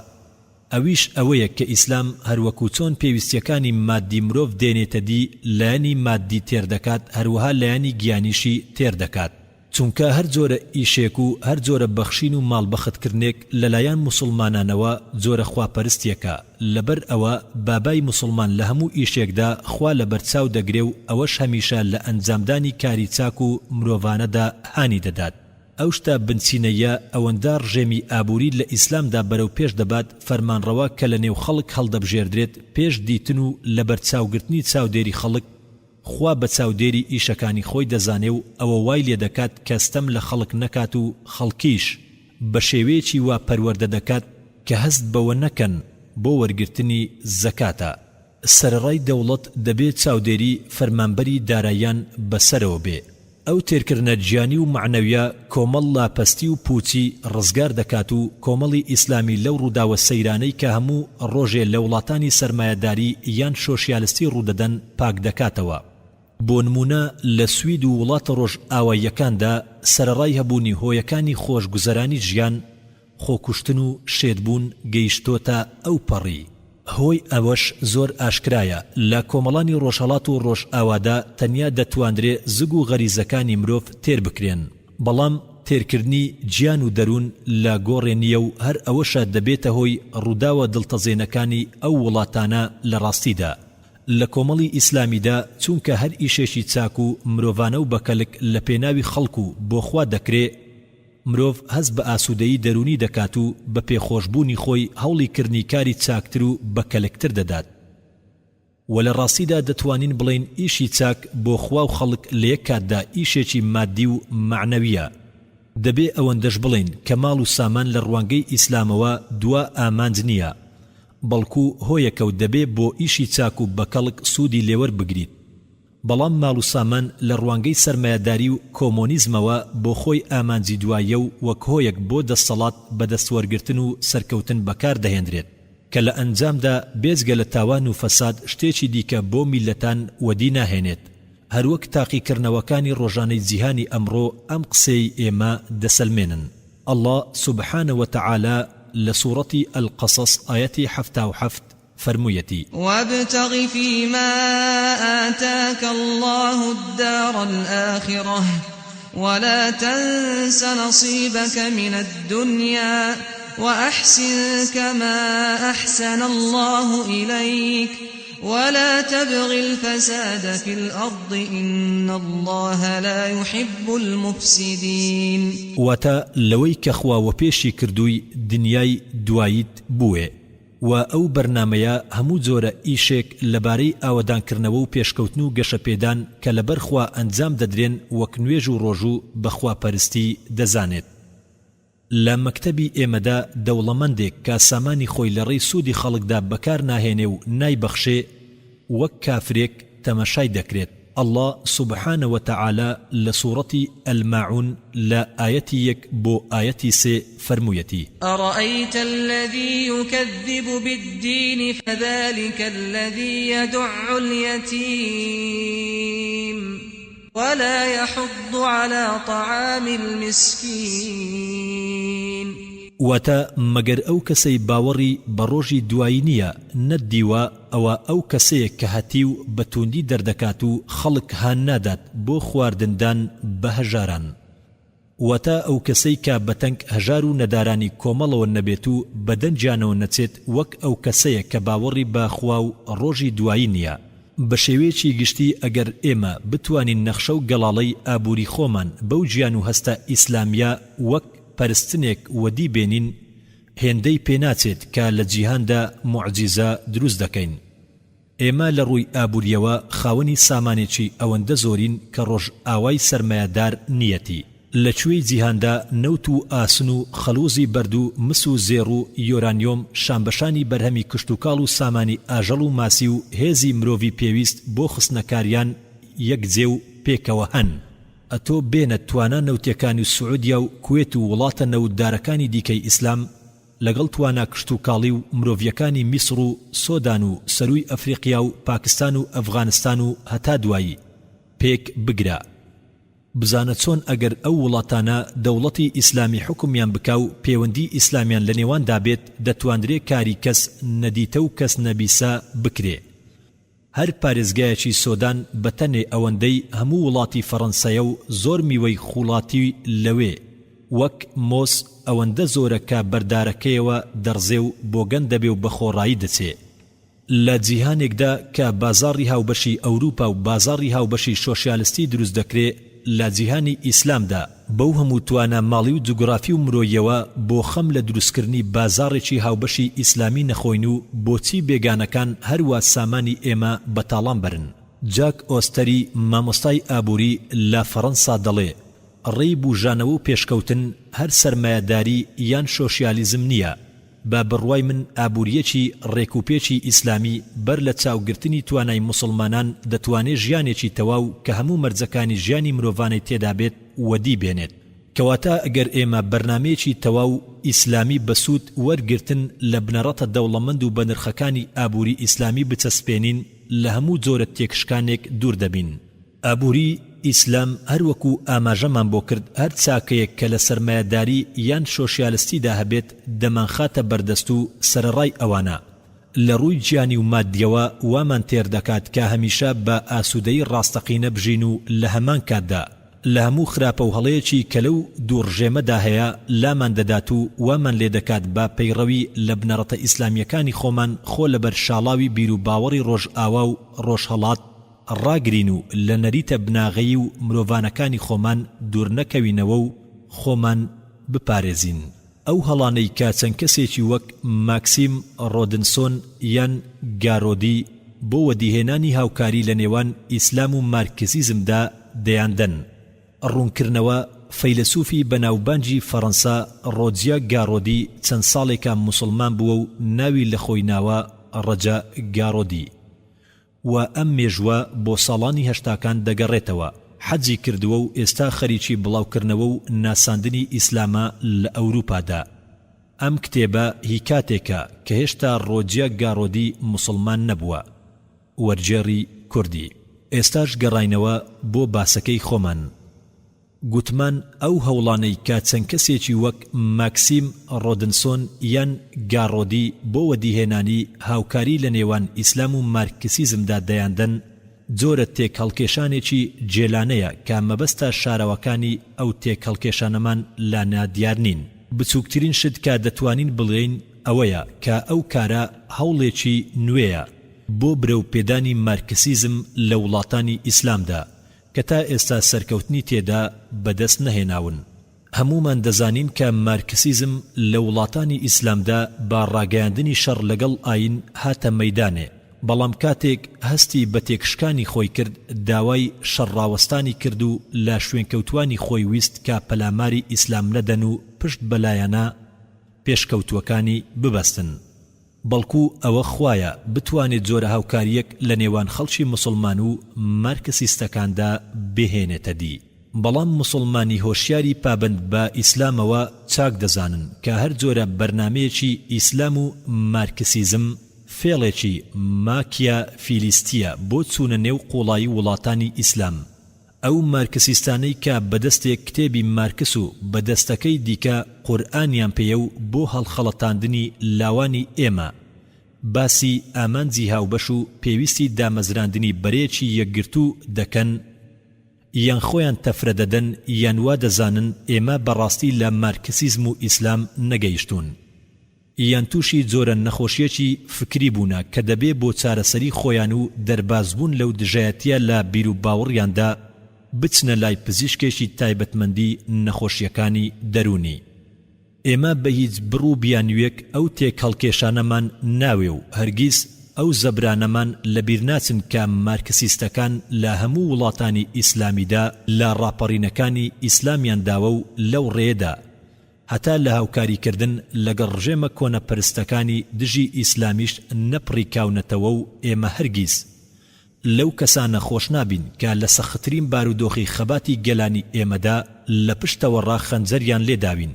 ئەویش ئەوەیە کە ئیسلام هەروەکو چۆن پێویستیەکانی ماددی مرۆڤ دێنێتە دی لایەنی ماددی تێر دەکات هەروەها لایەنی گیانیشی تێر دەکات. چونکە هەر جۆرە ئیشێک و هەر جۆرە بەخشین و ماڵ بەختکردنێک لەلایەن موسوڵمانانەوە جۆرە خواپەرستیەکە، لەبەر ئەوە بابای موسوڵمان لە هەموو ئیشێکدا خوا لەبەرچاو دەگرێ و ئەوەش هەمیشە لە ئەنجامدانی کاری چاک و مرۆڤانەدا هانی دەدات. ئەو شتە بنچینەییە ئەوەندە ڕژێمی ئابووری لە ئیسلامدا بەرەو پێش دەبات فەرمانڕەوا کە لە نێو خەڵک هەڵدەبژێردرێت پێش دیتن و لەبەرچاوگرتنی چاودێری خەڵک خوا بە چاودێری ئیشەکانی خۆی دەزانێ و ئەوە وای لێدەکات کە ستەم لە خەڵک نەکات و خەڵکیش بە شێوەیەکی وا پەروەردە دەکات کە هەست بەوە نەکەن بۆ وەرگرتنی زەکاتە. سەرەڕای دەوڵەت دەبێ چاودێری فەرمانبەری داراییان بە سەرەوە بێ. ئەو تێرکردنە گیانی و مەعنەویە کۆمەڵ لە پەستی و پوچی ڕزگار دەکات و کۆمەڵی ئیسلامی لەو ڕووداوە سەیرانەی کە هەموو ڕۆژێ لە وڵاتانی سەرمایەداری یان شۆشیالستی ڕوودەدەن پاک دەکاتەوە. بۆ نموونە لە سوید و وڵاتە ڕۆژئاواییەکاندا سەرەڕای هەبوونی هۆیەکانی خۆشگوزەرانی ژیان، خۆکوشتن و شێتبوون گەیشتۆتە ئەوپەڕی. هۆی ئەوەش زۆر ئاشکرایە، لە کۆمەڵانی ڕۆژهەڵات و ڕۆژئاوادا تەنیا دەتواندرێ زگ و غەریزەکانی مرۆڤ تێر بکرێن، بەڵام تێرکردنی گیان و دەروون لە گۆڕێ نییە و هەر ئەوەشە دەبێتە هۆی ڕووداوە دڵتەزێنەکانی ئەو وڵاتانە لە ڕاستیدا لە کۆمەڵی ئیسلامیدا چونکە هەر ئیشێکی چاک و مرۆڤانە و بەکەلک لە پێناوی خەڵک و بۆ خوا دەکرێ مرۆڤ هەست بە ئاسوودەیی دەروونی دەکات و بە پێخۆشبوونی خۆی هەوڵی کردنی کاری چاکتر و بەکەلکتر دەدات. وە لە ڕاستیدا دەتوانین بڵێین ئیشی چاک بۆ خوا و خەڵک لە یەک کاتدا ئیشێکی ماددی و مەعنەوییە. دەبێ ئەوەندەش بڵێین کە ماڵ و سامان لە ڕوانگەی ئیسلامەوە دوا ئامانج نییە، بەڵکو هۆیەکە و دەبێ بۆ ئیشی چاک و بەکەڵک سوودی لێوەربگریت. بەڵام ماڵ و سامان لە ڕوانگەی سەرمایەداری و کۆمۆنیزمەوە بۆ خۆی ئامانجی دواییە و وەک هۆیەک بۆ دەستەڵات بەدەستوەرگرتن و سەرکەوتن بەکار دەهێندرێت کە لە ئەنجامدا بێجگە لە تاوان و فەساد شتێکی دیکە بۆ میللەتان وەدی ناهێنێت هەروەک تاقیکردنەوەکانی ڕۆژانەی جیهانی ئەمڕۆ ئەم قسەیەی ئێمە دەسەلمێنن. اللە سبحانە وتعالی لە سوڕەتی القصص ئایەتی 77 فەرموویەتی. وابتغ فیما آتاک اللە الدار الآخرە ولا تنس نصیبک من الدنیا وأحسن کما أحسن اللە إلیک ولا تبغ الفساد فی الأرض إن اللە لا یحب المفسدین. واتە، لەوەی کە خوا وەپێشی کردووی دنیای دواییت بوێ. وە ئەو بەرنامەیە هەموو جۆرە ئیشێک لەبارەی ئاوەدانکردنەوە و پێشکەوتن و گەشەپێدان کە لەبەر خوا ئەنجام دەدرێن وەک نوێژ و ڕۆژوو بە خواپەرستی دەزانێت. لە مەکتەبی ئێمەدا دەوڵەمەندێک کە سامانی خۆی لە ڕێی سوودی خەڵکدا بەکار ناهێنێ و نایبەخشێ وەک کافرێک تەمەشای دەکرێت. اللە سبحانە وتعالی لە سوڕەتی، الماعون، لە ئایەتی یەک بۆ ئایەتی سێ فەرموویەتی. أرأیت الذی یکذب بالدین فذلک الذی یدع الیتیم ولا یحض علی طعام المسکین. واتە، مەگەر ئەو کەسەی باوەڕی بە ڕۆژی دوایی نییە نەتدیوە ئەوە ئەو کەسەیە کە هەتیو بە تووندی دەردەکات و خەڵک هان نادات بۆ خواردندان بە هەژاران. واتە ئەو کەسەی کە بە تەنگ هەژار و نەدارانی کۆمەڵەوە نەبێت و بە دەنگیانەوە نەچێت وەک ئەو کەسەیە کە باوەڕی بە خوا و ڕۆژی دوایی نییە. بە شێوەیەکی گشتی ئەگەر ئێمە بتوانین نەخشە و گەڵاڵەی ئابووری خۆمان بەو گیان و هەستە ئیسلامییە وەک پەرستنێک وەدی بێنین هێندەی پێ ناچێت کە لە جیهاندا موعجیزە دروست دەکەین. ئێمە لە ڕووی ئابوورییەوە خاوەنی سامانێکی ئەوەندە زۆرین کە ڕۆژئاوای سەرمایەدار نییەتی. لە کوێی جیهاندا نەوت و ئاسن و خەڵووزی بەرد و مس و زێڕ و یۆرانیۆم شانبەشانی بەرهەمی کشتوکاڵ و سامانی ئاژەڵ و ماسی و هێزی مرۆڤی پێویست بۆ خستنەکاریان یەکجێ و پێکەوە هەن؟ ئەتۆ بێنە توانا نەوتیەکانی سعودیا و کوێت و وڵاتە نەوتدارەکانی دیکەی ئیسلام لەگەڵ توانا کشتوکاڵی و مرۆڤیەکانی میسڕ و سۆدان و سەرووی ئەفریقیا و پاکستان و ئەفغانستان و هەتا دوایی پێک بگرە بزانە چۆن ئەگەر ئەو وڵاتانە دەوڵەتی ئیسلامی حوکمیان بکا و پێوەندی ئیسلامیان لە نێواندا بێت دەتواندرێ کاری کەس نەدیتە و کەس نەبیسە بکرێ. هەر پارێزگایەکی سۆدان بە تەنێ ئەوەندەی هەموو وڵاتی فەڕەنسەیە و زۆر میوەی خوڵاتی لەوێ وەک مۆز ئەوەندە زۆرە کە بەردارەکەیەوە دەڕزێ و بۆگەن دەبێ و بە خۆڕایی دەچێ. لە جیهانێکدا کە بازاڕی هاوبەشی ئەوروپا و بازاڕی هاوبەشی شۆشیالستی دروست دەکرێ لە جیهانی ئیسلامدا، بەو هەموو توانا ماڵی و جوگرافی و مرۆییەوە بۆ خەم لە دروستکردنی بازاڕێکی هاوبەشی ئیسلامی نەخۆین و بۆچی بێگانەکان هەروا سامانی ئێمە بە تاڵان بەرن؟ جاک ئۆستەری مامۆستای ئابووری لە فەڕەنسا دەڵێ، ڕێی بووژانەوە و پێشکەوتن هەر سەرمایەداری یان شۆشیالیزم نییە، بە بڕوای من ئابوورییەکی ڕێکوپێکی ئیسلامی بەر لە چاوگرتنی توانای موسڵمانان دەتوانێ ژیانێکی تەواو کە هەموو مەرجەکانی ژیانی مرۆڤانەی تێدا بێت وەدی بێنێت. کەواتە گەر ئێمە بەرنامەیەکی تەواو ئیسلامی بە سوود وەرگرتن لە بنەڕەتە دەوڵەمەند و بەنرخەکانی ئابووری ئیسلامی بچەسپێنین لە هەموو جۆرە تێکشکانێک دوور دەبین. ئابووری ئیسلام هەر وەکو ئاماژەمان بۆ کرد هەر چاکەیەک کە لە سەرمایەداری یان شۆشیالستیدا هەبێت دەمانخاتە بەردەست و سەرەڕای ئەوانە لە ڕووی گیانی و ماددیەوە وامان تێر دەکات کە هەمیشە بە ئاسوودەیی ڕاستەقینە بژین و لە هەمان کاتدا لە هەموو خراپە و هەڵەیەکی کە لەو دوو ڕژێمەدا هەیە لامان دەدات و وامان لێ دەکات بە پەیڕەوی لە بنەڕەتە ئیسلامییەکانی خۆمان خۆ لەبەر شاڵاوی بیروباوەڕی ڕۆژئاوا و ڕۆژهەڵات ڕاگرین و لە نەریتە بناغەیی و مرۆڤانەکانی خۆمان دوورنەکەوینەوە و خۆمان بپارێزین. ئەو هەڵانەی کە چەند کەسێکی وەک ماکسیم ڕۆدنسۆن یان گارۆدی بۆ وەدیهێنانی هاوکاری لە نێوان ئیسلام و مارکسیزمدا دەیاندەن. ڕوونکردنەوە، فەیلەسوفی بەناوبانگی فەڕەنسا ڕۆجیە گارۆدی چەند ساڵێکە موسڵمان بووە و ناوی لە خۆی ناوە ڕەجا گارۆدی. و ئەم مێژووە بۆ ساڵانی هەشتاکان دەگەڕێتەوە، حەجی کردووە و ئێستا خەریکی بڵاوکردنەوە و ناساندنی ئیسلامە لە ئەوروپادا. ئەم کتێبە هی کاتێکە کە هێشتا ڕۆجیە گاڕۆدی موسڵمان نەبووە. وەرگێڕی کوردی. ئێستاش گەڕاینەوە بۆ باسەکەی خۆمان. گوتمان ئەو هەوڵانەی کە چەند کەسێکی وەک ماکسیم ڕۆدنسۆن یان گاڕۆدی بۆ وەدیهێنانی هاوکاری لە نێوان ئیسلام و مارکسیزمدا دەیاندەن، جۆرە تێکهەڵکێشانێکی جێلانەیە کە مەبەستە شاراوەکانی ئەو تێکهەڵکێشانەمان لا نادیار نین. بچووکترین شت کە دەتوانین بڵێین ئەوەیە کە ئەو کارە هەوڵێکی نوێیە بۆ برەو پێدانی مارکسیزم لە وڵاتانی ئیسلامدا کە تا ئێستا سەرکەوتنی تێدا بەدەست نەهێناون. هەموومان دەزانین کە مارکسیزم لە وڵاتانی ئیسلامدا بە ڕاگەیاندنی شەڕ لەگەڵ ئایین هاتە مەیدانێ، بەڵام کاتێک هەستی بە تێکشکانی خۆی کرد داوای شەڕ ڕاوەستانی کرد و لە شوێنکەوتوانی خۆی ویست کە پەلاماری ئیسلام نەدەن و پشت بە لایەنە پێشکەوتووەکانی ببەستن. بەڵکو ئەوە خوایە بتوانێت جۆرە هاوکارییەک لە نێوان خەڵکی موسڵمان و مارکسیستەکاندا بهێنێتە دی. بەڵام موسڵمانی هۆشیاری پابەند بە ئیسلامەوە چاک دەزانن کە هەر جۆرە بەرنامەیەکی ئیسلام و مارکسیزم فێڵێکی ماکیافیلیستییە بۆ چوونە نێو قوڵایی وڵاتانی ئیسلام. ئەو مارکسیستانەی کە بە دەستێک کتێبی مارکس و بە دەستەکەی دیکە قورئانیان پێیە و بۆ هەڵخەڵەتاندنی لاوانی ئێمە باسی ئامانجی هاوبەش و پێویستی دامەزراندنی بەرەیەکی یەکگرتوو دەکەن، یان خۆیان تەفرە دەدەن یان وا دەزانن ئێمە بە ڕاستی لە مارکسیزم و ئیسلام نەگەیشتوون. یان تووشی جۆرە نەخۆشیەکی فکری بوونە کە دەبێ بۆ چارەسەری خۆیان و دەربازبوون لەو دژایەتیە لە بیروباوڕیاندا بچنە لای پزیشکێکی تایبەتمەندی نەخۆشیەکانی دەروونی. ئێمە بە هیچ بڕ و بیانویەک ئەو تێکهەڵکێشانەمان ناوێ و هەرگیز ئەو زەبرانەمان لە بیرناچن کە مارکسیستەکان لە هەموو وڵاتانی ئیسلامیدا لە ڕاپەڕینەکانی ئیسلامیان داوە و لەو ڕێیەدا هەتا لە هاوکاریکردن لەگەڵ ڕژێمە کۆنەپەرستەکانی دژی ئیسلامیش نەپڕیکاونەتەوە و ئێمە هەرگیز لەو کەسانە خۆش نابین کە لە سەختترین بارودۆخی خەباتی گەلانی ئێمەدا لە پشتەوەڕا خەنجەریان لێ داوین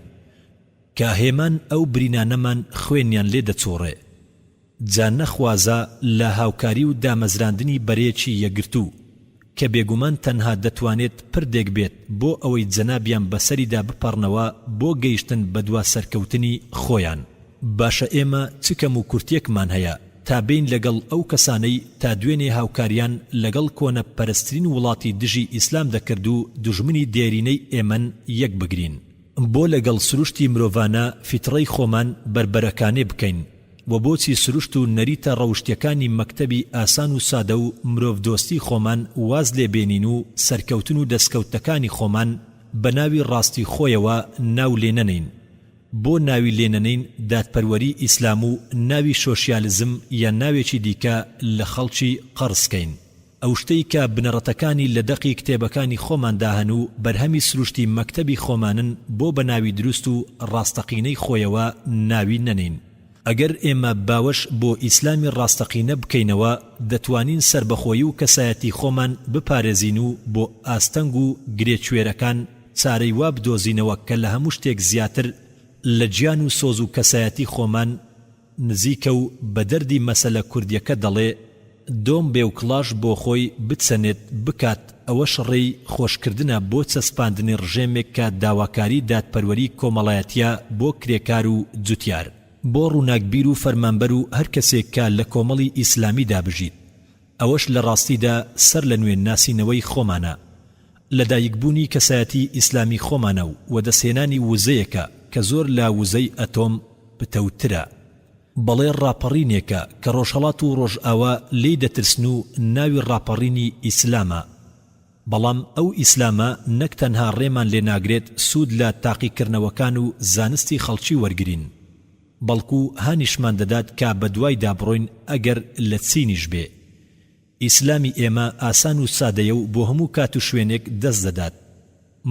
کە هێمان ئەو برینانەمان خوێنیان لێ دەچۆڕێ. جا نەخوازا لە هاوکاری و دامەزراندنی بەرەیەکی یەکگرتوو، کە بێگومان تەنها دەتوانێت پردێک بێت بۆ ئەوەی جەنابیان بەسەریدا بپەڕنەوە بۆ گەیشتن بە دوا سەرکەوتنی خۆیان. باشە ئێمە چ کەموکورتیەکمان هەیە تا بێین لەگەڵ ئەو کەسانەی تا دوێنێ هاوکاریان لەگەڵ کۆنەپەرسترین وڵاتی دژی ئیسلام دەکرد و دوژمنی دێرینەی ئێمەن یەکبگرین؟ بۆ لەگەڵ سروشتی مرۆڤانە فیتڕەی خۆمان بەربەرەکانێ بکەین و بۆچی سروشت و نەریتە ڕەوشتیەکانی مەکتەبی ئاسان و سادە و مرۆڤدۆستی خۆمان واز لێ بێنین و سەرکەوتن و دەسکەوتەکانی خۆمان بە ناوی ڕاستی خۆیەوە ناو لێ نەنێین؟ بۆ ناوی لێ نەنێین دادپەروەری ئیسلام و ناوی شۆشیالزم یان ناوێکی دیکە لە خەڵکی قەرز کەین؟ ئەو شتەی کە بنەڕەتەکانی لە دەقی کتێبەکانی خۆماندا هەن و بەرهەمی سروشتی مەکتەبی خۆمانن بۆ بە ناوی دروست و ڕاستەقینەی خۆیەوە ناوی نەنێین. ئەگەر ئێمە باوەش بۆ ئیسلامی ڕاستەقینە بکەینەوە دەتوانین سەربەخۆیی و کەسایەتی خۆمان بپارێزین و بۆ ئاستەنگ و گرێ کوێرەکان چارەی وا بدۆزینەوە کە لە هەموو شتێک زیاتر لە گیان و سۆز و کەسایەتی خۆمان نزیکە و بە دەردی مەسەلە کوردیەکە دەڵێ. دۆم بێ و کڵاش بۆ خۆی بچەنێت بکات ئەوەش ڕێی خۆشکردنە بۆ چەسپاندنی ڕژێمێک کە داواکاری دادپەروەری کۆمەڵایەتیە بۆ کرێکار و جوتیار، بۆ ڕووناکبیر و فەرمانبەر و هەر کەسێک کە لە کۆمەڵی ئیسلامیدا بژیت. ئەوەش لە ڕاستیدا سەر لە نوێ ناسینەوەی خۆمانە. لە دایکبوونی کەسایەتی ئیسلامی خۆمانە و وەدەستهێنانی وزەیەکە کە زۆر لە وزەی ئەتۆم پتەوترە. بەڵێ ڕاپەڕینێکە کە ڕۆژهەڵات و ڕۆژئاوا لێی دەترسن و ناوی ڕاپەڕینی ئیسلامە. بەڵام ئەو ئیسلامە نەک تەنها ڕێمان لێ ناگرێت سوود لە تاقیکردنەوەکان و زانستی خەڵکی وەرگرین، بەڵکو هانیشمان دەدات کە بەدوایدا بڕۆین ئەگەر لە چینیش بێ. ئیسلامی ئێمە ئاسان و سادەیە و بۆ هەموو کات و شوێنێک دەست دەدات.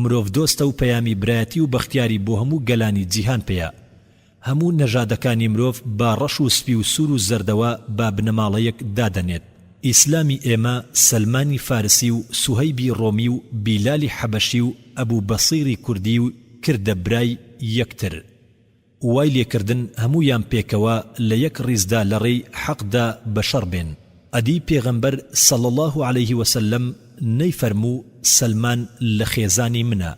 مرۆڤدۆستە و پەیامی برایەتی و بەختیاری بۆ هەموو گەلانی جیهان پێیە. هەموو نەژادەکانی مرۆڤ بە ڕەش و سپی و سوور و زەردەوە بە بنەماڵەیەک دادەنێت. ئیسلامی ئێمە سەلمانی فارسی و سوهەیبی ڕۆمی و بیلالی حەبەشی و ئەبو بەسیری کوردی کردە برای یەکتر. وای لێکردن هەموویان پێکەوە لە یەک ڕیزدا لە ڕێی حەقدا بەشەڕ بێن. ئەدی پێغەمبەر صلی اللە علیه وسلم نەیفەرموو سەلمان لە خێزانی منە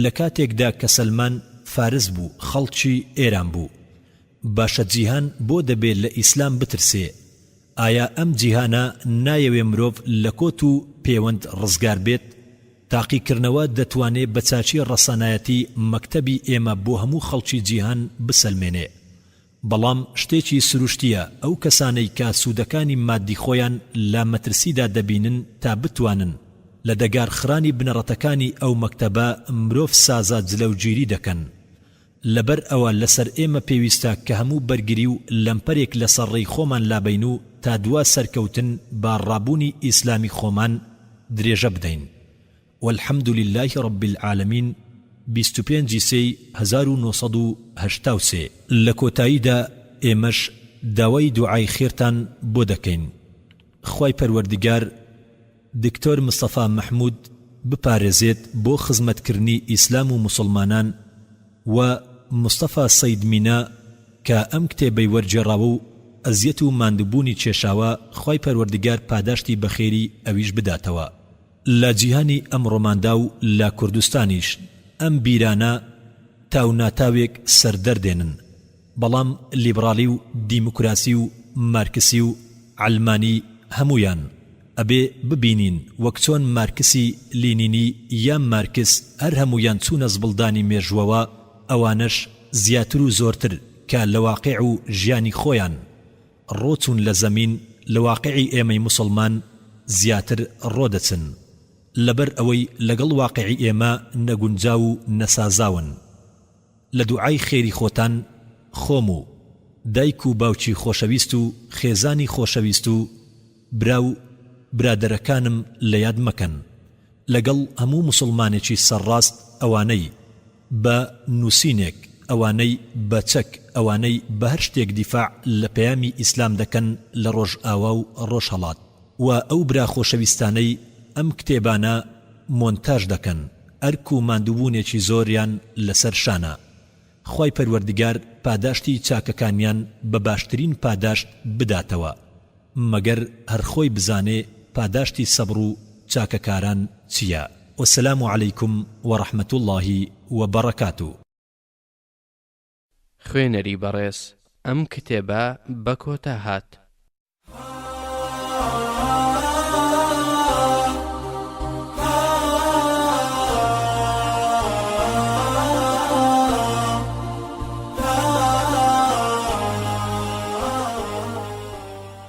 لە کاتێکدا کە سەلمان فارس بوو خەڵکی ئێران بوو. باشە جیهان بۆ دەبێ لە ئیسلام بترسێ؟ ئایا ئەم جیهانە نایەوێ مرۆڤ لە کۆت و پێوەند ڕزگار بێت؟ تاقیکردنەوە دەتوانێ بە چاکی ڕەسەنایەتی مەکتەبی ئێمە بۆ هەموو خەڵکی جیهان بسەلمێنێ. بەڵام شتێکی سروشتییە ئەو کەسانەی کە سوودەکانی ماددی خۆیان لە مەترسیدا دەبینن تا بتوانن لە دەگار خرانی بنەڕەتەکانی ئەو مەکتەبە مرۆڤ سازە جلەوگیری دەکەن. لەبەر ئەوە لەسەر ئێمە پێویستە کە هەموو بەرگری و لەمپەرێک لەسەر ڕێی خۆمان لابەین و تا دوا سەرکەوتن بە ڕابوونی ئیسلامی خۆمان درێژە بدەین. والحمد للە رب العالمین 25 ی سێی 1983. لە کۆتاییدا ئێمەش داوای دوعای خێرتان بۆ دەکەین خوای پەروەردگار دکتۆر مستەفا مەحمود بپارێزێت بۆ خزمەتکردنی ئیسلام و موسڵمانان و مستەفا سەید مینا کە ئەم کتێبەی وەرگێڕاوە و ئەزیەت و ماندوبوونی کێشاوە خوای پەروەردگار پاداشتی بەخێری ئەویش بداتەوە. لە جیهانی ئەمڕۆماندا و لە کوردستانیش ئەم بیرانە تاو ناتاوێک سەر دەردێنن، بەڵام لیبڕالی و دیموکراسی و مارکسی و عەلمانی هەموویان ئەبێ ببینین وەک چۆن مارکسی لینینی یا مارکس هەر هەموویان چوونە زبڵدانی مێژووەوە ئەوانەش زیاتر و زۆرتر کە لە واقیع و ژیانی خۆیان ڕۆچوون لە زەمین لە واقعی ئێمەی موسڵمان زیاتر ڕۆدەچن لەبەر ئەوەی لەگەڵ واقعی ئێمە نەگونجاو و نەسازاون لە دوعای خێری خۆتان خۆم و دایک و باوکی خۆشەویست و خێزانی خۆشەویست و برا و برادەرەکانم لە یاد مەکەن لەگەڵ هەموو موسڵمانێکی سەرڕاست ئەوانەی بە نوسینێک ئەوانەی بە چەک ئەوانەی بە هەر شتێک دیفاع لە پەیامی ئیسلام دەکەن لە ڕۆژئاوا و ڕۆژهەڵات و ئەو برا خۆشەویستانەی ئەم کتێبانە مۆنتاژ دەکەن ئەرک و ماندوبونێکی زۆریان لەسەر شانە خوای پەروەردگار پاداشتی چاکەکانیان بە باشترین پاداشت بداتەوە مەگەر هەر خۆی بزانێ پاداشتی سەبر و چاکەکاران چیە والسلام علیکم ورحمە اللە وبرکاته. خوێنەری بەڕێز ئەم کتێبە بە کۆتا هات.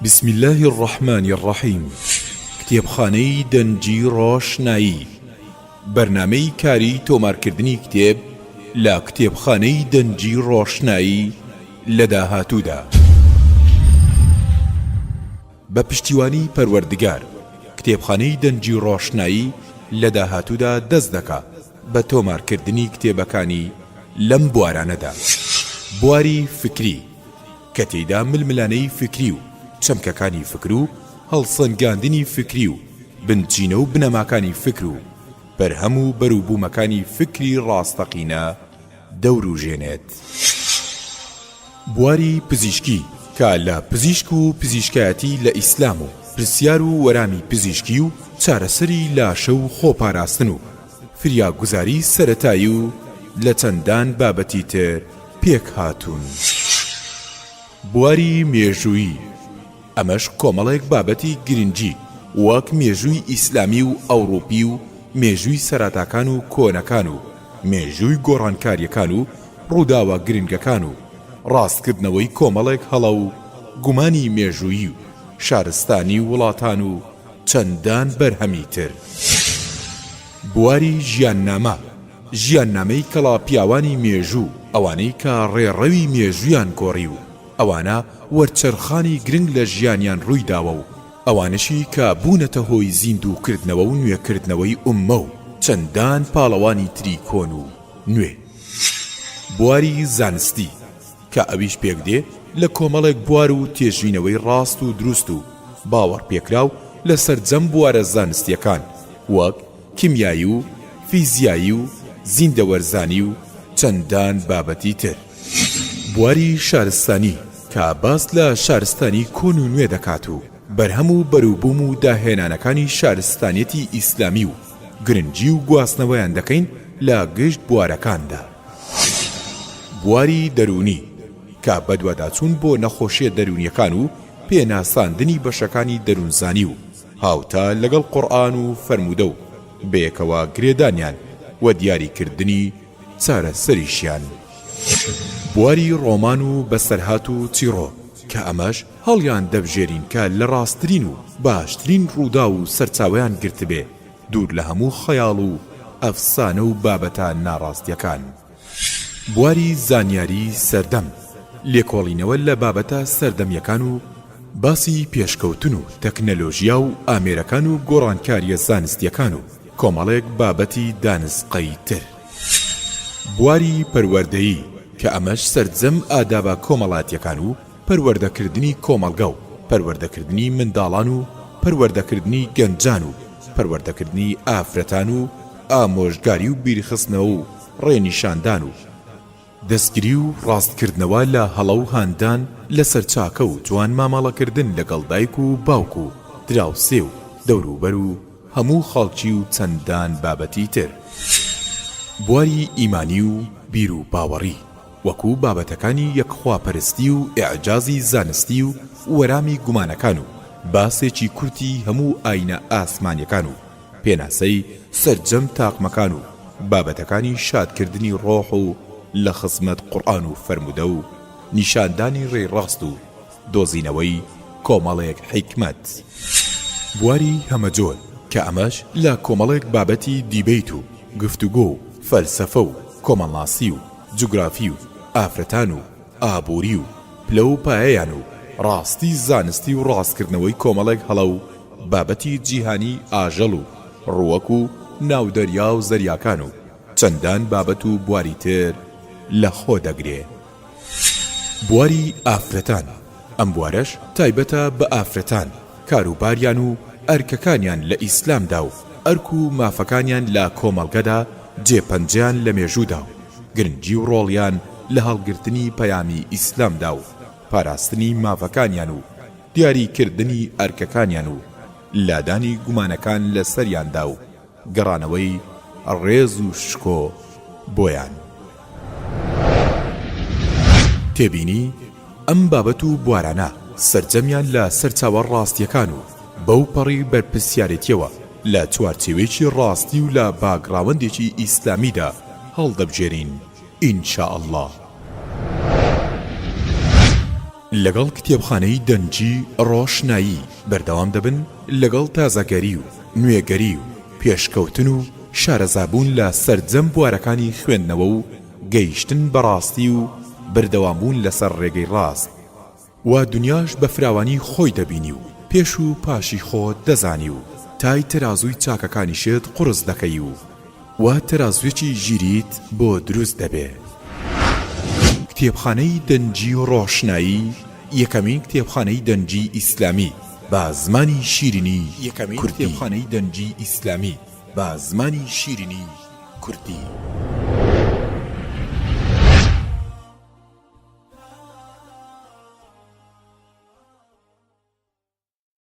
بسم اللە الرحمن الرحیم کتێبخانەی دەنگی ڕۆشنایی بەرنامەی کاری تۆمارکردنی کتێب لە کتێبخانەی دەنگی ڕۆشنایی لە داهاتوودا. بە پشتیوانی پەروەردگار کتێبخانەی دەنگی ڕۆشنایی لە داهاتوودا دەست دەکا بە تۆمارکردنی کتێبەکانی لەم بوارانەدا، بواری فکری، کە تێیدا ململانێی فیکری و چەمکەکانی فکر و هەڵسەنگاندنی فیکری و بنچینە و بنەماکانی فیکر و بەرهەم و بەروبوومەکانی فیکری ڕاستەقینە دەوروژێنێت. بواری پزیشکی کە لە پزیشک و پزیشکایەتی لە ئیسلام و. پرسیار و وەرامی پزیشکی و چارەسەری لاشە و خۆپاراستن و فریاگوزاری سەرەتایی و لە چەندان بابەتی تر پێکهاتوون. بواری مێژوویی، ئەمەش کۆمەڵێک بابەتی گرنگی وەک مێژووی ئیسلامی و ئەوڕوپی و مێژووی سەراتاکان و کۆنەکان و مێژووی گۆڕانکاریەکان و ڕووداوە گرنگەکان و ڕاستکردنەوەی کۆمەڵێک هەڵە و گومانی مێژوویی و شارستانی وڵاتان و چەندان بەرهەمی تر. بواری ژیاننامە، ژیاننامەی کەڵا پیاوانی مێژوو، ئەوانەی کە ڕێڕەوی مێژوویان گۆڕی و ئەوانە وەرچەرخانی گرنگ لە ژیانیان ڕووی داوە و ئەوانەشی کە بوونەتە هۆی زیندوو کردنەوە و نوێ کردنەوەی ئوممە و چەندان پاڵەوانی تری کۆن و نوێ. بواری زانستی، کە ئەویش پێک دێ لە کۆمەڵێک بوار و تێژینەوەی ڕاست و دروست و باوەڕپێکراو لە سەرجەم بوارە زانستییەکان وەک کیمیایی و فیزیایی و زیندەوەرزانی و چەندان بابەتی تر. بواری شارستانی کە باس لە شارستانی کۆن و نوێ دەکات و بەرهەم و بەروبووم و داهێنانەکانی شارستانیەتی ئیسلامی و گرنگی و گواستنەوەیان دەکەین لە گشت بوارەکاندا. بواری دەروونی، کە بەدواداچوون بۆ نەخۆشییە دەروونییەکان و پێناساندنی بەشەکانی دەروونزانی و هاوتا لەگەڵ قورئان و فەرموودە و بەیەکەوە گرێدانیان و دیاریکردنی چارەسەریشیان. بواری ڕۆمان و بەسەرهات و چیڕۆک، کە ئەمەش هەڵیان دەبژێرین کە لە ڕاستترین و باشترین ڕووداو و سەرچاوەیان گرتبێ، دوور لە هەموو خەیاڵ و ئەفسانە و بابەتە ناڕاستیەکان. بواری زانیاری سەردەم، لێکۆڵینەوە لە بابەتە سەردەمیەکان و باسی پێشکەوتن و تەکنەلۆژیا و ئامێرەکان و گۆڕانکاریە زانستیەکان و کۆمەڵێک بابەتی دانسقەی تر. بواری پەروەردەیی، کە ئەمەش سەرجەم ئادابە کۆمەڵاتیەکان و پەروەردەکردنی کۆمەڵگە و پەروەردەکردنی منداڵان و پەروەردەکردنی گەنجان و پەروەردەکردنی ئافرەتان و ئامۆژگاری و بیرخستنەوە و ڕێنیشاندان و دەستگیری و ڕاستکردنەوە لە هەڵە و هاندان لەسەر چاکە و جوان مامەڵەکردن لەگەڵ دایک و باوک و دراوسێ و دەوروبەر و هەموو خەڵکی و چەندان بابەتی تر. بواری ئیمانی و بیروباوەڕی. وەکو بابەتەکانی یەکخواپەرستی و ئیعجازی زانستی و وەرامی گومانەکان و باسێکی کورتی هەموو ئاینە ئاسمانیەکان و پێناسەی سەرجەم تاقمەکان و بابەتەکانی شادکردنی ڕۆح و لە خزمەت قورئان و فەرموودە و نیشاندانی ڕێی ڕاست و دۆزینەوەی کۆمەڵێک حیکمەت. بواری هەمەجۆر کە ئەمەش لە کۆمەڵێک بابەتی دیبەیت و گفتوگۆ و فەلسەفە و کۆمەڵناسی و جوگرافی و ئافرەتان و ئابووری و پلە و پایەیان و ڕاستی زانستی و ڕاستکردنەوەی کۆمەڵێک هەڵە و بابەتی جیهانی ئاژەڵ و ڕووەک و ناو دەریا و زەریاکان و چەندان بابەت و بواری تر لە خۆ دەگرێ. بواری ئافرەتان، ئەم بوارەش تایبەتە بە ئافرەتان، کاروباریان و ئەرکەکانیان لە ئیسلامدا و ئەرک و مافەکانیان لە کۆمەڵگەدا جێ پەنجەیان لە مێژوودا و گرنگی و ڕۆڵیان لە هەڵگرتنی پەیامی ئیسلامدا و پاراستنی مافەکانیان و دیاری کردنی ئەرکەکانیان و لادانی گومانەکان لە سەریاندا و گەڕانەوەی ڕێز و شکۆ بۆیان. تێبینی، ئەم بابەت و بوارانە سەرجەمیان لە سەرچاوە ڕاستییەکان و بەو پەڕی بەرپرسیارێتییەوە لە چوارچێوەیەکی ڕاستی و لە باکگراوەندێکی ئیسلامیدا هەڵدەبژێرین ان شاء اللە. لەگەڵ کتێبخانەی دەنگی ڕۆشنایی بەردەوام دەبن لەگەڵ تازەگەری و نوێگەری و پێشکەوتن و شارەزابوون لە سەرجەم بوارەکانی خوێندنەوە و گەیشتن بە ڕاستی و بەردەوامبوون لەسەر ڕێگەی ڕاست و دنیاش بە فراوانی خۆی دەبینی و پێش و پاشی خۆت دەزانی و تای تەرازووی چاکەکانیشت قوڕس دەکەی و وا تەرازووێکی ژیریت بۆ دروست دەبێ. کتێبخانەی دەنگی ڕۆشنایی یەکەمین کتێبخانەی دەنگی ئیسلامی بە زمانی شیرینی کوردی. یەکەمین کتێبخانەی دەنگی ئیسلامی بە زمانی شیرینی کوردی.